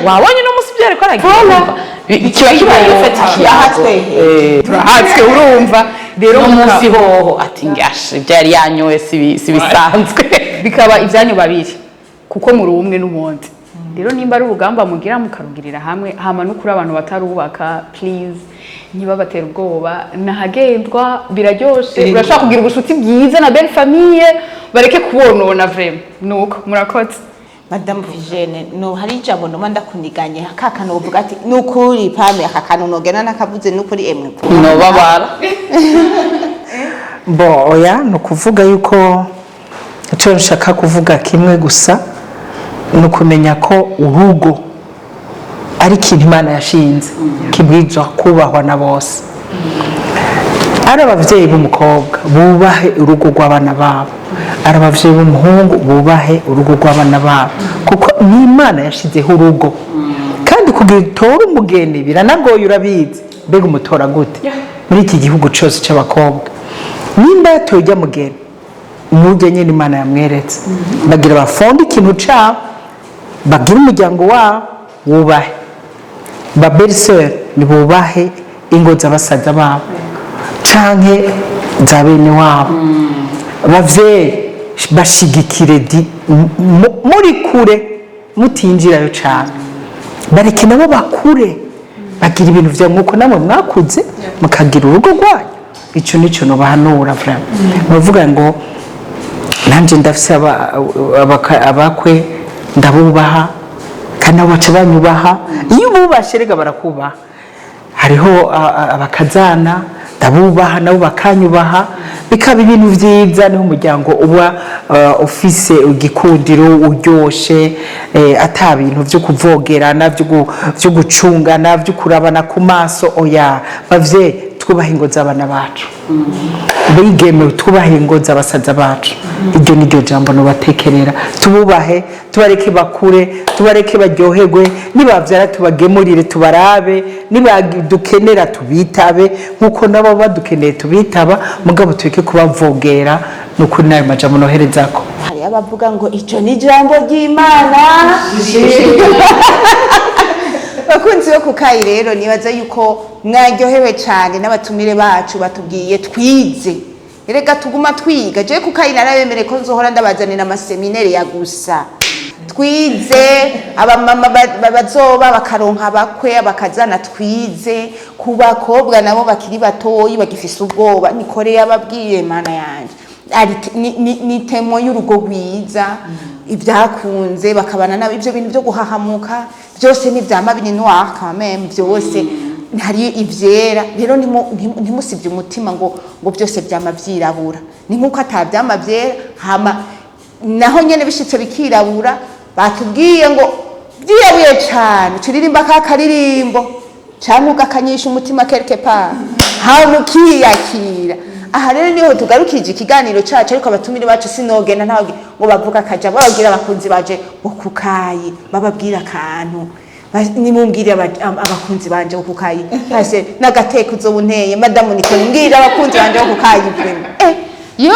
Wabonye uno munsi byariko aragira, kiba kibaye ufata ikiyago. Turahatswe, urumva rero. Uno munsi hoho ati ngashe ibyo yari yanyoye si bisanzwe. Bikaba ibyanyu babiri, kuko muri umwe n'ubundi. Rero nimba ari urugamba mugira, mukarugirira hamwe. Hama n'ukuri abantu batarubaka, please, ntibabatera ubwoba, nahagendwa biraryoshe, urashobora kugira ubushuti bwiza na belle famille, bareke kubonona vraiment. Nuko murakoze. Madamu Figene, no hari ijambo noma ndakuniganye ka kantu uvuga ati nukuri pame aka kantu nogena nakavuze, nukuri emwe. Nobabara. Bo oya, ni ukuvuga yuko icyo nshaka kuvuga kimwe gusa, ni ukumenya ko urugo ari ikintu Imana yashinze, kibwirizwa kubahwa na bose. Ari ababyeyi b'umukobwa bubahe urugo rw'abana babo, ari ababyeyi b'umuhungu bubahe urugo rw'abana babo, kuko ni Imana yashyizeho urugo. Kandi kugira utore umugeni biranagoye, urabizi. Mbega umutora gute muri iki gihugu cyose cy'abakobwa? Nimba yatoye ujya mugeni, nujya nyine Imana yamweretse, bagira bafonde ikintu cyabo, bagira umuryango wabo, wubahe. Ba belle-sœur nibubahe ingo z'abasaza babo canke za bene wabo. Bavyeyi bashigikire muri kure, mutinjirayo cane, bareke nabo bakure, bagira ibintu vya nkuko namwe mwakuze mukagira urugo rwanyu. Ico nico nobahanura vraiment. Nuvuga ngo nanje ndafise abakwe, ndabubaha kandi nabo baca banyubaha. Iyo ububashe rega barakubaha. Hariho abakazana ndabubaha, nabo bakanyubaha, bikaba ibintu vyiza. Niho umuryango uba ufise igikundiro, uryoshe, ata bintu vyo kuvogerana, vyo gucungana, vyo kurabana ku maso. Oya bavye, twubaha ingo z'abana bacu. Bigeme, twubahe ingo z'abasaza bacu. Iryo ni ryo jambo nubatekerera. Tububahe, tubareke bakure, tubareke baryoherwe. Nibavyara tubagemurire, tubarabe. Nibadukenera tubitabe, nkuko nabo badukeneye tubitaba, mugabo tureke kubavogera. Nukuri nayo majambo noherezako. Hari abavuga ngo icyo ni ijambo ry'Imana. Bakunzi bo kukayi rero, nibaza yuko mwaryohewe cyane n'abatumire bacu batubwiye, twize. Erega tuguma twiga. Je kukayi narabemereye ko nzohora ndabazanira ama séminaire ya gusa twize. Abamama bazoba bakaronka abakwe, abakazana, twize. Ku bakobwa nabo bakiri batoyi bagifise ubwoba, nikore yababwiye. Mana yanje, ari ni temo y'urugo rwiza, ibyakunze bakabana nabo. Ibyo bintu byo guhahamuka byose ntibyama biri noir quand même, byose hari ivyera. Rero ntimusibye umutima ngo byose byama vyirabura, ni nkuko atavyama vyera. Hama naho nyene bishitse bikirabura, batubwiye ngo byirabuye cane, turirimba ka karirimbo canke ugakanyisha umutima quelque part, hama ukiyakira. Aha rero niho tugarukije ikiganiro cacu, ariko abatumire bacu sinogenda ntababwira ngo bavuga akajambo, bababwira abakunzi baje bo kukayi, bababwira akantu. Nimumbwire abakunzi banje bo kukayi pase n'agateko uzobunteye. Madamu Nicole, mbwira abakunzi banje bo kukayi vraiment. Yo.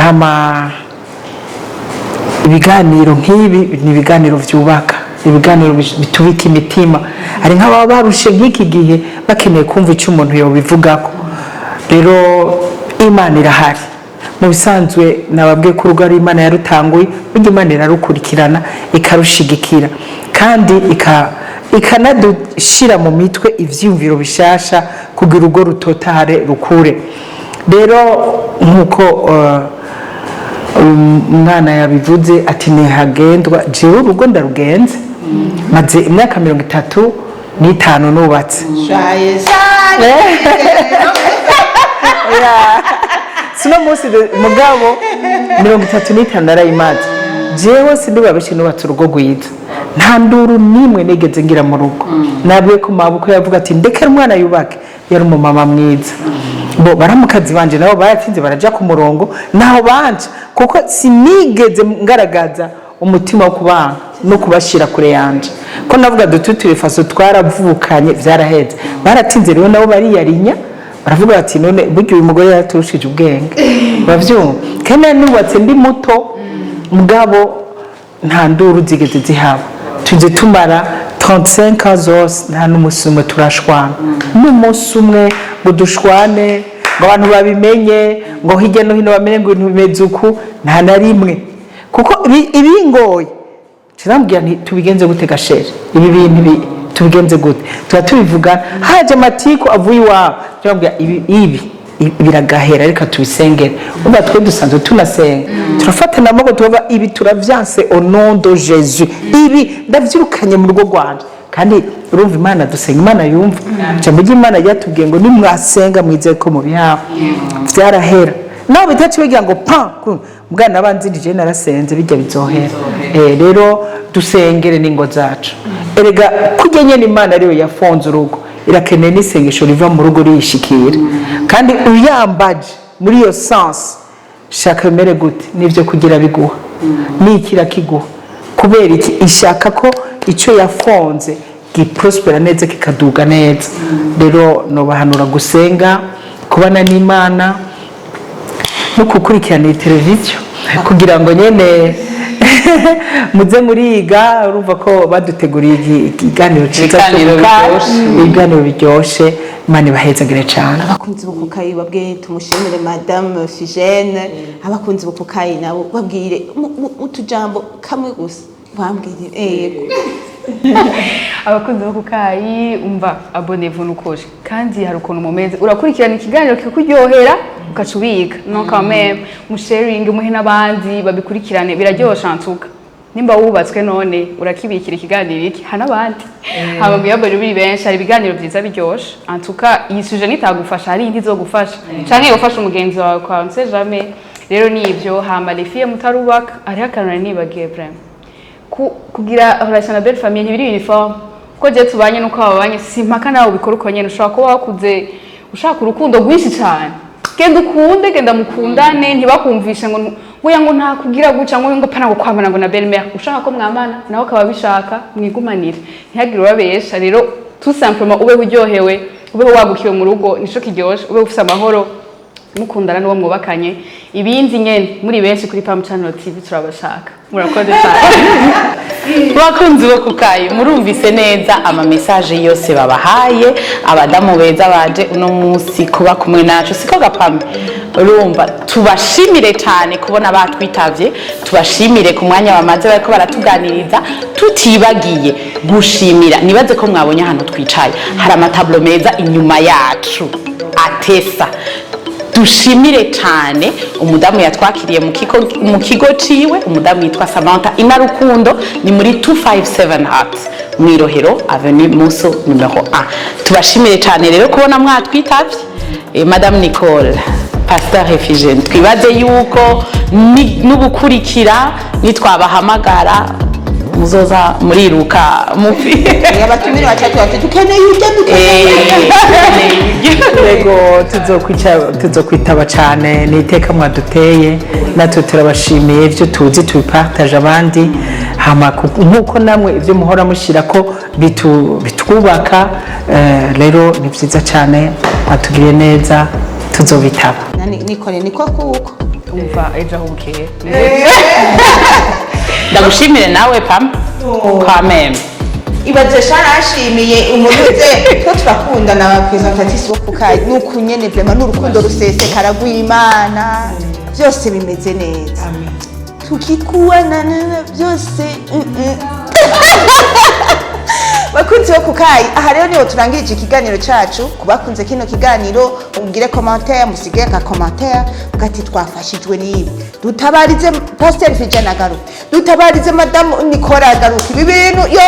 Hama ibiganiro nk'ibi ni ibiganiro byubaka, ibiganiro bitubika imitima. Hari nk'ababa barushe nk'iki gihe, bakeneye kumva icyo umuntu yobivugako. Rero Imana irahari. Mu bisanzwe nababwiye ko urugo ari Imana yarutanguye. Burya Imana irarukurikirana, ikarushigikira, kandi ikanadushyira mu mitwe ivyiyumviro bishasha kugira urugo rutotahare, rukure. Rero nk'uko umwana yabivuze ati ntihagendwa, jewe urugo ndarugenze, maze imyaka 35 nubatse. Joyeux. Sino munsi mugabo 35 narayimaze. Jewe sindibabeshe, nubatse urugo rwiza, nta nduru n'imwe nigeze ngira mu rugo. Nabwiye ko mabukwe yavuga ati ndekere umwana yubake, yari umumama mwiza. Bo baramukazi banje nabo baratsinze, baraja ku murongo naho banje, kuko sinigeze ngaragaza umutima wo kubanga no kubashira kure yanje, ko navuga dututire faso twaravukanye, vyaraheze. Baratinze rero nabo bariyarinya, baravuga bati none burya uyu mugore yaraturushije ubwenge, bavyumva. Kandi nari nubatse ndi muto, mugabo nta nduru zigeze zihaba. Tujye tumara 35 ans zose, nta n'umunsi umwe turashwana, n'umunsi umwe ngo dushwane, ngo abantu babimenye, ngo hirya no hino bamenye ngo ibintu bimeze uku, nta na rimwe. Kuko ibingoye turamubwira nti tubigenze gute ga chéri, ibi bintu ibi tubigenze gute? Tuba tubivugana. Haje amatiku avuye iwabo, turamubwira ibi ibi biragahera, reka tubisengere. Umva, twe dusanzwe tunasenga, turafatana amaboko, tubavuga ibi turavyanse au nom de Jésus, ibi ndavyirukanye mu rugo rwanje. Kandi urumva Imana dusenga, Imana yumva ijambo ry'Imana ryatubwiye ngo nimwasenga mwizere ko mubihawe, vyarahera. Naho bitaci bigira ngo pa bwana banzirije, narasenze, bijya bizohera. Rero dusengere n'ingo zacu. Erega kurya nyene Imana ariyo yafonze urugo, irakeneye n'isengesho riva mu rugo riyishikira. Kandi uyambaje muri iyo sens, shaka bimere gute, n'ibyo kugira biguha n'ikira kiguha. Kubera iki? Ishaka ko icyo yafonze giprospera neza, kikaduga neza. Rero nobahanura gusenga, kubana n'Imana no gukurikirana iyi televiziyo, kugira ngo nyene muze muriga. Urumva ko baduteguriye ikiganiro cyiza cyo Ibiganiro gukara, biryoshe. Ibiganiro biryoshe. Imana ibahezagire cyane. Abakunzi b'ukukayi babwiye tumushimire Madame Figene. Abakunzi b'ukukayi nabo babwire utujambo kamwe gusa, bambwire yego. Abakunzi bo kukayi, umva, abonnez-vous nukuri. Kandi hari ukuntu mumeze, urakurikirana ikiganiro kikakuryohera, ugaca ubika no quand même musharing, muhe n'abandi babikurikirane, biraryosha ntuka. Nimba wubatswe none urakibikira ikiganiro iki hana abandi, haba muyabone biri benshi. Hari ibiganiro byiza biryoshe. En tout cas, iyi sujet nitagufasha, hari indi izogufasha canke yofasha umugenzi wawe kwa on sait jamais. Rero ni ivyo. Hama les filles mutarubaka, hariho akantu nari nibagiye vraiment. Kugira relation na belle famille ntibiri uniforme. Uko je tubanye nuko babanye si mpaka nawe ubikora uko nyene. Ushobora kuba wakuze ushaka urukundo rwinshi cyane, genda ukunde, genda mukundane, ntibakumvishe ngo ngo ngo ntakugira guca ngo pana ngo kwamana ngo na belle mère. Ushaka ko mwamana nawe akaba abishaka, mwigumanire, ntihagire ubabesha. Rero tout simplement ube uryohewe, ube wagukiwe mu rugo, nico kiryoshe, ube ufise amahoro, mukundana n'uwo mwubakanye. Ibindi nyene muri benshi kuri Pam Channel TV turabashaka. Murakoze cyane. Bakunzi bo kukayi, murumvise neza ama message yose babahaye abadamu beza baje uno munsi kuba kumwe nacu, siko gapame? Urumva, tubashimire cyane kubona batwitavye, tubashimire ku mwanya bamaze bariko baratuganiriza, tutibagiye gushimira. Nibaze ko mwabonye ahantu twicaye hari ama tableau meza inyuma yacu atesa. Dushimire cyane umudamu yatwakiriye mu kigo ciwe, umudamu yitwa Samantha Inarukundo, ni muri 257 Art mw'irohero, avenue Muso numero 1. Tubashimire cyane rero kubona mwatwitavye. Madame Nicole, Pasteur Efigene, twibaze yuko n'ubukurikira nitwabahamagara muzoza muriruka mufi. Abatumire batatu bati dukeneye ibyo, dukeneye. Ego, tuzokwitaba cyane. Ni iteka mwaduteye, natwe turabashimiye. Ibyo tuzi tubipartage abandi, hama nk'uko namwe ibyo muhora mushyira ko bitwubaka. Rero ni byiza cyane, mwatugiriye neza, tuzobitaba. Nikore niko kuko Umva, ejo aho bukeye. Ndagushimire nawe Pam kameme. Ibaze sharashimiye umuntu uze twe turakundana, aba présentatrice bo kukayi nuko nyene, vraiment n'urukundo rusesekara rw'Imana, byose bimeze neza tukikuwana byose. Bakunzi bo kukayi, aha rero niho turangirije ikiganiro cacu. Ku bakunze kino kiganiro, mubwire commentaire, musige ka commentaire ugati twafashijwe n'ibi, dutabarize Pasteur Fijana agaruke, dutabarize Madamu Nicole agaruke, ibi bintu yo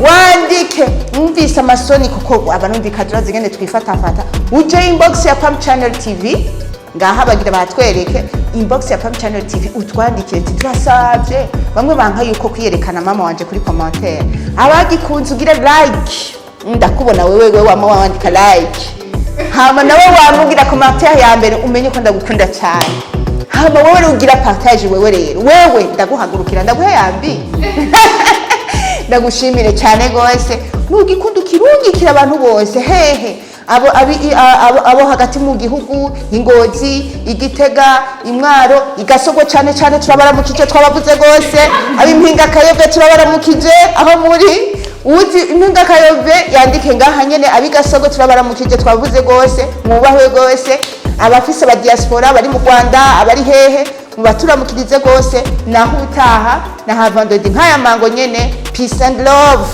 wandike mwumvise amasoni, kuko abarundi turazi ingene twifatafata. Uje inbox ya Pam Channel TV ngaha, bagira batwereke inbox ya Pam Channel TV, utwandikire ati turasabye. Bamwe banka yuko kwiyerekana mama wanje kuri commentaire. Abagikunze ugire like, ndakubona wewe, wewe wama wandika like, hama nawe wamugira commentaire ya mbere, umenye ko ndagukunda cyane. Hama wowe rero ugira partage, wewe rero wewe ndaguhagurukira, ndaguhe yambi, ndagushimire cyane gose. Nugikunda ukirungikira abantu bose hehe, abo abo hagati mu gihugu, Ingozi, Igitega, Imwaro, Igasogwe cyane cyane turabaramukije, twabavuze gose. Ab'impinga Kayove turabaramukije aho muri, uzi impinga Kayove yandike ngaha nyene. Abigasogwe turabaramukije, twavuze gose, mwubahwe gose. Abafise aba diaspora bari mu Rwanda, abari hehe, mubaturamukirize gose. Naho utaha na ha vendredi nk'aya mango nyene. Peace and love.